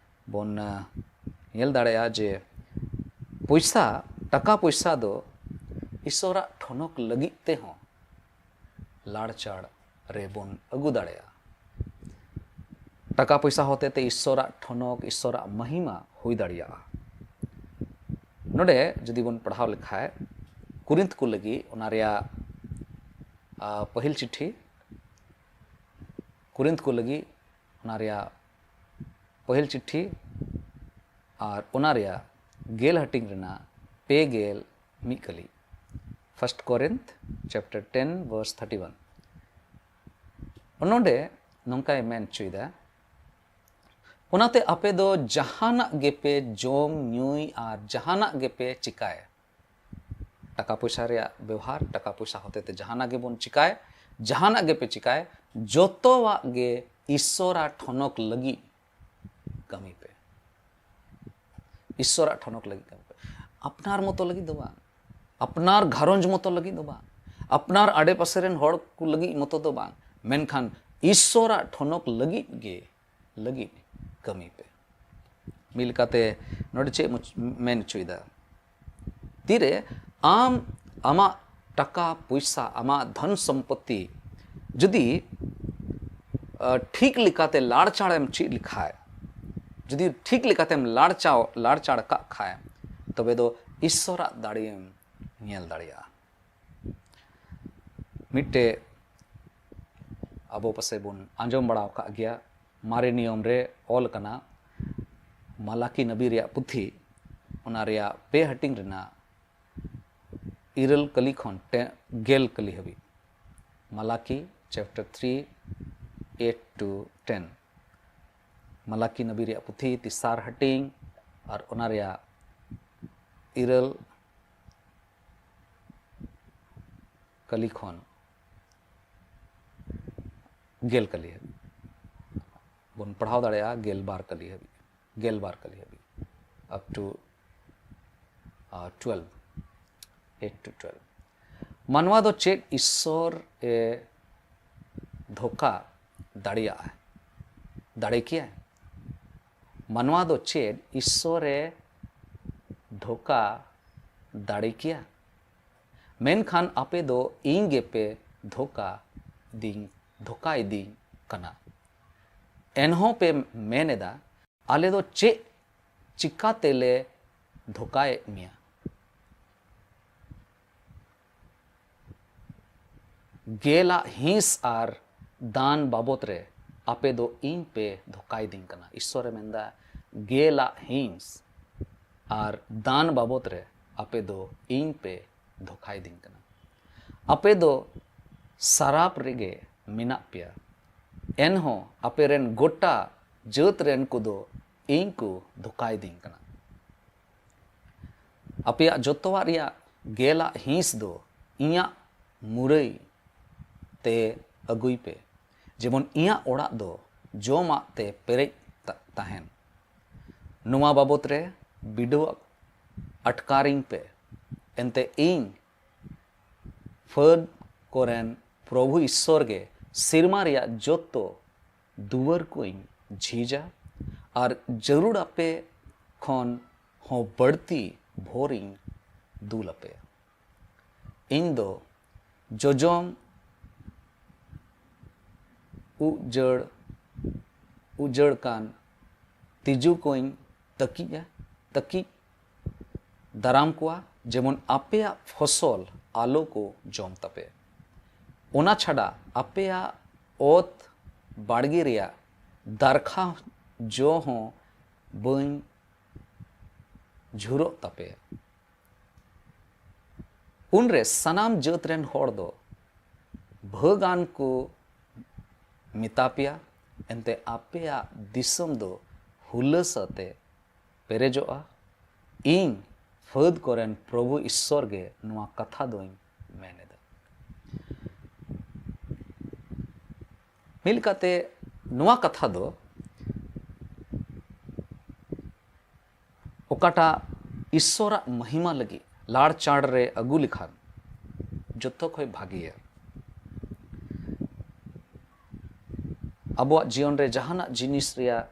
ᱵᱚᱱ, ᱟ, ᱧᱮᱞ ᱫᱟᱲᱮᱭᱟᱜᱼᱟ ᱡᱮ ᱯᱚᱭᱥᱟ, ᱴᱟᱠᱟ ᱯᱚᱭᱥᱟ ᱫᱚ ᱤᱥᱚᱨᱟᱜ ᱴᱷᱚᱱᱚᱠ ᱞᱟᱹᱜᱤᱫ ᱛᱮᱦᱚᱸ ᱞᱟᱲᱪᱟᱲ ᱨᱮᱵᱚᱱ ᱟᱹᱜᱩ ᱫᱟᱲᱮᱭᱟᱜᱼᱟ᱾ ᱴᱟᱠᱟ ᱯᱚᱭᱥᱟ ᱦᱚᱛᱮ ᱛᱮ ᱤᱥᱚᱨᱟᱜ ᱴᱷᱚᱱᱚᱠ, ᱤᱥᱚᱨᱟᱜ ᱢᱟᱦᱤᱢᱟ ᱦᱩᱭ ᱫᱟᱲᱮᱭᱟᱜᱼᱟ᱾ ᱱᱚᱰᱮ ᱡᱩᱫᱤ ᱵᱚᱱ ᱯᱟᱲᱦᱟᱣ ᱞᱮᱠᱷᱟᱡ, ᱠᱩᱨᱤᱱᱛ ᱠᱚ ᱞᱟᱹᱜᱤᱫ ᱚᱱᱟ ᱨᱮᱭᱟᱜ, ᱟ, ᱯᱟᱹᱦᱤᱞ ᱪᱤᱴᱷᱤ, ᱠᱩᱨᱤᱱᱛ ᱠᱚ ᱞᱟᱹᱜᱤᱫ ᱚᱱᱟ ᱨᱮᱭᱟᱜ ᱯᱟᱹᱦᱤᱞ ᱪᱤᱴᱷᱤ ᱟᱨ ᱚᱱᱟ ᱨᱮᱭᱟᱜ ᱜᱮᱞ ᱦᱟᱹᱴᱤᱧ ᱨᱮᱱᱟᱜ ᱯᱮ ᱜᱮᱞ ᱢᱤᱫ ᱠᱟᱹᱞᱤ, First Corinth chapter ten verse thirty one. ᱱᱚᱰᱮ ᱱᱚᱝᱠᱟᱭ ᱢᱮᱱ ᱦᱚᱪᱚᱭᱮᱫᱟ, ᱚᱱᱟᱛᱮ ᱟᱯᱮ ᱫᱚ ᱡᱟᱦᱟᱱᱟᱜ ᱜᱮᱯᱮ ᱡᱚᱢ ᱧᱩᱭ ᱟᱨ ᱡᱟᱦᱟᱱᱟᱜ ᱜᱮᱯᱮ ᱪᱤᱠᱟᱭ, ᱴᱟᱠᱟ ᱯᱚᱭᱥᱟ ᱨᱮᱭᱟᱜ ᱵᱮᱣᱦᱟᱨ, ᱴᱟᱠᱟ ᱯᱚᱭᱥᱟ ᱦᱚᱛᱮ ᱛᱮ ᱡᱟᱦᱟᱱᱟᱜ ᱜᱮᱵᱚᱱ ᱪᱤᱠᱟᱭ, ᱡᱟᱦᱟᱱᱟᱜ ᱜᱮᱯᱮ ᱪᱤᱠᱟᱭ, ᱡᱚᱛᱚᱣᱟᱜ ᱜᱮ ᱤᱥᱚᱨᱟ ᱴᱷᱚᱱᱚᱠ ᱞᱟᱹᱜᱤᱫ ᱠᱟᱹᱢᱤ ᱯᱮ᱾ ᱤᱥᱚᱨᱟᱜ ᱴᱷᱚᱱᱚᱠ ᱞᱟᱹᱜᱤᱫ ᱠᱟᱹᱢᱤ ᱯᱮ᱾ ᱟᱯᱱᱟᱨ ᱢᱚᱛᱚ ᱞᱟᱹᱜᱤᱫ ᱫᱚ ᱵᱟᱝ, ᱟᱯᱱᱟᱨ ᱜᱷᱟᱨᱚᱸᱡᱽ ᱢᱚᱛᱚ ᱞᱟᱹᱜᱤᱫ ᱫᱚ ᱵᱟᱝ, ᱟᱯᱱᱟᱨ ᱟᱰᱮᱯᱟᱥᱮ ᱨᱮᱱ ᱦᱚᱲ ᱠᱚ ᱞᱟᱹᱜᱤᱫ ᱢᱚᱛᱚ ᱫᱚ ᱵᱟᱝ, ᱢᱮᱱᱠᱷᱟᱱ ᱤᱥᱥᱚᱨᱟᱜ ᱴᱷᱚᱱᱚᱠ ᱞᱟᱹᱜᱤᱫ ᱜᱮ, ᱞᱟᱹᱜᱤᱫ ᱠᱟᱹᱢᱤ ᱯᱮ᱾ ᱢᱤᱫ ᱞᱮᱠᱟᱛᱮ ᱱᱚᱰᱮ ᱪᱮᱫ ᱢᱩᱪ-, ᱢᱮᱱ ᱦᱚᱪᱚᱭᱮᱫᱟ? ᱛᱤᱨᱮ ᱟᱢ ᱟᱢᱟᱜ ᱴᱟᱠᱟ ᱯᱚᱭᱥᱟ, ᱟᱢᱟᱜ ᱫᱷᱚᱱ ᱥᱚᱢᱯᱚᱛᱤ ᱡᱩᱫᱤ, ᱟ, ᱴᱷᱤᱠ ᱞᱮᱠᱟᱛᱮ ᱞᱟᱲᱪᱟᱲᱮᱢ ᱪᱮᱫ ᱞᱮᱠᱷᱟᱡ, ᱡᱩᱫᱤ ᱴᱷᱤᱠ ᱞᱮᱠᱟᱛᱮᱢ ᱞᱟᱲᱪᱟᱣ, ᱞᱟᱲᱪᱟᱲ ᱠᱟᱜ ᱠᱷᱟᱡ, ᱛᱚᱵᱮ ᱫᱚ ᱤᱥᱥᱚᱨᱟᱜ ᱫᱟᱲᱮᱢ ᱧᱮᱞ ᱫᱟᱲᱮᱭᱟᱜᱼᱟ᱾ ᱢᱤᱫᱴᱮᱡ ᱟᱵᱚ ᱯᱟᱥᱮᱡ ᱵᱚᱱ ᱟᱸᱡᱚᱢ ᱵᱟᱲᱟ ᱟᱠᱟᱫ ᱜᱮᱭᱟ, ᱢᱟᱨᱮ ᱱᱤᱭᱚᱢ ᱨᱮ ᱚᱞ ᱟᱠᱟᱱᱟ, ᱢᱟᱞᱟᱠᱤ ᱱᱟᱵᱤ ᱨᱮᱭᱟᱜ ᱯᱩᱛᱷᱤ, ᱚᱱᱟ ᱨᱮᱭᱟᱜ ᱯᱮ ᱦᱟᱹᱴᱤᱧ ᱨᱮᱱᱟᱜ ᱤᱨᱟᱹᱞ ᱠᱟᱹᱞᱤ ᱠᱷᱚᱱ ᱴᱮ-, ᱜᱮᱞ ᱠᱟᱹᱞᱤ ᱦᱟᱹᱵᱤᱡ᱾ Malachi chapter three, eight to ten᱾ Malachi Navi ᱨᱮᱭᱟᱜ ᱯᱩᱛᱷᱤ ᱛᱮᱥᱟᱨ ᱦᱟᱹᱴᱤᱧ ᱟᱨ ᱚᱱᱟ ᱨᱮᱭᱟᱜ ᱤᱨᱟᱹᱞ ᱠᱟᱹᱞᱤ ᱠᱷᱚᱱ ᱜᱮᱞ ᱠᱟᱹᱞᱤ ᱦᱟᱹᱵᱤᱡ ᱵᱚᱱ ᱯᱟᱲᱦᱟᱣ ᱫᱟᱲᱮᱭᱟᱜᱼᱟ, ᱜᱮᱞ ᱵᱟᱨ ᱠᱟᱹᱞᱤ ᱦᱟᱹᱵᱤᱡ, ᱜᱮᱞ ᱵᱟᱨ ᱠᱟᱹᱞᱤ ᱦᱟᱹᱵᱤᱡ, up to, uh, twelve, eight to twelve᱾ ᱢᱟᱱᱣᱟ ᱫᱚ ᱪᱮᱫ ᱤᱥᱥᱚᱨ ᱮ ᱫᱷᱳᱠᱟ ᱫᱟᱲᱮᱭᱟᱜᱼᱟ, ᱫᱟᱲᱮ ᱠᱮᱭᱟ? ᱢᱟᱱᱣᱟ ᱫᱚ ᱪᱮᱫ ᱤᱥᱥᱚᱨ ᱮ ᱫᱷᱳᱠᱟ ᱫᱟᱲᱮ ᱠᱮᱭᱟ? ᱢᱮᱱᱠᱷᱟᱱ ᱟᱯᱮ ᱫᱚ ᱤᱧ ᱜᱮᱯᱮ ᱫᱷᱳᱠᱟ ᱫᱤᱧ, ᱫᱷᱳᱠᱟᱭ ᱫᱤᱧ ᱠᱟᱱᱟ᱾ ᱮᱱᱦᱚᱸ ᱯᱮ ᱢᱮᱱ ᱮᱫᱟ, ᱟᱞᱮ ᱫᱚ ᱪᱮᱫ ᱪᱤᱠᱟ ᱛᱮᱞᱮ ᱫᱷᱳᱠᱟᱭᱮᱫ ᱢᱮᱭᱟ? ᱜᱮᱞᱟᱜ ᱦᱤᱸᱥ ᱟᱨ ᱫᱟᱱ ᱵᱟᱵᱚᱛ ᱨᱮ ᱟᱯᱮ ᱫᱚ ᱤᱧ ᱯᱮ ᱫᱷᱳᱠᱟᱭ ᱫᱤᱧ ᱠᱟᱱᱟ᱾ ᱤᱥᱥᱚᱨᱮ ᱢᱮᱱᱫᱟ, ᱜᱮᱞᱟᱜ ᱦᱤᱸᱥ ᱟᱨ ᱫᱟᱱ ᱵᱟᱵᱚᱛ ᱨᱮ ᱟᱯᱮ ᱫᱚ ᱤᱧ ᱯᱮ ᱫᱷᱳᱠᱟᱭ ᱫᱤᱧ ᱠᱟᱱᱟ᱾ ᱟᱯᱮ ᱫᱚ ᱥᱟᱨᱟᱯ ᱨᱮᱜᱮ ᱢᱮᱱᱟᱜ ᱯᱮᱭᱟ, ᱮᱱᱦᱚᱸ ᱟᱯᱮ ᱨᱮᱱ ᱜᱚᱴᱟ ᱡᱟᱹᱛ ᱨᱮᱱ ᱠᱚᱫᱚ ᱤᱧ ᱠᱚ ᱫᱷᱳᱠᱟᱭ ᱫᱤᱧ ᱠᱟᱱᱟ᱾ ᱟᱯᱮᱭᱟᱜ ᱡᱚᱛᱚᱣᱟᱜ ᱨᱮᱭᱟᱜ ᱜᱮᱞᱟᱜ ᱦᱤᱸᱥ ᱫᱚ ᱤᱧᱟᱜ ᱢᱩᱨᱟᱹᱭ ᱛᱮ ᱟᱹᱜᱩᱭ ᱯᱮ, ᱡᱮᱢᱚᱱ ᱤᱧᱟᱜ ᱚᱲᱟᱜ ᱫᱚ ᱡᱚᱢᱟᱜ ᱛᱮ ᱯᱮᱨᱮᱡ ᱛᱟ-, ᱛᱟᱦᱮᱱ᱾ ᱱᱚᱣᱟ ᱵᱟᱵᱚᱛ ᱨᱮ ᱵᱤᱰᱟᱹᱣ ᱟᱴᱠᱟᱨᱤᱧ ᱯᱮ, ᱮᱱᱛᱮ ᱤᱧ ᱯᱷᱟᱹᱫ ᱠᱚᱨᱮᱱ ᱯᱨᱚᱵᱷᱩ ᱤᱥᱥᱚᱨ ᱜᱮ ᱥᱮᱨᱢᱟ ᱨᱮᱭᱟᱜ ᱡᱚᱛᱚ ᱫᱩᱣᱟᱹᱨ ᱠᱚᱧ ᱡᱷᱤᱡᱟ ᱟᱨ ᱡᱟᱹᱨᱩᱲ ᱟᱯᱮ ᱠᱷᱚᱱ ᱦᱚᱸ ᱵᱟᱹᱲᱛᱤ ᱵᱷᱳᱨᱤᱧ ᱫᱩᱞ ᱟᱯᱮᱭᱟ᱾ ᱤᱧ ᱫᱚ ᱡᱚᱡᱚᱢ ᱩᱡᱟᱹᱲ ᱩᱡᱟᱹᱲ ᱠᱟᱱ ᱛᱤᱡᱩ ᱠᱚᱧ ᱛᱟᱹᱠᱤᱡᱼᱟ ᱛᱟᱹᱠᱤᱡ ᱫᱟᱨᱟᱢ ᱠᱚᱣᱟ, ᱡᱮᱢᱚᱱ ᱟᱯᱮᱭᱟᱜ ᱯᱷᱚᱥᱚᱞ ᱟᱞᱚ ᱠᱚ ᱡᱚᱢ ᱛᱟᱯᱮ᱾ ᱚᱱᱟ ᱪᱷᱟᱰᱟ ᱟᱯᱮᱭᱟᱜ ᱚᱛ ᱵᱟᱲᱜᱮ ᱨᱮᱭᱟᱜ ᱫᱟᱨᱠᱷᱟ ᱡᱚ ᱦᱚᱸ ᱵᱟᱹᱧ ᱡᱷᱩᱨᱚᱜ ᱛᱟᱯᱮᱭᱟ᱾ ᱩᱱᱨᱮ ᱥᱟᱱᱟᱢ ᱡᱟᱹᱛ ᱨᱮᱱ ᱦᱚᱲ ᱫᱚ ᱵᱷᱟᱹᱜᱟᱱ ᱠᱚ ᱢᱮᱛᱟ ᱯᱮᱭᱟ, ᱮᱱᱛᱮ ᱟᱯᱮᱭᱟᱜ ᱫᱤᱥᱚᱢ ᱫᱚ ᱦᱩᱞᱟᱹᱥ ᱟᱛᱮ ᱯᱮᱨᱮᱡᱚᱜᱼᱟ᱾ ᱤᱧ ᱯᱷᱟᱹᱫ ᱠᱚᱨᱮᱱ ᱯᱨᱚᱵᱷᱩ ᱤᱥᱥᱚᱨ ᱜᱮ ᱱᱚᱣᱟ ᱠᱟᱛᱷᱟ ᱫᱚᱧ ᱢᱮᱱ ᱮᱫᱟ᱾ ᱢᱤᱫ ᱞᱮᱠᱟᱛᱮ ᱱᱚᱣᱟ ᱠᱟᱛᱷᱟ ᱫᱚ ᱚᱠᱟᱴᱟᱜ ᱤᱥᱥᱚᱨᱟᱜ ᱢᱚᱦᱤᱢᱟ ᱞᱟᱹᱜᱤᱫ ᱞᱟᱲᱪᱟᱲ ᱨᱮ ᱟᱹᱜᱩ ᱞᱮᱠᱷᱟᱱ ᱡᱚᱛᱚ ᱠᱷᱚᱱ ᱵᱷᱟᱜᱮᱭᱟ᱾ ᱟᱵᱚᱣᱟᱜ ᱡᱤᱭᱚᱱ ᱨᱮ ᱡᱟᱦᱟᱱᱟᱜ ᱡᱤᱱᱤᱥ ᱨᱮᱭᱟᱜ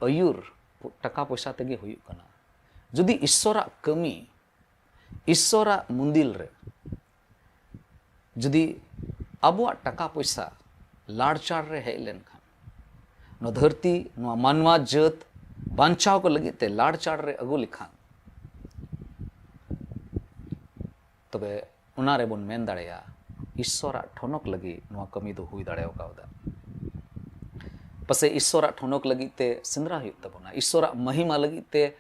ᱟᱹᱭᱩᱨ ᱴᱟᱠᱟ ᱯᱚᱭᱥᱟ ᱛᱮᱜᱮ ᱦᱩᱭᱩᱜ ᱠᱟᱱᱟ᱾ ᱡᱩᱫᱤ ᱤᱥᱥᱚᱨᱟᱜ ᱠᱟᱹᱢᱤ, ᱤᱥᱥᱚᱨᱟᱜ ᱢᱩᱱᱫᱤᱞ ᱨᱮ ᱡᱩᱫᱤ ᱟᱵᱚᱣᱟᱜ ᱴᱟᱠᱟ ᱯᱚᱭᱥᱟ ᱞᱟᱲᱪᱟᱲ ᱨᱮ ᱦᱮᱡ ᱞᱮᱱᱠᱷᱟᱱ, ᱱᱚᱣᱟ ᱫᱷᱟᱹᱨᱛᱤ, ᱱᱚᱣᱟ ᱢᱟᱱᱣᱟ ᱡᱟᱹᱛ ᱵᱟᱧᱪᱟᱣ ᱠᱚ ᱞᱟᱹᱜᱤᱫ ᱛᱮ ᱞᱟᱲᱪᱟᱲ ᱨᱮ ᱟᱹᱜᱩ ᱞᱮᱠᱷᱟᱱ, ᱛᱚᱵᱮ ᱚᱱᱟ ᱨᱮᱵᱚᱱ ᱢᱮᱱ ᱫᱟᱲᱮᱭᱟᱜᱼᱟ, ᱤᱥᱥᱚᱨᱟᱜ ᱴᱷᱚᱱᱚᱠ ᱞᱟᱹᱜᱤᱫ ᱱᱚᱣᱟ ᱠᱟᱹᱢᱤ ᱫᱚ ᱦᱩᱭ ᱫᱟᱲᱮ ᱠᱟᱣᱫᱟ᱾ ᱯᱟᱥᱮᱡ ᱤᱥᱥᱚᱨᱟᱜ ᱴᱷᱚᱱᱚᱠ ᱞᱟᱹᱜᱤᱫ ᱛᱮ ᱥᱮᱸᱫᱽᱨᱟ ᱦᱩᱭᱩᱜ ᱛᱟᱵᱚᱱᱟ, ᱤᱥᱥᱚᱨᱟᱜ ᱢᱚᱦᱤᱢᱟ ᱞᱟᱹᱜᱤᱫ ᱛᱮ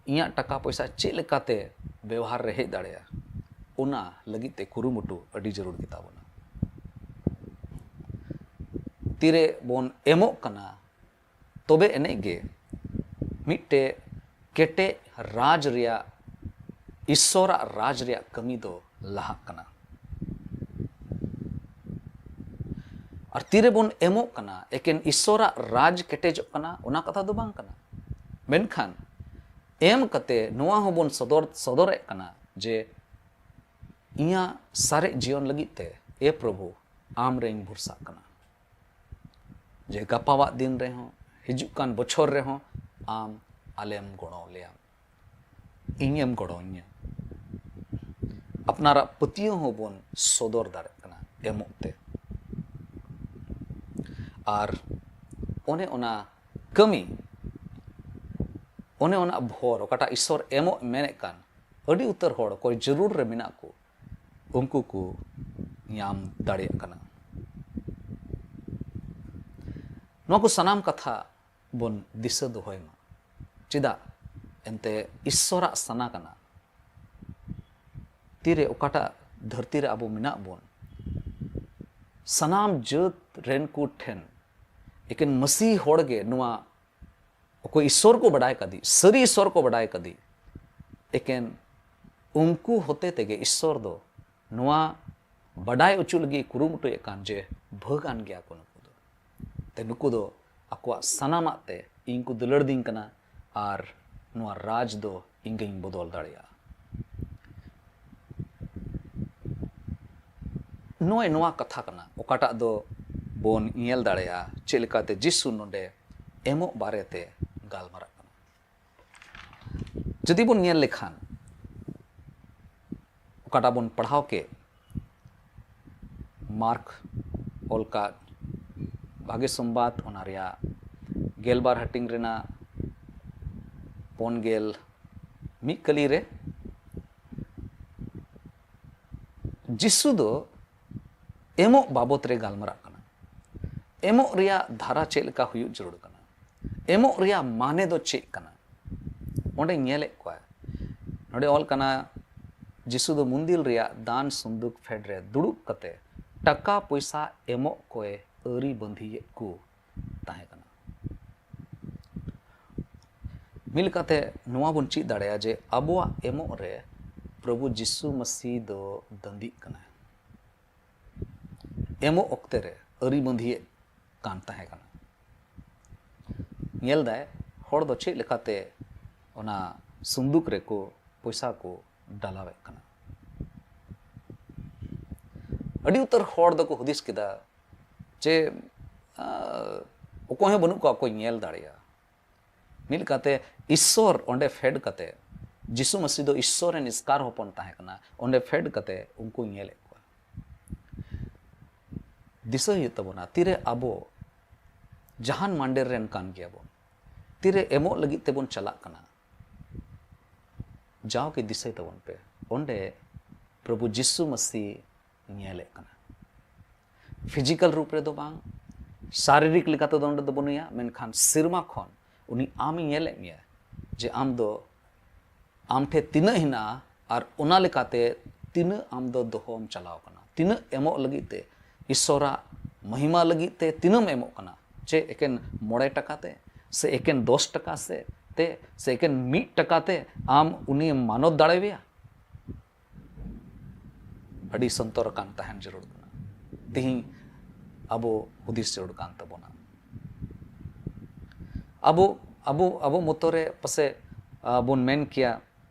ᱤᱧᱟᱹᱜ ᱴᱟᱠᱟ ᱯᱚᱭᱥᱟ ᱪᱮᱫ ᱞᱮᱠᱟᱛᱮ ᱵᱮᱣᱦᱟᱨ ᱨᱮ ᱦᱮᱡ ᱫᱟᱲᱮᱭᱟᱜᱼᱟ, ᱚᱱᱟ ᱞᱟᱹᱜᱤᱫ ᱛᱮ ᱠᱩᱨᱩᱢᱩᱴᱩ ᱟᱹᱰᱤ ᱡᱟᱹᱨᱩᱲ ᱜᱮᱛᱟ ᱵᱚᱱᱟ᱾ ᱛᱤᱨᱮ ᱵᱚᱱ ᱮᱢᱚᱜ ᱠᱟᱱᱟ, ᱛᱚᱵᱮ ᱮᱱᱮᱡ ᱜᱮ ᱢᱤᱫᱴᱮᱡ ᱠᱮᱴᱮᱡ ᱨᱟᱡᱽ ᱨᱮᱭᱟᱜ, ᱤᱥᱥᱚᱨᱟᱜ ᱨᱟᱡᱽ ᱨᱮᱭᱟᱜ ᱠᱟᱹᱢᱤ ᱫᱚ ᱞᱟᱦᱟᱜ ᱠᱟᱱᱟ᱾ ᱟᱨ ᱛᱤᱨᱮᱵᱚᱱ ᱮᱢᱚᱜ ᱠᱟᱱᱟ, ᱮᱠᱮᱱ ᱤᱥᱥᱚᱨᱟᱜ ᱨᱟᱡᱽ ᱠᱮᱴᱮᱡᱚᱜ ᱠᱟᱱᱟ, ᱚᱱᱟ ᱠᱟᱛᱷᱟ ᱫᱚ ᱵᱟᱝ ᱠᱟᱱᱟ᱾ ᱢᱮᱱᱠᱷᱟᱱ ᱮᱢ ᱠᱟᱛᱮ ᱱᱚᱣᱟ ᱦᱚᱸᱵᱚᱱ ᱥᱚᱫᱚᱨ, ᱥᱚᱫᱚᱨᱮᱫ ᱠᱟᱱᱟ ᱡᱮ ᱤᱧᱟᱹᱜ ᱥᱟᱨᱮᱡ ᱡᱤᱭᱚᱱ ᱞᱟᱹᱜᱤᱫ ᱛᱮ, ᱮ ᱯᱨᱚᱵᱷᱩ, ᱟᱢ ᱨᱮᱧ ᱵᱷᱚᱨᱥᱟᱜ ᱠᱟᱱᱟ, ᱡᱮ ᱜᱟᱯᱟᱣᱟᱜ ᱫᱤᱱ ᱨᱮᱦᱚᱸ, ᱦᱤᱡᱩᱜ ᱠᱟᱱ ᱵᱚᱪᱷᱚᱨ ᱨᱮᱦᱚᱸ ᱟᱢ ᱟᱞᱮᱢ ᱜᱚᱲᱚ ᱞᱮᱭᱟ, ᱤᱧᱮᱢ ᱜᱚᱲᱚᱧᱟ᱾ ᱟᱯᱱᱟᱨᱟᱜ ᱯᱟᱹᱛᱭᱟᱹᱣ ᱦᱚᱸᱵᱚᱱ ᱥᱚᱫᱚᱨ ᱫᱟᱲᱮᱭᱟᱜ ᱠᱟᱱᱟ ᱮᱢᱚᱜ ᱛᱮ᱾ ᱟᱨ ᱚᱱᱮ ᱚᱱᱟ ᱠᱟᱹᱢᱤ, ᱚᱱᱮ ᱚᱱᱟ ᱵᱷᱚᱨ, ᱚᱠᱟᱴᱟᱜ ᱤᱥᱥᱚᱨ ᱮᱢᱚᱜ ᱢᱮᱱᱮᱫ ᱠᱟᱱ, ᱟᱹᱰᱤ ᱩᱛᱟᱹᱨ ᱦᱚᱲ ᱚᱠᱚᱭ ᱡᱟᱹᱨᱩᱲ ᱨᱮ ᱢᱮᱱᱟᱜ ᱠᱚ, ᱩᱱᱠᱩ ᱠᱚ ᱧᱟᱢ ᱫᱟᱲᱮᱭᱟᱜ ᱠᱟᱱᱟ᱾ ᱱᱚᱣᱟ ᱠᱚ ᱥᱟᱱᱟᱢ ᱠᱟᱛᱷᱟ ᱵᱚᱱ ᱫᱤᱥᱟᱹ ᱫᱚᱦᱚᱭ ᱢᱟ᱾ ᱪᱮᱫᱟᱜ? ᱮᱱᱛᱮ ᱤᱥᱥᱚᱨᱟᱜ ᱥᱟᱱᱟ ᱠᱟᱱᱟ᱾ ᱛᱤᱨᱮ ᱚᱠᱟᱴᱟᱜ ᱫᱷᱟᱹᱨᱛᱤ ᱨᱮ ᱟᱵᱚ ᱢᱮᱱᱟᱜ ᱵᱚᱱ, ᱥᱟᱱᱟᱢ ᱡᱟᱹᱛ ᱨᱮᱱ ᱠᱚ ᱴᱷᱮᱱ ᱮᱠᱮᱱ ᱢᱟᱹᱥᱤ ᱦᱚᱲ ᱜᱮ ᱱᱚᱣᱟ, ᱚᱠᱚᱭ ᱤᱥᱥᱚᱨ ᱠᱚ ᱵᱟᱰᱟᱭ ᱠᱟᱫᱮ, ᱥᱟᱹᱨᱤ ᱤᱥᱥᱚᱨ ᱠᱚ ᱵᱟᱰᱟᱭ ᱠᱟᱫᱮ, ᱮᱠᱮᱱ ᱩᱱᱠᱩ ᱦᱚᱛᱮ ᱛᱮᱜᱮ ᱤᱥᱥᱚᱨ ᱫᱚ ᱱᱚᱣᱟ ᱵᱟᱰᱟᱭ ᱦᱚᱪᱚ ᱞᱟᱹᱜᱤᱫ ᱠᱩᱨᱩᱢᱩᱴᱩᱭᱮᱫ ᱠᱟᱱ ᱡᱮ ᱵᱷᱟᱹᱜᱟᱱ ᱜᱮᱭᱟ ᱠᱚ ᱱᱩᱠᱩ ᱫᱚ᱾ ᱛᱮ ᱱᱩᱠᱩ ᱫᱚ ᱟᱠᱚᱣᱟᱜ ᱥᱟᱱᱟᱢᱟᱜ ᱛᱮ ᱤᱧ ᱠᱚ ᱫᱩᱞᱟᱹᱲ ᱫᱤᱧ ᱠᱟᱱᱟ ᱟᱨ ᱱᱚᱣᱟ ᱨᱟᱡᱽ ᱫᱚ ᱤᱧ ᱜᱤᱧ ᱵᱚᱫᱚᱞ ᱫᱟᱲᱮᱭᱟᱜᱼᱟ᱾ ᱱᱚᱜᱼᱚᱭ ᱱᱚᱣᱟ ᱠᱟᱛᱷᱟ ᱠᱟᱱᱟ, ᱚᱠᱟᱴᱟᱜ ᱫᱚ ᱵᱚᱱ ᱧᱮᱞ ᱫᱟᱲᱮᱭᱟᱜᱼᱟ ᱪᱮᱫ ᱞᱮᱠᱟᱛᱮ ᱡᱤᱥᱩ ᱱᱚᱰᱮ ᱮᱢᱚᱜ ᱵᱟᱨᱮᱛᱮ ᱜᱟᱞᱢᱟᱨᱟᱜ ᱠᱟᱱᱟ᱾ ᱡᱩᱫᱤ ᱵᱚᱱ ᱧᱮᱞ ᱞᱮᱠᱷᱟᱱ, ᱚᱠᱟᱴᱟᱜ ᱵᱚᱱ ᱯᱟᱲᱦᱟᱣ ᱠᱮᱫ, ᱢᱟᱨᱠ ᱚᱞ ᱠᱟᱫ ᱵᱷᱟᱜᱮ ᱥᱚᱢᱵᱟᱫ, ᱚᱱᱟ ᱨᱮᱭᱟᱜ ᱜᱮᱞᱵᱟᱨ ᱦᱟᱹᱴᱤᱧ ᱨᱮᱱᱟᱜ ᱯᱩᱱ ᱜᱮᱞ ᱢᱤᱫ ᱠᱟᱹᱞᱤ ᱨᱮ, ᱡᱤᱥᱩ ᱫᱚ ᱮᱢᱚᱜ ᱵᱟᱵᱚᱛ ᱨᱮ ᱜᱟᱞᱢᱟᱨᱟᱜ ᱠᱟᱱᱟ᱾ ᱮᱢᱚᱜ ᱨᱮᱭᱟᱜ ᱫᱷᱟᱨᱟ ᱪᱮᱫ ᱞᱮᱠᱟ ᱦᱩᱭᱩᱜ ᱡᱟᱹᱨᱩᱲ ᱠᱟᱱᱟ, ᱮᱢᱚᱜ ᱨᱮᱭᱟᱜ ᱢᱟᱱᱮ ᱫᱚ ᱪᱮᱫ ᱠᱟᱱᱟ? ᱚᱸᱰᱮ ᱧᱮᱞᱮᱫ ᱠᱚᱣᱟ, ᱱᱚᱰᱮ ᱚᱞ ᱠᱟᱱᱟ, ᱡᱤᱥᱩ ᱫᱚ ᱢᱩᱱᱫᱤᱞ ᱨᱮᱭᱟᱜ ᱫᱟᱱ ᱥᱩᱱᱫᱩᱠ ᱯᱷᱮᱰ ᱨᱮ ᱫᱩᱲᱩᱵ ᱠᱟᱛᱮ ᱴᱟᱠᱟ ᱯᱚᱭᱥᱟ ᱮᱢᱚᱜ ᱠᱚᱭ ᱟᱹᱨᱤ ᱵᱟᱸᱫᱷᱤᱭᱮᱫ ᱠᱚ ᱛᱟᱦᱮᱸ ᱠᱟᱱᱟ᱾ ᱢᱤᱫ ᱞᱮᱠᱟᱛᱮ ᱱᱚᱣᱟ ᱵᱚᱱ ᱪᱮᱫ ᱫᱟᱲᱮᱭᱟᱜᱼᱟ ᱡᱮ ᱟᱵᱚᱣᱟᱜ ᱮᱢᱚᱜ ᱨᱮ ᱯᱨᱚᱵᱷᱩ ᱡᱤᱥᱩ ᱢᱟᱹᱥᱤ ᱫᱚ ᱫᱟᱹᱱᱫᱤᱜ ᱠᱟᱱᱟᱭ᱾ ᱮᱢᱚᱜ ᱚᱠᱛᱮ ᱨᱮ ᱟᱹᱨᱤ ᱵᱟᱸᱫᱷᱤᱭᱮᱫ ᱠᱟᱱ ᱛᱟᱦᱮᱸ ᱠᱟᱱᱟ᱾ ᱧᱮᱞ ᱫᱟᱭ ᱦᱚᱲ ᱫᱚ ᱪᱮᱫ ᱞᱮᱠᱟᱛᱮ ᱚᱱᱟ ᱥᱩᱱᱫᱩᱠ ᱨᱮᱠᱚ ᱯᱚᱭᱥᱟ ᱠᱚ ᱰᱟᱞᱟᱣᱮᱫ ᱠᱟᱱᱟ᱾ ᱟᱹᱰᱤ ᱩᱛᱟᱹᱨ ᱦᱚᱲ ᱫᱚᱠᱚ ᱦᱩᱫᱤᱥ ᱠᱮᱫᱟ ᱡᱮ, ᱟᱸ, ᱚᱠᱚᱭ ᱦᱚᱸ ᱵᱟᱹᱱᱩᱜ ᱠᱚᱣᱟ, ᱚᱠᱚᱭ ᱧᱮᱞ ᱫᱟᱲᱮᱭᱟᱜᱼᱟ᱾ ᱢᱤᱫ ᱞᱮᱠᱟᱛᱮ ᱤᱥᱥᱚᱨ ᱚᱸᱰᱮ ᱯᱷᱮᱰ ᱠᱟᱛᱮ, ᱡᱤᱥᱩ ᱢᱟᱹᱥᱤ ᱫᱚ ᱤᱥᱥᱚᱨ ᱨᱮᱱ ᱮᱥᱠᱟᱨ ᱦᱚᱯᱚᱱ ᱛᱟᱦᱮᱸ ᱠᱟᱱᱟ, ᱚᱸᱰᱮ ᱯᱷᱮᱰ ᱠᱟᱛᱮ ᱩᱱᱠᱩ ᱧᱮᱞᱮᱫ ᱠᱚᱣᱟ᱾ ᱫᱤᱥᱟᱹ ᱦᱩᱭᱩᱜ ᱛᱟᱵᱚᱱᱟ, ᱛᱤᱨᱮ ᱟᱵᱚ ᱡᱟᱦᱟᱱ ᱢᱟᱱᱰᱮᱨ ᱨᱮᱱ ᱠᱟᱱ ᱜᱮᱭᱟᱵᱚᱱ, ᱛᱤᱨᱮ ᱮᱢᱚᱜ ᱞᱟᱹᱜᱤᱫ ᱛᱮᱵᱚᱱ ᱪᱟᱞᱟᱜ ᱠᱟᱱᱟ, ᱡᱟᱣᱜᱮ ᱫᱤᱥᱟᱹᱭ ᱛᱟᱵᱚᱱ ᱯᱮ, ᱚᱸᱰᱮ ᱯᱨᱚᱵᱷᱩ ᱡᱤᱥᱩ ᱢᱟᱹᱥᱤ ᱧᱮᱞᱮᱫ ᱠᱟᱱᱟ᱾ ᱯᱷᱤᱡᱤᱠᱟᱞ ᱨᱩᱯ ᱨᱮᱫᱚ ᱵᱟᱝ, ᱥᱟᱨᱤᱨᱤᱠ ᱞᱮᱠᱟᱛᱮ ᱫᱚ ᱚᱸᱰᱮ ᱫᱚ ᱵᱟᱹᱱᱩᱭᱟ, ᱢᱮᱱᱠᱷᱟᱱ ᱥᱮᱨᱢᱟ ᱠᱷᱚᱱ ᱩᱱᱤ ᱟᱢᱮ ᱧᱮᱞᱮᱫ ᱢᱮᱭᱟ ᱡᱮ ᱟᱢ ᱫᱚ, ᱟᱢ ᱴᱷᱮᱱ ᱛᱤᱱᱟᱹᱜ ᱦᱮᱱᱟᱜᱼᱟ ᱟᱨ ᱚᱱᱟ ᱞᱮᱠᱟᱛᱮ ᱛᱤᱱᱟᱹᱜ ᱟᱢ ᱫᱚ ᱫᱚᱦᱚᱢ ᱪᱟᱞᱟᱣ ᱠᱟᱱᱟ, ᱛᱤᱱᱟᱹᱜ ᱮᱢᱚᱜ ᱞᱟᱹᱜᱤᱫ ᱛᱮ, ᱤᱥᱥᱚᱨᱟᱜ ᱢᱚᱦᱤᱢᱟ ᱞᱟᱹᱜᱤᱫ ᱛᱮ ᱛᱤᱱᱟᱹᱜ ᱮᱢ ᱮᱢᱚᱜ ᱠᱟᱱᱟ᱾ ᱪᱮᱫ ᱮᱠᱮᱱ ᱢᱚᱬᱮ ᱴᱟᱠᱟ ᱛᱮ, ᱥᱮ ᱮᱠᱮᱱ ᱫᱚᱥ ᱴᱟᱠᱟ ᱥᱮ ᱛᱮ, ᱥᱮ ᱮᱠᱮᱱ ᱢᱤᱫ ᱴᱟᱠᱟ ᱛᱮ ᱟᱢ ᱩᱱᱤᱢ ᱢᱟᱱᱚᱛ ᱫᱟᱲᱮᱣᱟᱭᱟ? ᱟᱹᱰᱤ ᱥᱚᱱᱛᱚᱨ ᱟᱠᱟᱱ ᱛᱟᱦᱮᱱ ᱡᱟᱹᱨᱩᱲ ᱠᱟᱱᱟ᱾ ᱛᱤᱦᱤᱧ ᱟᱵᱚ ᱦᱩᱫᱤᱥ ᱡᱟᱹᱨᱩᱲ ᱠᱟᱱ ᱛᱟᱵᱚᱱᱟ᱾ ᱟᱵᱚ, ᱟᱵᱚ, ᱟᱵᱚ ᱢᱚᱛᱚ ᱨᱮ ᱯᱟᱥᱮ, ᱟ, ᱵᱚᱱ ᱢᱮᱱ ᱠᱮᱭᱟ,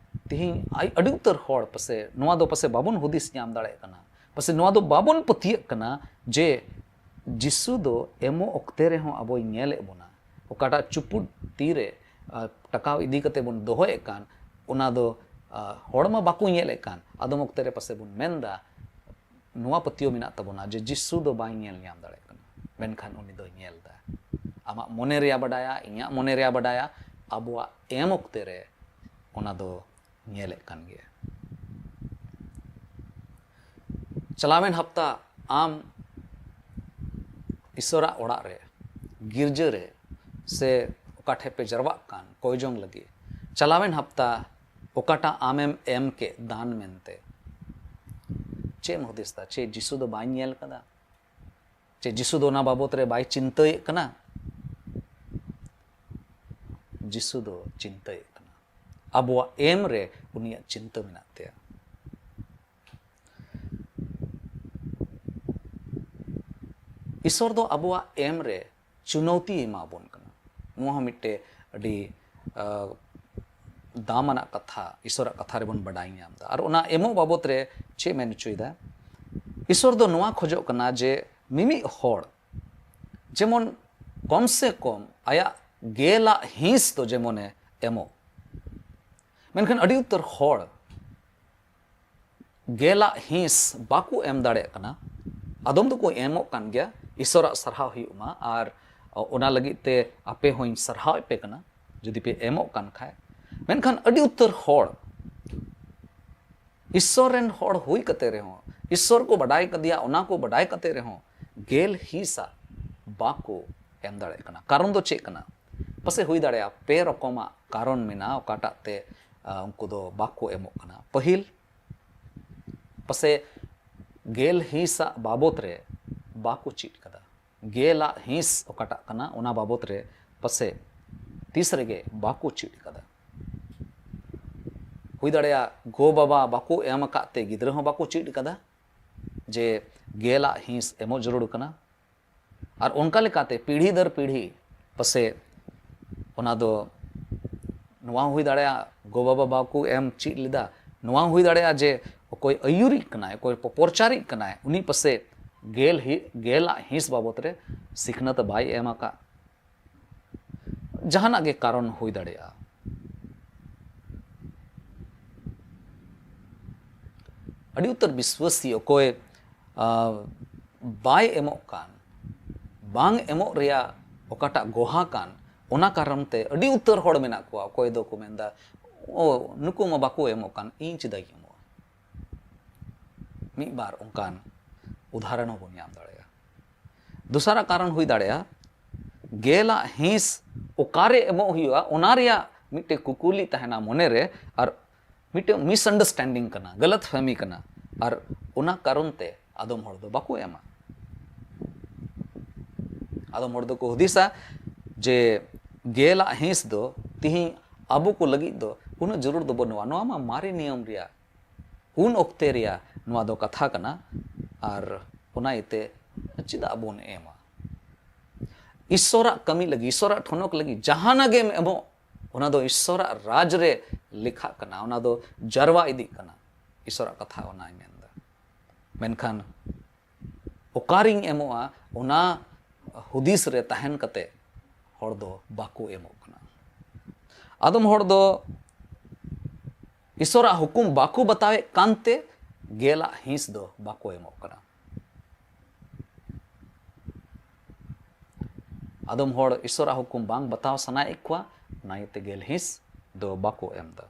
ᱛᱤᱦᱤᱧ ᱟᱭ-, ᱟᱹᱰᱤ ᱩᱛᱟᱹᱨ ᱦᱚᱲ ᱯᱟᱥᱮ ᱱᱚᱣᱟ ᱫᱚ ᱯᱟᱥᱮ ᱵᱟᱵᱚᱱ ᱦᱩᱫᱤᱥ ᱧᱟᱢ ᱫᱟᱲᱮᱭᱟᱜ ᱠᱟᱱᱟ, ᱯᱟᱥᱮ ᱱᱚᱣᱟ ᱫᱚ ᱵᱟᱵᱚᱱ ᱯᱟᱹᱛᱭᱟᱹᱜ ᱠᱟᱱᱟ ᱡᱮ ᱡᱤᱥᱩ ᱫᱚ ᱮᱢᱚᱜ ᱚᱠᱛᱮ ᱨᱮᱦᱚᱸ ᱟᱵᱚᱭ ᱧᱮᱞᱮᱫ ᱵᱚᱱᱟ᱾ ᱚᱠᱟᱴᱟᱜ ᱪᱩᱯᱩᱫ ᱛᱤᱨᱮ, ᱟ, ᱴᱟᱠᱟ ᱤᱫᱤ ᱠᱟᱛᱮ ᱵᱚᱱ ᱫᱚᱦᱚᱭᱮᱫ ᱠᱟᱱ, ᱚᱱᱟ ᱫᱚ, ᱟ, ᱦᱚᱲ ᱢᱟ ᱵᱟᱠᱚ ᱧᱮᱞᱮᱫ ᱠᱟᱱ, ᱟᱫᱚᱢ ᱚᱠᱛᱮ ᱨᱮ ᱯᱟᱥᱮ ᱵᱚᱱ ᱢᱮᱱᱫᱟ, ᱱᱚᱣᱟ ᱯᱟᱹᱛᱭᱟᱹᱣ ᱢᱮᱱᱟᱜ ᱛᱟᱵᱚᱱᱟ ᱡᱮ ᱡᱤᱥᱩ ᱫᱚ ᱵᱟᱭ ᱧᱮᱞ ᱧᱟᱢ ᱫᱟᱲᱮᱭᱟᱜ ᱠᱟᱱᱟ, ᱢᱮᱱᱠᱷᱟᱱ ᱩᱱᱤ ᱫᱚᱭ ᱧᱮᱞ ᱮᱫᱟ᱾ ᱟᱢᱟᱜ ᱢᱚᱱᱮ ᱨᱮᱭᱟᱜ ᱵᱟᱰᱟᱭᱟ, ᱤᱧᱟᱹᱜ ᱢᱚᱱᱮ ᱨᱮᱭᱟᱜ ᱵᱟᱰᱟᱭᱟ, ᱟᱵᱚᱣᱟᱜ ᱮᱢ ᱚᱠᱛᱮ ᱨᱮ ᱚᱱᱟ ᱫᱚ ᱧᱮᱞᱮᱫ ᱠᱟᱱ ᱜᱮᱭᱟ᱾ ᱪᱟᱞᱟᱣᱮᱱ ᱦᱟᱯᱛᱟ ᱟᱢ ᱤᱥᱚᱨᱟᱜ ᱚᱲᱟᱜ ᱨᱮ, ᱜᱤᱨᱡᱟᱹ ᱨᱮ, ᱥᱮ ᱚᱠᱟ ᱴᱷᱮᱡ ᱯᱮ ᱡᱟᱨᱣᱟᱜ ᱠᱟᱱ ᱠᱚᱭ ᱡᱚᱝ ᱞᱟᱹᱜᱤᱫ, ᱪᱟᱞᱟᱣᱮᱱ ᱦᱟᱯᱛᱟ ᱚᱠᱟᱴᱟᱜ ᱟᱢᱮᱢ ᱮᱢ ᱠᱮᱫ ᱫᱟᱱ ᱢᱮᱱᱛᱮ, ᱪᱮᱫ ᱮᱢ ᱦᱩᱫᱤᱥ ᱮᱫᱟ? ᱪᱮᱫ ᱡᱤᱥᱩ ᱫᱚ ᱵᱟᱭ ᱧᱮᱞ ᱠᱟᱫᱟ? ᱪᱮᱫ ᱡᱤᱥᱩ ᱫᱚ ᱚᱱᱟ ᱵᱟᱵᱚᱛ ᱨᱮ ᱵᱟᱭ ᱪᱤᱱᱛᱟᱹᱭᱮᱫ ᱠᱟᱱᱟ? ᱡᱤᱥᱩ ᱫᱚ ᱪᱤᱱᱛᱟᱹᱭᱮᱫ ᱠᱟᱱᱟ᱾ ᱟᱵᱚᱣᱟᱜ ᱮᱢ ᱨᱮ ᱩᱱᱤᱭᱟᱜ ᱪᱤᱱᱛᱟᱹ ᱢᱮᱱᱟᱜ ᱛᱟᱭᱟ᱾ ᱤᱥᱚᱨ ᱫᱚ ᱟᱵᱚᱣᱟᱜ ᱮᱢ ᱨᱮ ᱪᱩᱱᱟᱹᱣᱛᱤ ᱮᱢᱟ ᱵᱚᱱ ᱠᱟᱱᱟ᱾ ᱱᱚᱣᱟ ᱦᱚᱸ ᱢᱤᱫᱴᱮᱡ ᱟᱹᱰᱤ, ᱟ, ᱫᱟᱢ ᱟᱱᱟᱜ ᱠᱟᱛᱷᱟ, ᱤᱥᱚᱨᱟᱜ ᱠᱟᱛᱷᱟ ᱨᱮᱵᱚᱱ ᱵᱟᱰᱟᱭ ᱧᱟᱢ ᱮᱫᱟ᱾ ᱟᱨ ᱚᱱᱟ ᱮᱢᱚᱜ ᱵᱟᱵᱚᱛ ᱨᱮ ᱪᱮᱫ ᱢᱮᱱ ᱦᱚᱪᱚᱭᱮᱫᱟ? ᱤᱥᱚᱨ ᱫᱚ ᱱᱚᱣᱟ ᱠᱷᱚᱡᱚᱜ ᱠᱟᱱᱟ ᱡᱮ ᱢᱤᱢᱤᱫ ᱦᱚᱲ ᱡᱮᱢᱚᱱ ᱠᱚᱢ ᱥᱮ ᱠᱚᱢ ᱟᱭᱟᱜ ᱜᱮᱞᱟᱜ ᱦᱤᱸᱥ ᱫᱚ ᱡᱮᱢᱚᱱᱮ ᱮᱢᱚᱜ᱾ ᱢᱮᱱᱠᱷᱟᱱ ᱟᱹᱰᱤ ᱩᱛᱟᱹᱨ ᱦᱚᱲ ᱜᱮᱞᱟᱜ ᱦᱤᱸᱥ ᱵᱟᱠᱚ ᱮᱢ ᱫᱟᱲᱮᱭᱟᱜ ᱠᱟᱱᱟ᱾ ᱟᱫᱚᱢ ᱫᱚᱠᱚ ᱮᱢᱚᱜ ᱠᱟᱱ ᱜᱮᱭᱟ, ᱤᱥᱚᱨᱟᱜ ᱥᱟᱨᱦᱟᱣ ᱦᱩᱭᱩᱜ ᱢᱟ, ᱟᱨ ᱚᱱᱟ ᱞᱟᱹᱜᱤᱫ ᱛᱮ ᱟᱯᱮ ᱦᱚᱸᱧ ᱥᱟᱨᱦᱟᱣᱮᱫ ᱯᱮ ᱠᱟᱱᱟ ᱡᱩᱫᱤ ᱯᱮ ᱮᱢᱚᱜ ᱠᱟᱱ ᱠᱷᱟᱡ᱾ ᱢᱮᱱᱠᱷᱟᱱ ᱟᱹᱰᱤ ᱩᱛᱟᱹᱨ ᱦᱚᱲ ᱤᱥᱚᱨ ᱨᱮᱱ ᱦᱚᱲ ᱦᱩᱭ ᱠᱟᱛᱮ ᱨᱮᱦᱚᱸ, ᱤᱥᱚᱨ ᱠᱚ ᱵᱟᱰᱟᱭ ᱠᱟᱫᱮᱭᱟ, ᱚᱱᱟ ᱠᱚ ᱵᱟᱰᱟᱭ ᱠᱟᱛᱮ ᱨᱮᱦᱚᱸ ᱜᱮᱞ ᱦᱤᱸᱥᱟᱜ ᱵᱟᱠᱚ ᱮᱢ ᱫᱟᱲᱮᱭᱟᱜ ᱠᱟᱱᱟ᱾ ᱠᱟᱨᱚᱱ ᱫᱚ ᱪᱮᱫ ᱠᱟᱱᱟ? ᱯᱟᱥᱮᱡ ᱦᱩᱭ ᱫᱟᱲᱮᱭᱟᱜᱼᱟ ᱯᱮ ᱨᱚᱠᱚᱢᱟᱜ ᱠᱟᱨᱚᱱ ᱢᱮᱱᱟᱜᱼᱟ, ᱚᱠᱟᱴᱟᱜ ᱛᱮ, ᱟ, ᱩᱱᱠᱩ ᱫᱚ ᱵᱟᱠᱚ ᱮᱢᱚᱜ ᱠᱟᱱᱟ᱾ ᱯᱟᱹᱦᱤᱞ, ᱯᱟᱥᱮᱡ ᱜᱮᱞ ᱦᱤᱸᱥᱟᱜ ᱵᱟᱵᱚᱛ ᱨᱮ ᱵᱟᱠᱚ ᱪᱮᱫ ᱠᱟᱫᱟ᱾ ᱜᱮᱞᱟᱜ ᱦᱤᱸᱥ ᱚᱠᱟᱴᱟᱜ ᱠᱟᱱᱟ, ᱚᱱᱟ ᱵᱟᱵᱚᱛ ᱨᱮ ᱯᱟᱥᱮᱡ ᱛᱤᱥ ᱨᱮᱜᱮ ᱵᱟᱠᱚ ᱪᱮᱫ ᱠᱟᱫᱟ᱾ ᱦᱩᱭ ᱫᱟᱲᱮᱭᱟᱜᱼᱟ ᱜᱚ ᱵᱟᱵᱟ ᱵᱟᱠᱚ ᱮᱢ ᱟᱠᱟᱫ ᱛᱮ ᱜᱤᱫᱽᱨᱟᱹ ᱦᱚᱸ ᱵᱟᱠᱚ ᱪᱮᱫ ᱠᱟᱫᱟ ᱡᱮ ᱜᱮᱞᱟᱜ ᱦᱤᱸᱥ ᱮᱢᱚᱜ ᱡᱟᱹᱨᱩᱲ ᱠᱟᱱᱟ᱾ ᱟᱨ ᱚᱱᱠᱟ ᱞᱮᱠᱟᱛᱮ ᱯᱤᱲᱦᱤ ᱫᱟᱨ ᱯᱤᱲᱦᱤ ᱯᱟᱥᱮ ᱚᱱᱟ ᱫᱚ ᱱᱚᱣᱟ ᱦᱚᱸ ᱦᱩᱭ ᱫᱟᱲᱮᱭᱟᱜᱼᱟ, ᱜᱚ ᱵᱟᱵᱟ ᱵᱟᱠᱚ ᱮᱢ ᱪᱮᱫ ᱞᱮᱫᱟ᱾ ᱱᱚᱣᱟ ᱦᱚᱸ ᱦᱩᱭ ᱫᱟᱲᱮᱭᱟᱜᱼᱟ ᱡᱮ ᱚᱠᱚᱭ ᱟᱹᱭᱩᱨᱤᱡ ᱠᱟᱱᱟᱭ, ᱚᱠᱚᱭ ᱯᱚᱯᱚᱨᱪᱟᱨᱤᱡ ᱠᱟᱱᱟᱭ, ᱩᱱᱤ ᱯᱟᱥᱮ ᱜᱮᱞ ᱦᱤ-, ᱜᱮᱞᱟᱜ ᱦᱤᱸᱥ ᱵᱟᱵᱚᱛ ᱨᱮ ᱥᱤᱠᱷᱱᱟᱹᱛ ᱵᱟᱭ ᱮᱢ ᱟᱠᱟᱫ᱾ ᱡᱟᱦᱟᱱᱟᱜ ᱜᱮ ᱠᱟᱨᱚᱱ ᱦᱩᱭ ᱫᱟᱲᱮᱭᱟᱜᱼᱟ᱾ ᱟᱹᱰᱤ ᱩᱛᱟᱹᱨ ᱵᱤᱥᱣᱟᱹᱥᱤ ᱚᱠᱚᱭ, ᱟ, ᱵᱟᱭ ᱮᱢᱚᱜ ᱠᱟᱱ, ᱵᱟᱝ ᱮᱢᱚᱜ ᱨᱮᱭᱟᱜ ᱚᱠᱟᱴᱟᱜ ᱜᱚᱦᱟ ᱠᱟᱱ, ᱚᱱᱟ ᱠᱟᱨᱚᱱ ᱛᱮ ᱟᱹᱰᱤ ᱩᱛᱟᱹᱨ ᱦᱚᱲ ᱢᱮᱱᱟᱜ ᱠᱚᱣᱟ᱾ ᱚᱠᱚᱭ ᱫᱚᱠᱚ ᱢᱮᱱᱫᱟ, "ᱳ, ᱱᱩᱠᱩ ᱢᱟ ᱵᱟᱠᱚ ᱮᱢᱚᱜ ᱠᱟᱱ, ᱤᱧ ᱪᱮᱫᱟᱜ ᱤᱧ ᱮᱢᱚᱜᱼᱟ?" ᱢᱤᱫ ᱵᱟᱨ ᱚᱱᱠᱟᱱ ᱩᱫᱟᱦᱚᱨᱚᱱ ᱦᱚᱸᱵᱚᱱ ᱧᱟᱢ ᱫᱟᱲᱮᱭᱟᱜᱼᱟ᱾ ᱫᱚᱥᱟᱨᱟᱜ ᱠᱟᱨᱚᱱ ᱦᱩᱭ ᱫᱟᱲᱮᱭᱟᱜᱼᱟ, ᱜᱮᱞᱟᱜ ᱦᱤᱸᱥ ᱚᱠᱟᱨᱮ ᱮᱢᱚᱜ ᱦᱩᱭᱩᱜᱼᱟ, ᱚᱱᱟ ᱨᱮᱭᱟᱜ ᱢᱤᱫᱴᱮᱱ ᱠᱩᱠᱞᱤ ᱛᱟᱦᱮᱱᱟ ᱢᱚᱱᱮᱨᱮ, ᱟᱨ ᱢᱤᱫᱴᱮᱱ ᱢᱤᱥᱟᱱᱰᱟᱨᱥᱴᱮᱱᱰᱤᱝ ᱠᱟᱱᱟ, ᱜᱟᱞᱟᱛ ᱯᱷᱟᱦᱢᱤ ᱠᱟᱱᱟ, ᱟᱨ ᱚᱱᱟ ᱠᱟᱨᱚᱱ ᱛᱮ ᱟᱫᱚᱢ ᱦᱚᱲ ᱫᱚ ᱵᱟᱠᱚ ᱮᱢᱟ᱾ ᱟᱫᱚᱢ ᱦᱚᱲ ᱫᱚᱠᱚ ᱦᱩᱫᱤᱥᱟ ᱡᱮ ᱜᱮᱞᱟᱜ ᱦᱤᱸᱥ ᱫᱚ ᱛᱤᱦᱤᱧ ᱟᱵᱚ ᱠᱚ ᱞᱟᱹᱜᱤᱫ ᱫᱚ ᱩᱱᱟᱹᱜ ᱡᱟᱹᱨᱩᱲ ᱫᱚ ᱵᱟᱹᱱᱩᱜᱼᱟ, ᱱᱚᱣᱟ ᱢᱟ ᱢᱟᱨᱮ ᱱᱤᱭᱚᱢ ᱨᱮᱭᱟᱜ ᱩᱱ ᱚᱠᱛᱮ ᱨᱮᱭᱟᱜ ᱱᱚᱣᱟ ᱫᱚ ᱠᱟᱛᱷᱟ ᱠᱟᱱᱟ, ᱟᱨ ᱚᱱᱟ ᱤᱭᱟᱹᱛᱮ ᱪᱮᱫᱟᱜ ᱵᱚᱱ ᱮᱢᱟ? ᱤᱥᱥᱚᱨᱟᱜ ᱠᱟᱹᱢᱤ ᱞᱟᱹᱜᱤᱫ, ᱤᱥᱥᱚᱨᱟᱜ ᱴᱷᱚᱱᱚᱠ ᱞᱟᱹᱜᱤᱫ ᱡᱟᱦᱟᱱᱟᱜ ᱜᱮᱢ ᱮᱢᱚᱜ, ᱚᱱᱟ ᱫᱚ ᱤᱥᱥᱚᱨᱟᱜ ᱨᱟᱡᱽ ᱨᱮ ᱞᱮᱠᱷᱟᱜ ᱠᱟᱱᱟ, ᱚᱱᱟ ᱫᱚ ᱡᱟᱨᱣᱟ ᱤᱫᱤᱜ ᱠᱟᱱᱟ᱾ ᱤᱥᱥᱚᱨᱟᱜ ᱠᱟᱛᱷᱟ ᱚᱱᱟᱭ ᱢᱮᱱᱫᱟ᱾ ᱢᱮᱱᱠᱷᱟᱱ ᱚᱠᱟᱨᱤᱧ ᱮᱢᱚᱜᱼᱟ, ᱚᱱᱟ ᱦᱩᱫᱤᱥ ᱨᱮ ᱛᱟᱦᱮᱱ ᱠᱟᱛᱮ ᱦᱚᱲ ᱫᱚ ᱵᱟᱠᱚ ᱮᱢᱚᱜ ᱠᱟᱱᱟ᱾ ᱟᱫᱚᱢ ᱦᱚᱲ ᱫᱚ ᱤᱥᱚᱨᱟᱜ ᱦᱩᱠᱩᱢ ᱵᱟᱠᱚ ᱵᱟᱛᱟᱣᱮᱫ ᱠᱟᱱᱛᱮ ᱜᱮᱞᱟᱜ ᱦᱤᱸᱥ ᱫᱚ ᱵᱟᱠᱚ ᱮᱢᱚᱜ ᱠᱟᱱᱟ᱾ ᱟᱫᱚᱢ ᱦᱚᱲ ᱤᱥᱚᱨᱟᱜ ᱦᱩᱠᱩᱢ ᱵᱟᱝ ᱵᱟᱛᱟᱣ ᱥᱟᱱᱟᱭᱮᱫ ᱠᱚᱣᱟ, ᱚᱱᱟ ᱤᱭᱟᱹᱛᱮ ᱜᱮᱞ ᱦᱤᱸᱥ ᱫᱚ ᱵᱟᱠᱚ ᱮᱢ ᱮᱫᱟ᱾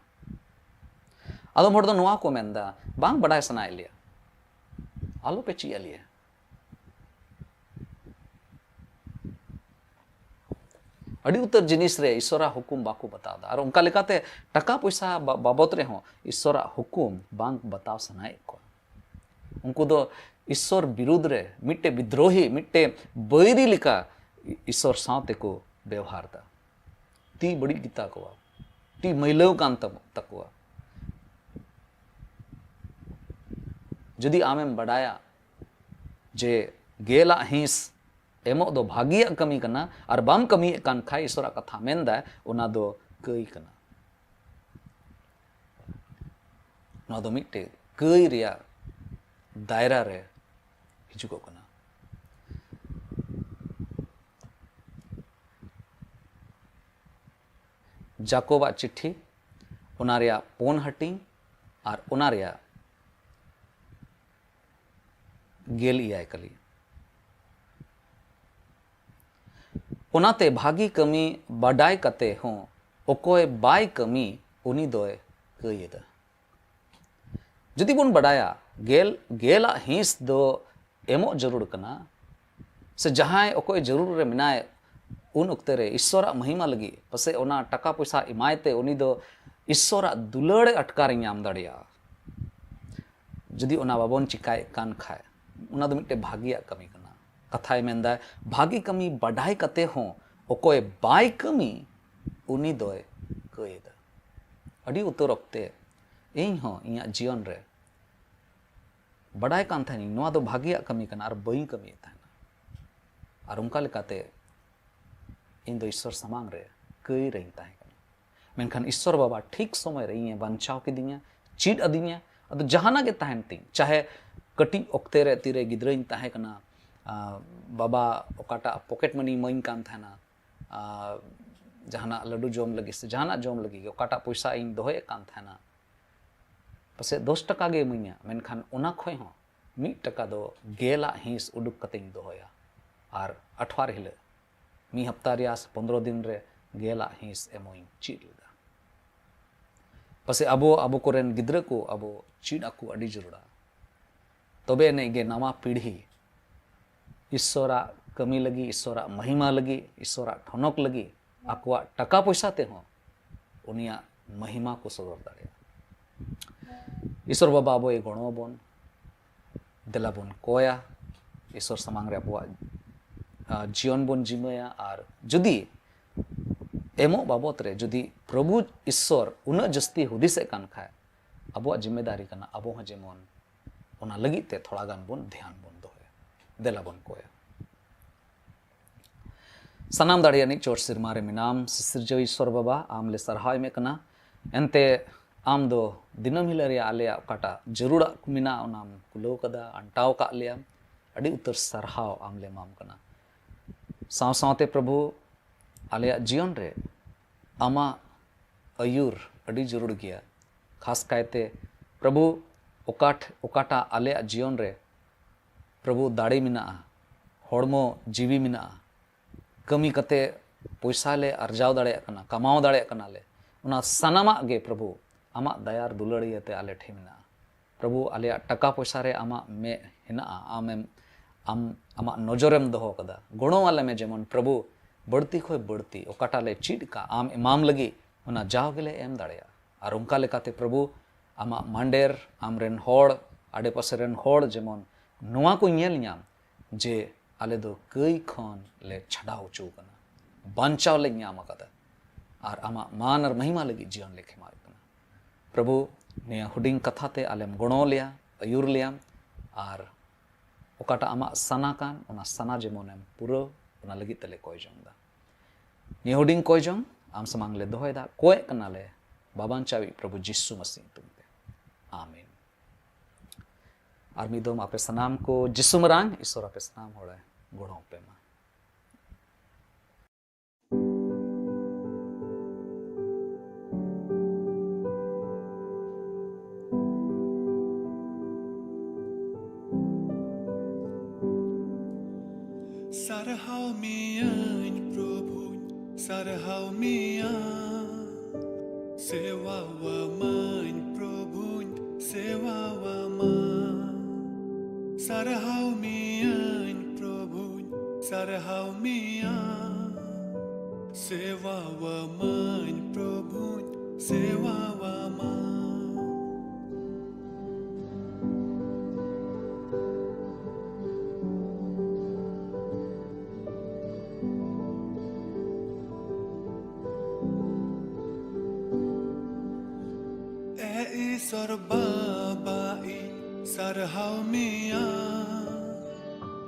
ᱟᱫᱚᱢ ᱦᱚᱲ ᱫᱚ ᱱᱚᱣᱟ ᱠᱚ ᱢᱮᱱᱫᱟ, "ᱵᱟᱝ ᱵᱟᱰᱟᱭ ᱥᱟᱱᱟᱭᱮᱫ ᱞᱮᱭᱟ, ᱟᱞᱚᱯᱮ ᱪᱮᱫ ᱟᱞᱮᱭᱟ᱾" ᱟᱹᱰᱤ ᱩᱛᱟᱹᱨ ᱡᱤᱱᱤᱥ ᱨᱮ ᱤᱥᱚᱨᱟᱜ ᱦᱩᱠᱩᱢ ᱵᱟᱠᱚ ᱵᱟᱛᱟᱣ ᱮᱫᱟ᱾ ᱟᱨ ᱚᱱᱠᱟ ᱞᱮᱠᱟᱛᱮ ᱴᱟᱠᱟ ᱯᱚᱭᱥᱟ ᱵᱟ-, ᱵᱟᱵᱚᱛ ᱨᱮᱦᱚᱸ ᱤᱥᱚᱨᱟᱜ ᱦᱩᱠᱩᱢ ᱵᱟᱝ ᱵᱟᱛᱟᱣ ᱥᱟᱱᱟᱭᱮᱫ ᱠᱚᱣᱟ᱾ ᱩᱱᱠᱩ ᱫᱚ ᱤᱥᱚᱨ ᱵᱤᱨᱩᱫᱽ ᱨᱮ ᱢᱤᱫᱴᱮᱡ ᱵᱤᱫᱽᱨᱳᱦᱤ, ᱢᱤᱫᱴᱮᱡ ᱵᱟᱹᱭᱨᱤ ᱞᱮᱠᱟ ᱤᱥᱚᱨ ᱥᱟᱶ ᱛᱮᱠᱚ ᱵᱮᱣᱦᱟᱨ ᱮᱫᱟ᱾ ᱛᱤ ᱵᱟᱹᱲᱤᱡ ᱜᱮᱛᱟ ᱠᱚᱣᱟ, ᱛᱤ ᱢᱟᱹᱭᱞᱟᱹᱣ ᱠᱟᱱ ᱛᱟᱵᱚ-, ᱛᱟᱠᱚᱣᱟ᱾ ᱡᱩᱫᱤ ᱟᱢᱮᱢ ᱵᱟᱰᱟᱭᱟ ᱡᱮ ᱜᱮᱞᱟᱜ ᱦᱤᱸᱥ ᱮᱢᱚᱜ ᱫᱚ ᱵᱷᱟᱹᱜᱤᱭᱟᱜ ᱠᱟᱹᱢᱤ ᱠᱟᱱᱟ, ᱟᱨ ᱵᱟᱢ ᱠᱟᱹᱢᱤᱭᱮᱫ ᱠᱟᱱ ᱠᱷᱟᱡ ᱤᱥᱚᱨᱟᱜ ᱠᱟᱛᱷᱟ ᱢᱮᱱᱫᱟᱭ ᱚᱱᱟ ᱫᱚ ᱠᱟᱹᱭ ᱠᱟᱱᱟ᱾ ᱱᱚᱣᱟ ᱫᱚ ᱢᱤᱫᱴᱮᱡ ᱠᱟᱹᱭ ᱨᱮᱭᱟᱜ ᱫᱟᱭᱨᱟ ᱨᱮ ᱦᱤᱡᱩᱜᱚᱜ ᱠᱟᱱᱟ᱾ ᱡᱟᱠᱚᱵᱟᱜ ᱪᱤᱴᱷᱤ, ᱚᱱᱟ ᱨᱮᱭᱟᱜ ᱯᱩᱱ ᱦᱟᱹᱴᱤᱧ ᱟᱨ ᱚᱱᱟ ᱨᱮᱭᱟᱜ ᱜᱮᱞ ᱮᱭᱟᱭ ᱠᱟᱹᱞᱤ᱾ ᱚᱱᱟᱛᱮ ᱵᱷᱟᱹᱜᱤ ᱠᱟᱹᱢᱤ ᱵᱟᱰᱟᱭ ᱠᱟᱛᱮ ᱦᱚᱸ ᱚᱠᱚᱭ ᱵᱟᱭ ᱠᱟᱹᱢᱤ, ᱩᱱᱤ ᱫᱚᱭ ᱠᱟᱹᱭ ᱮᱫᱟ᱾ ᱡᱩᱫᱤ ᱵᱚᱱ ᱵᱟᱰᱟᱭᱟ, ᱜᱮᱞ, ᱜᱮᱞᱟᱜ ᱦᱤᱸᱥ ᱫᱚ ᱮᱢᱚᱜ ᱡᱟᱹᱨᱩᱲ ᱠᱟᱱᱟ, ᱥᱮ ᱡᱟᱦᱟᱸᱭ ᱚᱠᱚᱭ ᱡᱟᱹᱨᱩᱲ ᱨᱮ ᱢᱮᱱᱟᱭ, ᱩᱱ ᱚᱠᱛᱮ ᱨᱮ ᱤᱥᱥᱚᱨᱟᱜ ᱢᱚᱦᱤᱢᱟ ᱞᱟᱹᱜᱤᱫ ᱯᱟᱥᱮᱡ ᱚᱱᱟ ᱴᱟᱠᱟ ᱯᱚᱭᱥᱟ ᱮᱢᱟᱭ ᱛᱮ ᱩᱱᱤ ᱫᱚ ᱤᱥᱥᱚᱨᱟᱜ ᱫᱩᱞᱟᱹᱲ ᱮ ᱟᱴᱠᱟᱨ ᱧᱟᱢ ᱫᱟᱲᱮᱭᱟᱜᱼᱟ᱾ ᱡᱩᱫᱤ ᱚᱱᱟ ᱵᱟᱵᱚᱱ ᱪᱤᱠᱟᱭᱮᱫ ᱠᱟᱱ ᱠᱷᱟᱡ, ᱚᱱᱟ ᱫᱚ ᱢᱤᱫᱴᱮᱡ ᱵᱷᱟᱹᱜᱤᱭᱟᱜ ᱠᱟᱹᱢᱤ ᱠᱟᱱᱟ᱾ ᱠᱟᱛᱷᱟᱭ ᱢᱮᱱᱫᱟ, ᱵᱷᱟᱹᱜᱤ ᱠᱟᱹᱢᱤ ᱵᱟᱰᱟᱭ ᱠᱟᱛᱮ ᱦᱚᱸ ᱚᱠᱚᱭ ᱵᱟᱭ ᱠᱟᱹᱢᱤ, ᱩᱱᱤ ᱫᱚᱭ ᱠᱟᱹᱭ ᱮᱫᱟ᱾ ᱟᱹᱰᱤ ᱩᱛᱟᱹᱨ ᱚᱠᱛᱮ ᱤᱧ ᱦᱚᱸ ᱤᱧᱟᱹᱜ ᱡᱤᱭᱚᱱ ᱨᱮ ᱵᱟᱰᱟᱭ ᱠᱟᱱ ᱛᱟᱦᱮᱱᱤᱧ, ᱱᱚᱣᱟ ᱫᱚ ᱵᱷᱟᱹᱜᱤᱭᱟᱜ ᱠᱟᱹᱢᱤ ᱠᱟᱱᱟ, ᱟᱨ ᱵᱟᱹᱧ ᱠᱟᱹᱢᱤᱭᱮᱫ ᱛᱟᱦᱮᱱᱟ᱾ ᱟᱨ ᱚᱱᱠᱟ ᱞᱮᱠᱟᱛᱮ ᱤᱧ ᱫᱚ ᱤᱥᱥᱚᱨ ᱥᱟᱢᱟᱝ ᱨᱮ ᱠᱟᱹᱭ ᱨᱮᱧ ᱛᱟᱦᱮᱸ ᱠᱟᱱᱟ᱾ ᱢᱮᱱᱠᱷᱟᱱ ᱤᱥᱥᱚᱨ ᱵᱟᱵᱟ ᱴᱷᱤᱠ ᱥᱚᱢᱚᱭ ᱨᱮ ᱤᱧᱮ ᱵᱟᱧᱪᱟᱣ ᱠᱤᱫᱤᱧᱟ, ᱪᱮᱫ ᱟᱹᱫᱤᱧᱟ᱾ ᱟᱫᱚ ᱡᱟᱦᱟᱱᱟᱜ ᱜᱮ ᱛᱟᱦᱮᱱ ᱛᱤᱧ, ᱪᱟᱦᱮ ᱠᱟᱹᱴᱤᱡ ᱚᱠᱛᱮ ᱨᱮ ᱛᱤᱨᱮ ᱜᱤᱫᱽᱨᱟᱹᱧ ᱛᱟᱦᱮᱸ ᱠᱟᱱᱟ, ᱟᱨ ᱵᱟᱵᱟ ᱚᱠᱟᱴᱟᱜ ᱯᱚᱠᱮᱴ ᱢᱟᱹᱱᱤ ᱤᱢᱟᱹᱧ ᱠᱟᱱ ᱛᱟᱦᱮᱱᱟ, ᱟᱨ ᱡᱟᱦᱟᱱᱟᱜ ᱞᱟᱹᱰᱩ ᱡᱚᱢ ᱞᱟᱹᱜᱤᱫ ᱥᱮ ᱡᱟᱦᱟᱱᱟᱜ ᱡᱚᱢ ᱞᱟᱹᱜᱤᱫ ᱜᱮ ᱚᱠᱟᱴᱟᱜ ᱯᱚᱭᱥᱟ ᱤᱧ ᱫᱚᱦᱚᱭᱮᱫ ᱠᱟᱱ ᱛᱟᱦᱮᱱᱟ, ᱯᱟᱥᱮᱡ ᱫᱚᱥ ᱴᱟᱠᱟ ᱜᱮ ᱤᱢᱟᱹᱧᱟ, ᱢᱮᱱᱠᱷᱟᱱ ᱚᱱᱟ ᱠᱷᱚᱱ ᱦᱚᱸ ᱢᱤᱫ ᱴᱟᱠᱟ ᱫᱚ ᱜᱮᱞᱟᱜ ᱦᱤᱸᱥ ᱩᱰᱩᱠ ᱠᱟᱛᱮᱧ ᱫᱚᱦᱚᱭᱟ᱾ ᱟᱨ ᱟᱴᱷᱣᱟᱨ ᱦᱤᱞᱳᱜ, ᱢᱤᱫ ᱦᱟᱯᱛᱟ ᱨᱮᱭᱟᱜ ᱥᱮ ᱯᱚᱱᱫᱽᱨᱚ ᱫᱤᱱ ᱨᱮ ᱜᱮᱞᱟᱜ ᱦᱤᱸᱥ ᱮᱢᱚᱜ ᱤᱧ ᱪᱮᱫ ᱞᱮᱫᱟ᱾ ᱯᱟᱥᱮᱡ ᱟᱵᱚ, ᱟᱵᱚ ᱠᱚᱨᱮᱱ ᱜᱤᱫᱽᱨᱟᱹ ᱠᱚ ᱟᱵᱚ ᱪᱮᱫ ᱟᱠᱚ ᱟᱹᱰᱤ ᱡᱟᱹᱨᱩᱲᱟ᱾ ᱛᱚᱵᱮ ᱮᱱᱮᱡ ᱜᱮ ᱱᱟᱣᱟ ᱯᱤᱲᱦᱤ ᱤᱥᱥᱚᱨᱟᱜ ᱠᱟᱹᱢᱤ ᱞᱟᱹᱜᱤᱫ, ᱤᱥᱥᱚᱨᱟᱜ ᱢᱚᱦᱤᱢᱟ ᱞᱟᱹᱜᱤᱫ, ᱤᱥᱥᱚᱨᱟᱜ ᱴᱷᱚᱱᱚᱠ ᱞᱟᱹᱜᱤᱫ ᱟᱠᱚᱣᱟᱜ ᱴᱟᱠᱟ ᱯᱚᱭᱥᱟ ᱛᱮᱦᱚᱸ ᱩᱱᱤᱭᱟᱜ ᱢᱚᱦᱤᱢᱟ ᱠᱚ ᱥᱚᱫᱚᱨ ᱫᱟᱲᱮᱭᱟᱜᱼᱟ᱾ ᱤᱥᱥᱚᱨ ᱵᱟᱵᱟ ᱟᱵᱚᱭ ᱜᱚᱲᱚ ᱟᱵᱚᱱ, ᱫᱮᱞᱟ ᱵᱚᱱ ᱠᱚᱭᱟ, ᱤᱥᱥᱚᱨ ᱥᱟᱢᱟᱝ ᱨᱮ ᱟᱵᱚᱣᱟᱜ, ᱟ, ᱡᱤᱭᱚᱱ ᱵᱚᱱ ᱡᱤᱢᱟᱹᱭᱟ᱾ ᱟᱨ ᱡᱩᱫᱤ ᱮᱢᱚᱜ ᱵᱟᱵᱚᱛ ᱨᱮ ᱡᱩᱫᱤ ᱯᱨᱚᱵᱷᱩ ᱤᱥᱥᱚᱨ ᱩᱱᱟᱹᱜ ᱡᱟᱹᱥᱛᱤ ᱦᱩᱫᱤᱥᱮᱫ ᱠᱟᱱ ᱠᱷᱟᱡ, ᱟᱵᱚᱣᱟᱜ ᱡᱤᱢᱢᱮᱫᱟᱨᱤ ᱠᱟᱱᱟ ᱟᱵᱚ ᱦᱚᱸ ᱡᱮᱢᱚᱱ ᱚᱱᱟ ᱞᱟᱹᱜᱤᱫ ᱛᱮ ᱛᱷᱚᱲᱟ ᱜᱟᱱ ᱵᱚᱱ ᱫᱷᱮᱭᱟᱱ ᱵᱚᱱ ᱫᱚᱦᱚᱭᱟ᱾ ᱫᱮᱞᱟ ᱵᱚᱱ ᱠᱚᱭᱟ᱾ ᱥᱟᱱᱟᱢ ᱫᱟᱲᱮᱭᱟᱱᱤᱡ ᱪᱚᱴ ᱥᱮᱨᱢᱟ ᱨᱮ ᱢᱮᱱᱟᱢ, ᱥᱤᱥᱤᱨᱡᱟᱹᱣᱤᱡ ᱤᱥᱥᱚᱨ ᱵᱟᱵᱟ, ᱟᱢ ᱞᱮ ᱥᱟᱨᱦᱟᱣ ᱮᱢᱮᱫ ᱠᱟᱱᱟ᱾ ᱮᱱᱛᱮ ᱟᱢ ᱫᱚ ᱫᱤᱱᱟᱹᱢ ᱦᱤᱞᱳᱜ ᱨᱮᱭᱟᱜ ᱟᱞᱮᱭᱟᱜ ᱚᱠᱟᱴᱟᱜ ᱡᱟᱹᱨᱩᱲᱟᱜ ᱠᱚ ᱢᱮᱱᱟᱜᱼᱟ, ᱚᱱᱟᱢ ᱠᱩᱞᱟᱹᱣ ᱠᱟᱫᱟ, ᱟᱱᱴᱟᱣ ᱠᱟᱜ ᱞᱮᱭᱟᱢ᱾ ᱟᱹᱰᱤ ᱩᱛᱟᱹᱨ ᱥᱟᱨᱦᱟᱣ ᱟᱢ ᱞᱮ ᱮᱢᱟᱢ ᱠᱟᱱᱟ᱾ ᱥᱟᱶ ᱥᱟᱶᱛᱮ ᱯᱨᱚᱵᱷᱩ, ᱟᱞᱮᱭᱟᱜ ᱡᱤᱭᱚᱱ ᱨᱮ ᱟᱢᱟᱜ ᱟᱹᱭᱩᱨ ᱟᱹᱰᱤ ᱡᱟᱹᱨᱩᱲ ᱜᱮᱭᱟ᱾ ᱠᱷᱟᱥ ᱠᱟᱭᱛᱮ ᱯᱨᱚᱵᱷᱩ, ᱚᱠᱟᱴ-, ᱚᱠᱟᱴᱟᱜ ᱟᱞᱮᱭᱟᱜ ᱡᱤᱭᱚᱱ ᱨᱮ ᱯᱨᱚᱵᱷᱩ ᱫᱟᱲᱮ ᱢᱮᱱᱟᱜᱼᱟ, ᱦᱚᱲᱢᱚ ᱡᱤᱣᱤ ᱢᱮᱱᱟᱜᱼᱟ, ᱠᱟᱹᱢᱤ ᱠᱟᱛᱮ ᱯᱚᱭᱥᱟ ᱞᱮ ᱟᱨᱡᱟᱣ ᱫᱟᱲᱮᱭᱟᱜ ᱠᱟᱱᱟ, ᱠᱟᱢᱟᱣ ᱫᱟᱲᱮᱭᱟᱜ ᱠᱟᱱᱟᱞᱮ, ᱚᱱᱟ ᱥᱟᱱᱟᱢᱟᱜ ᱜᱮ ᱯᱨᱚᱵᱷᱩ ᱟᱢᱟᱜ ᱫᱟᱭᱟᱨ ᱫᱩᱞᱟᱹᱲ ᱤᱭᱟᱹᱛᱮ ᱟᱞᱮ ᱴᱷᱮᱱ ᱢᱮᱱᱟᱜᱼᱟ᱾ ᱯᱨᱚᱵᱷᱩ, ᱟᱞᱮᱭᱟᱜ ᱴᱟᱠᱟ ᱯᱚᱭᱥᱟ ᱨᱮ ᱟᱢᱟᱜ ᱢᱮᱫ ᱦᱮᱱᱟᱜᱼᱟ, ᱟᱢᱮᱢ, ᱟᱢ, ᱟᱢᱟᱜ ᱱᱚᱡᱚᱨᱮᱢ ᱫᱚᱦᱚ ᱠᱟᱫᱟ᱾ ᱜᱚᱲᱚ ᱟᱞᱮ ᱢᱮ ᱡᱮᱢᱚᱱ ᱯᱨᱚᱵᱷᱩ ᱵᱟᱹᱲᱛᱤ ᱠᱷᱚᱱ ᱵᱟᱹᱲᱛᱤ ᱚᱠᱟᱴᱟᱜ ᱞᱮ ᱪᱮᱫ ᱠᱟᱜ ᱟᱢ ᱮᱢᱟᱢ ᱞᱟᱹᱜᱤᱫ, ᱚᱱᱟ ᱡᱟᱣ ᱜᱮᱞᱮ ᱮᱢ ᱫᱟᱲᱮᱭᱟᱜᱼᱟ᱾ ᱟᱨ ᱚᱱᱠᱟ ᱞᱮᱠᱟᱛᱮ ᱯᱨᱚᱵᱷᱩ, ᱟᱢᱟᱜ ᱢᱟᱱᱰᱮᱨ, ᱟᱢᱨᱮᱱ ᱦᱚᱲ, ᱟᱰᱮᱯᱟᱥᱮ ᱨᱮᱱ ᱦᱚᱲ ᱡᱮᱢᱚᱱ ᱱᱚᱣᱟ ᱠᱚ ᱧᱮᱞ ᱧᱟᱢ ᱡᱮ ᱟᱞᱮ ᱫᱚ ᱠᱟᱹᱭ ᱠᱷᱚᱱ ᱞᱮ ᱪᱷᱟᱰᱟᱣ ᱦᱚᱪᱚ ᱟᱠᱟᱱᱟ, ᱵᱟᱧᱪᱟᱣ ᱞᱮ ᱧᱟᱢ ᱟᱠᱟᱫᱟ, ᱟᱨ ᱟᱢᱟᱜ ᱢᱟᱱ ᱟᱨ ᱢᱚᱦᱤᱢᱟ ᱞᱟᱹᱜᱤᱫ ᱡᱤᱭᱚᱱ ᱞᱮ ᱠᱷᱮᱢᱟᱣᱮᱫ ᱠᱟᱱᱟ᱾ ᱯᱨᱚᱵᱷᱩ, ᱱᱤᱭᱟᱹ ᱦᱩᱰᱤᱧ ᱠᱟᱛᱷᱟ ᱛᱮ ᱟᱞᱮᱢ ᱜᱚᱲᱚ ᱞᱮᱭᱟ, ᱟᱹᱭᱩᱨ ᱞᱮᱭᱟᱢ, ᱟᱨ ᱚᱠᱟᱴᱟᱜ ᱟᱢᱟᱜ ᱥᱟᱱᱟ ᱠᱟᱱ, ᱚᱱᱟ ᱥᱟᱱᱟ ᱡᱮᱢᱚᱱᱮᱢ ᱯᱩᱨᱟᱹᱣ, ᱚᱱᱟ ᱞᱟᱹᱜᱤᱫ ᱛᱮᱞᱮ ᱠᱚᱭ ᱡᱚᱝ ᱮᱫᱟ᱾ ᱱᱤᱭᱟᱹ ᱦᱩᱰᱤᱧ ᱠᱚᱭ ᱡᱚᱝ ᱟᱢ ᱥᱟᱢᱟᱝ ᱞᱮ ᱫᱚᱦᱚᱭᱮᱫᱟ, ᱠᱚᱭᱮᱫ ᱠᱟᱱᱟᱞᱮ ᱵᱟᱵᱟᱧᱪᱟᱣᱤᱡ ᱯᱨᱚᱵᱷᱩ ᱡᱤᱥᱩ ᱢᱟᱹᱥᱤ ᱧᱩᱛᱩᱢ ᱛᱮ, ᱟᱢᱮᱱ᱾ ᱟᱨ ᱢᱤᱫ ᱫᱚᱢ ᱟᱯᱮ ᱥᱟᱱᱟᱢ ᱠᱚ ᱡᱤᱥᱩ ᱢᱟᱨᱟᱝ ᱤᱥᱚᱨ ᱟᱯᱮ ᱥᱟᱱᱟᱢ ᱦᱚᱲᱮ ᱜᱚᱲᱚ ᱟᱯᱮ ᱢᱟ᱾ ᱥᱟᱨᱦᱟᱣ ᱢᱤᱭᱟᱹᱧ ᱯᱨᱚᱵᱷᱩᱧ, ᱥᱟᱨᱦᱟᱣ ᱢᱤᱭᱟ᱾ ᱥᱮᱣᱟᱣᱟᱢᱟᱹᱧ ᱯᱨᱚᱵᱷᱩᱧ, ᱥᱮᱣᱟᱣᱟᱢᱟᱹᱧ᱾ ᱥᱟᱨᱦᱟᱣ ᱢᱤᱭᱟᱹᱧ ᱯᱨᱚᱵᱷᱩᱧ, ᱥᱟᱨᱦᱟᱣ ᱢᱤᱭᱟ᱾ ᱥᱮᱣᱟᱣᱟᱢᱟᱹᱧ ᱯᱨᱚᱵᱷᱩᱧ, ᱥᱮᱣᱟᱣᱟᱢᱟ᱾ ᱮ ᱤᱥᱚᱨ ᱵᱟᱵᱟ, ᱤᱧ ᱥᱟᱨᱦᱟᱣ ᱢᱮᱭᱟ᱾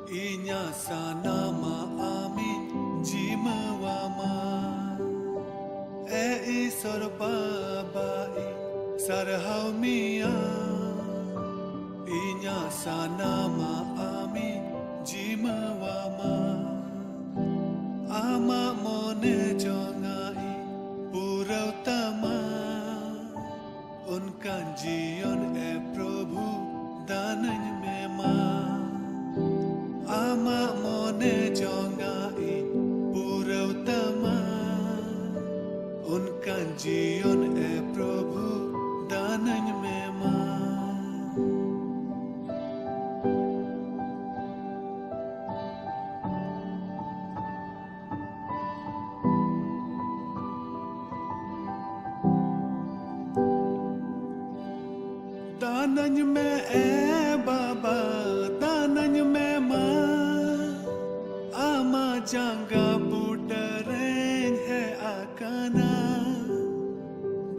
ᱤᱧᱟᱹᱜ ᱥᱟᱱᱟᱢᱟᱜ ᱟᱢᱤᱧ ᱡᱤᱢᱟᱹᱣᱟᱢᱟ᱾ ᱮ ᱤᱥᱚᱨ ᱵᱟᱵᱟ, ᱤᱧ ᱥᱟᱨᱦᱟᱣ ᱢᱮᱭᱟ᱾ ᱤᱧᱟᱹᱜ ᱥᱟᱱᱟᱢᱟᱜ ᱟᱢᱤᱧ ᱡᱤᱢᱟᱹᱣᱟᱢᱟ᱾ ᱟᱢᱟᱜ ᱢᱚᱱᱮ ᱡᱚᱝᱟᱜ ᱤᱧ ᱯᱩᱨᱟᱹᱣ ᱛᱟᱢᱟ᱾ ᱚᱱᱠᱟᱱ ᱡᱤᱭᱚᱱ ᱮ ᱯᱨᱚᱵᱷᱩ ᱫᱟᱱᱟᱹᱧ ᱢᱮ ᱢᱟ᱾ ᱟᱢᱟᱜ ᱢᱚᱱᱮ ᱡᱚᱝᱟᱜ ᱤᱧ ᱯᱩᱨᱟᱹᱣ ᱛᱟᱢᱟ᱾ ᱚᱱᱠᱟᱱ ᱡᱤᱭᱚᱱ ᱮ ᱯᱨᱚᱵᱷᱩ ᱫᱟᱱᱟᱹᱧ ᱢᱮ ᱢᱟ᱾ ᱫᱟᱱᱟᱹᱧ ᱢᱮ ᱮ ᱵᱟᱵᱟ, ᱫᱟᱱᱟᱹᱧ ᱢᱮ ᱢᱟ᱾ ᱟᱢᱟᱜ ᱡᱟᱸᱜᱟ ᱵᱩᱴᱟᱹ ᱨᱮᱧ ᱦᱮᱡ ᱟᱠᱟᱱᱟ᱾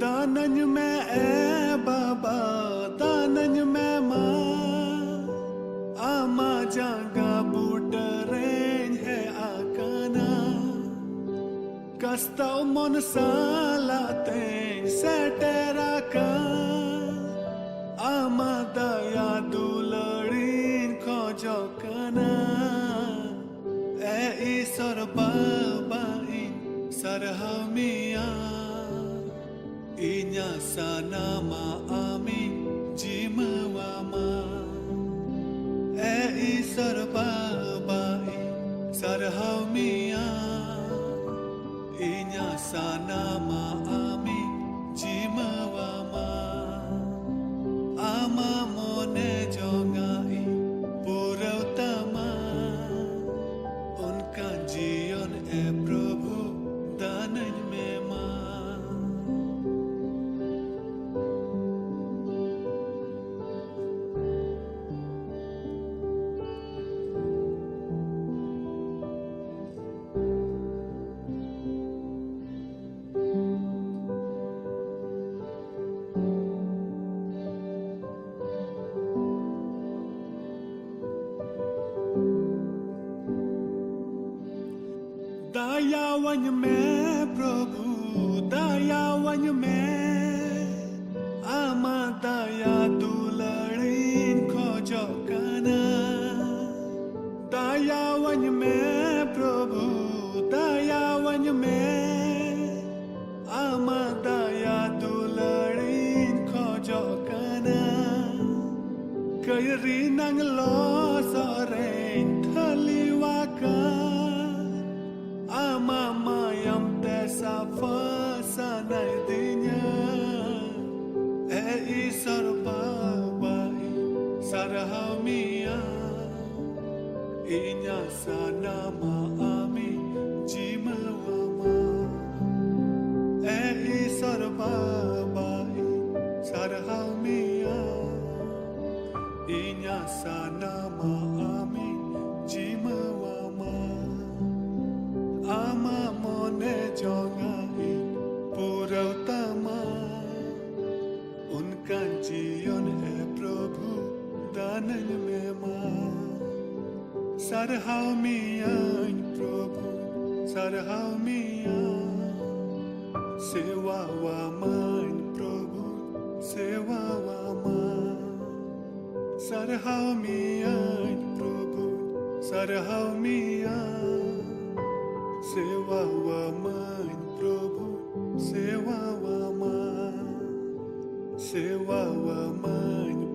ᱫᱟᱱᱟᱹᱧ ᱢᱮ ᱮ ᱵᱟᱵᱟ, ᱫᱟᱱᱟᱹᱧ ᱢᱮ ᱢᱟ᱾ ᱟᱢᱟᱜ ᱡᱟᱸᱜᱟ ᱵᱩᱴᱟᱹ ᱨᱮᱧ ᱦᱮᱡ ᱟᱠᱟᱱᱟ᱾ ᱠᱟᱥᱛᱟᱣ ᱢᱚᱱ ᱥᱟᱞᱟᱜ ᱛᱮᱧ ᱥᱮᱴᱮᱨ ᱟᱠᱟᱱ᱾ ᱟᱢᱟᱜ ᱫᱟᱭᱟ ᱫᱩᱞᱟᱹᱲᱤᱧ ᱠᱷᱚᱡᱚᱜ ᱠᱟᱱᱟ᱾ ᱮ ᱤᱥᱚᱨ ᱵᱟᱵᱟ, ᱤᱧ ᱥᱟᱨᱦᱟᱣ ᱢᱮᱭᱟ᱾ ᱤᱧᱟᱜ ᱥᱟᱱᱟᱢᱟᱜ ᱟᱢᱤᱧ ᱡᱤᱢᱟᱹᱣᱟᱢᱟ᱾ ᱮ ᱤᱥᱚᱨ ᱵᱟᱵᱟ, ᱤᱧ ᱥᱟᱨᱦᱟᱣ ᱢᱮᱭᱟ᱾ ᱤᱧᱟᱜ ᱥᱟᱱᱟᱢᱟᱜ ᱟᱢᱤᱧ ᱡᱤᱢᱟᱹᱣᱟᱢᱟ᱾ ᱟᱢᱟᱜ ᱢᱚᱱᱮ ᱡᱚᱝᱟᱜ ᱤᱧ ᱯᱩᱨᱟᱹᱣ ᱛᱟᱢᱟ᱾ ᱚᱱᱠᱟᱱ ᱡᱤᱭᱚᱱ ᱮ ᱯᱨᱚᱵᱷᱩ ᱫᱟᱱᱟᱹᱧ ᱢᱮ ᱢᱟ᱾ ᱫᱟᱭᱟᱣᱟᱹᱧ ᱢᱮ ᱯᱨᱚᱵᱷᱩ, ᱫᱟᱭᱟᱣᱟᱹᱧ ᱢᱮ᱾ ᱟᱢᱟᱜ ᱫᱟᱭᱟ ᱫᱩᱞᱟᱹᱲᱤᱧ ᱠᱷᱚᱡᱚᱜ ᱠᱟᱱᱟ᱾ ᱫᱟᱭᱟᱣᱟᱹᱧ ᱢᱮ ᱯᱨᱚᱵᱷᱩ, ᱫᱟᱭᱟᱣᱟᱹᱧ ᱢᱮ᱾ ᱟᱢᱟᱜ ᱫᱟᱭᱟ ᱫᱩᱞᱟᱹᱲᱤᱧ ᱠᱷᱚᱡᱚᱜ ᱠᱟᱱᱟ᱾ ᱠᱟᱹᱭ ᱨᱮᱱᱟᱝ ᱞᱚᱥᱚᱫ ᱨᱮᱧ ᱴᱷᱟᱹᱞᱤᱣᱟᱠᱟᱱ, ᱟᱢᱟᱜ ᱢᱟᱭᱟᱢ ᱛᱮ ᱥᱟᱯᱷᱟ ᱥᱟᱱᱟᱭᱫᱤᱧᱟ᱾ ᱮ ᱤᱥᱚᱨ ᱵᱟᱵᱟ, ᱤᱧ ᱥᱟᱨᱦᱟᱣ ᱢᱮᱭᱟ᱾ ᱤᱧᱟᱜ ᱥᱟᱱᱟᱢᱟᱜ ᱟᱢᱤᱧ ᱡᱤᱢᱟᱹᱣᱟᱢᱟ᱾ ᱮ ᱤᱥᱚᱨ ᱵᱟᱵᱟ, ᱤᱧ ᱥᱟᱨᱦᱟᱣ ᱢᱮᱭᱟ᱾ ᱤᱧᱟᱜ ᱥᱟᱱᱟᱢᱟᱜ ᱟᱢᱤᱧ ᱡᱤᱢᱟᱹᱣᱟᱢᱟ᱾ ᱟᱢᱟᱜ ᱢᱚᱱᱮ ᱡᱚᱝᱟᱜ ᱤᱧ ᱯᱩᱨᱟᱹᱣ ᱛᱟᱢᱟ᱾ ᱚᱱᱠᱟᱱ ᱡᱤᱭᱚᱱ ᱮ ᱯᱨᱚᱵᱷᱩ ᱫᱟᱱᱟᱹᱧ ᱢᱮ ᱢᱟ᱾ ᱥᱟᱨᱦᱟᱣ ᱢᱮᱭᱟᱹᱧ ᱯᱨᱚᱵᱷᱩ, ᱥᱟᱨᱦᱟᱣ ᱢᱮᱭᱟ᱾ ᱥᱮᱣᱟᱣᱟᱢᱟᱹᱧ ᱯᱨᱚᱵᱷᱩ, ᱥᱮᱣᱟᱣᱟᱢᱟ᱾ ᱥᱟᱨᱦᱟᱣ ᱢᱮᱭᱟᱹᱧ ᱯᱨᱚᱵᱷᱩ, ᱥᱟᱨᱦᱟᱣ ᱢᱮᱭᱟ᱾ ᱥᱮᱣᱟᱣᱟᱢᱟᱹᱧ ᱯᱨᱚᱵᱷᱩ, ᱥᱮᱣᱟᱣᱟᱢᱟ᱾ ᱥᱮᱣᱟᱣᱟᱢᱟᱹᱧ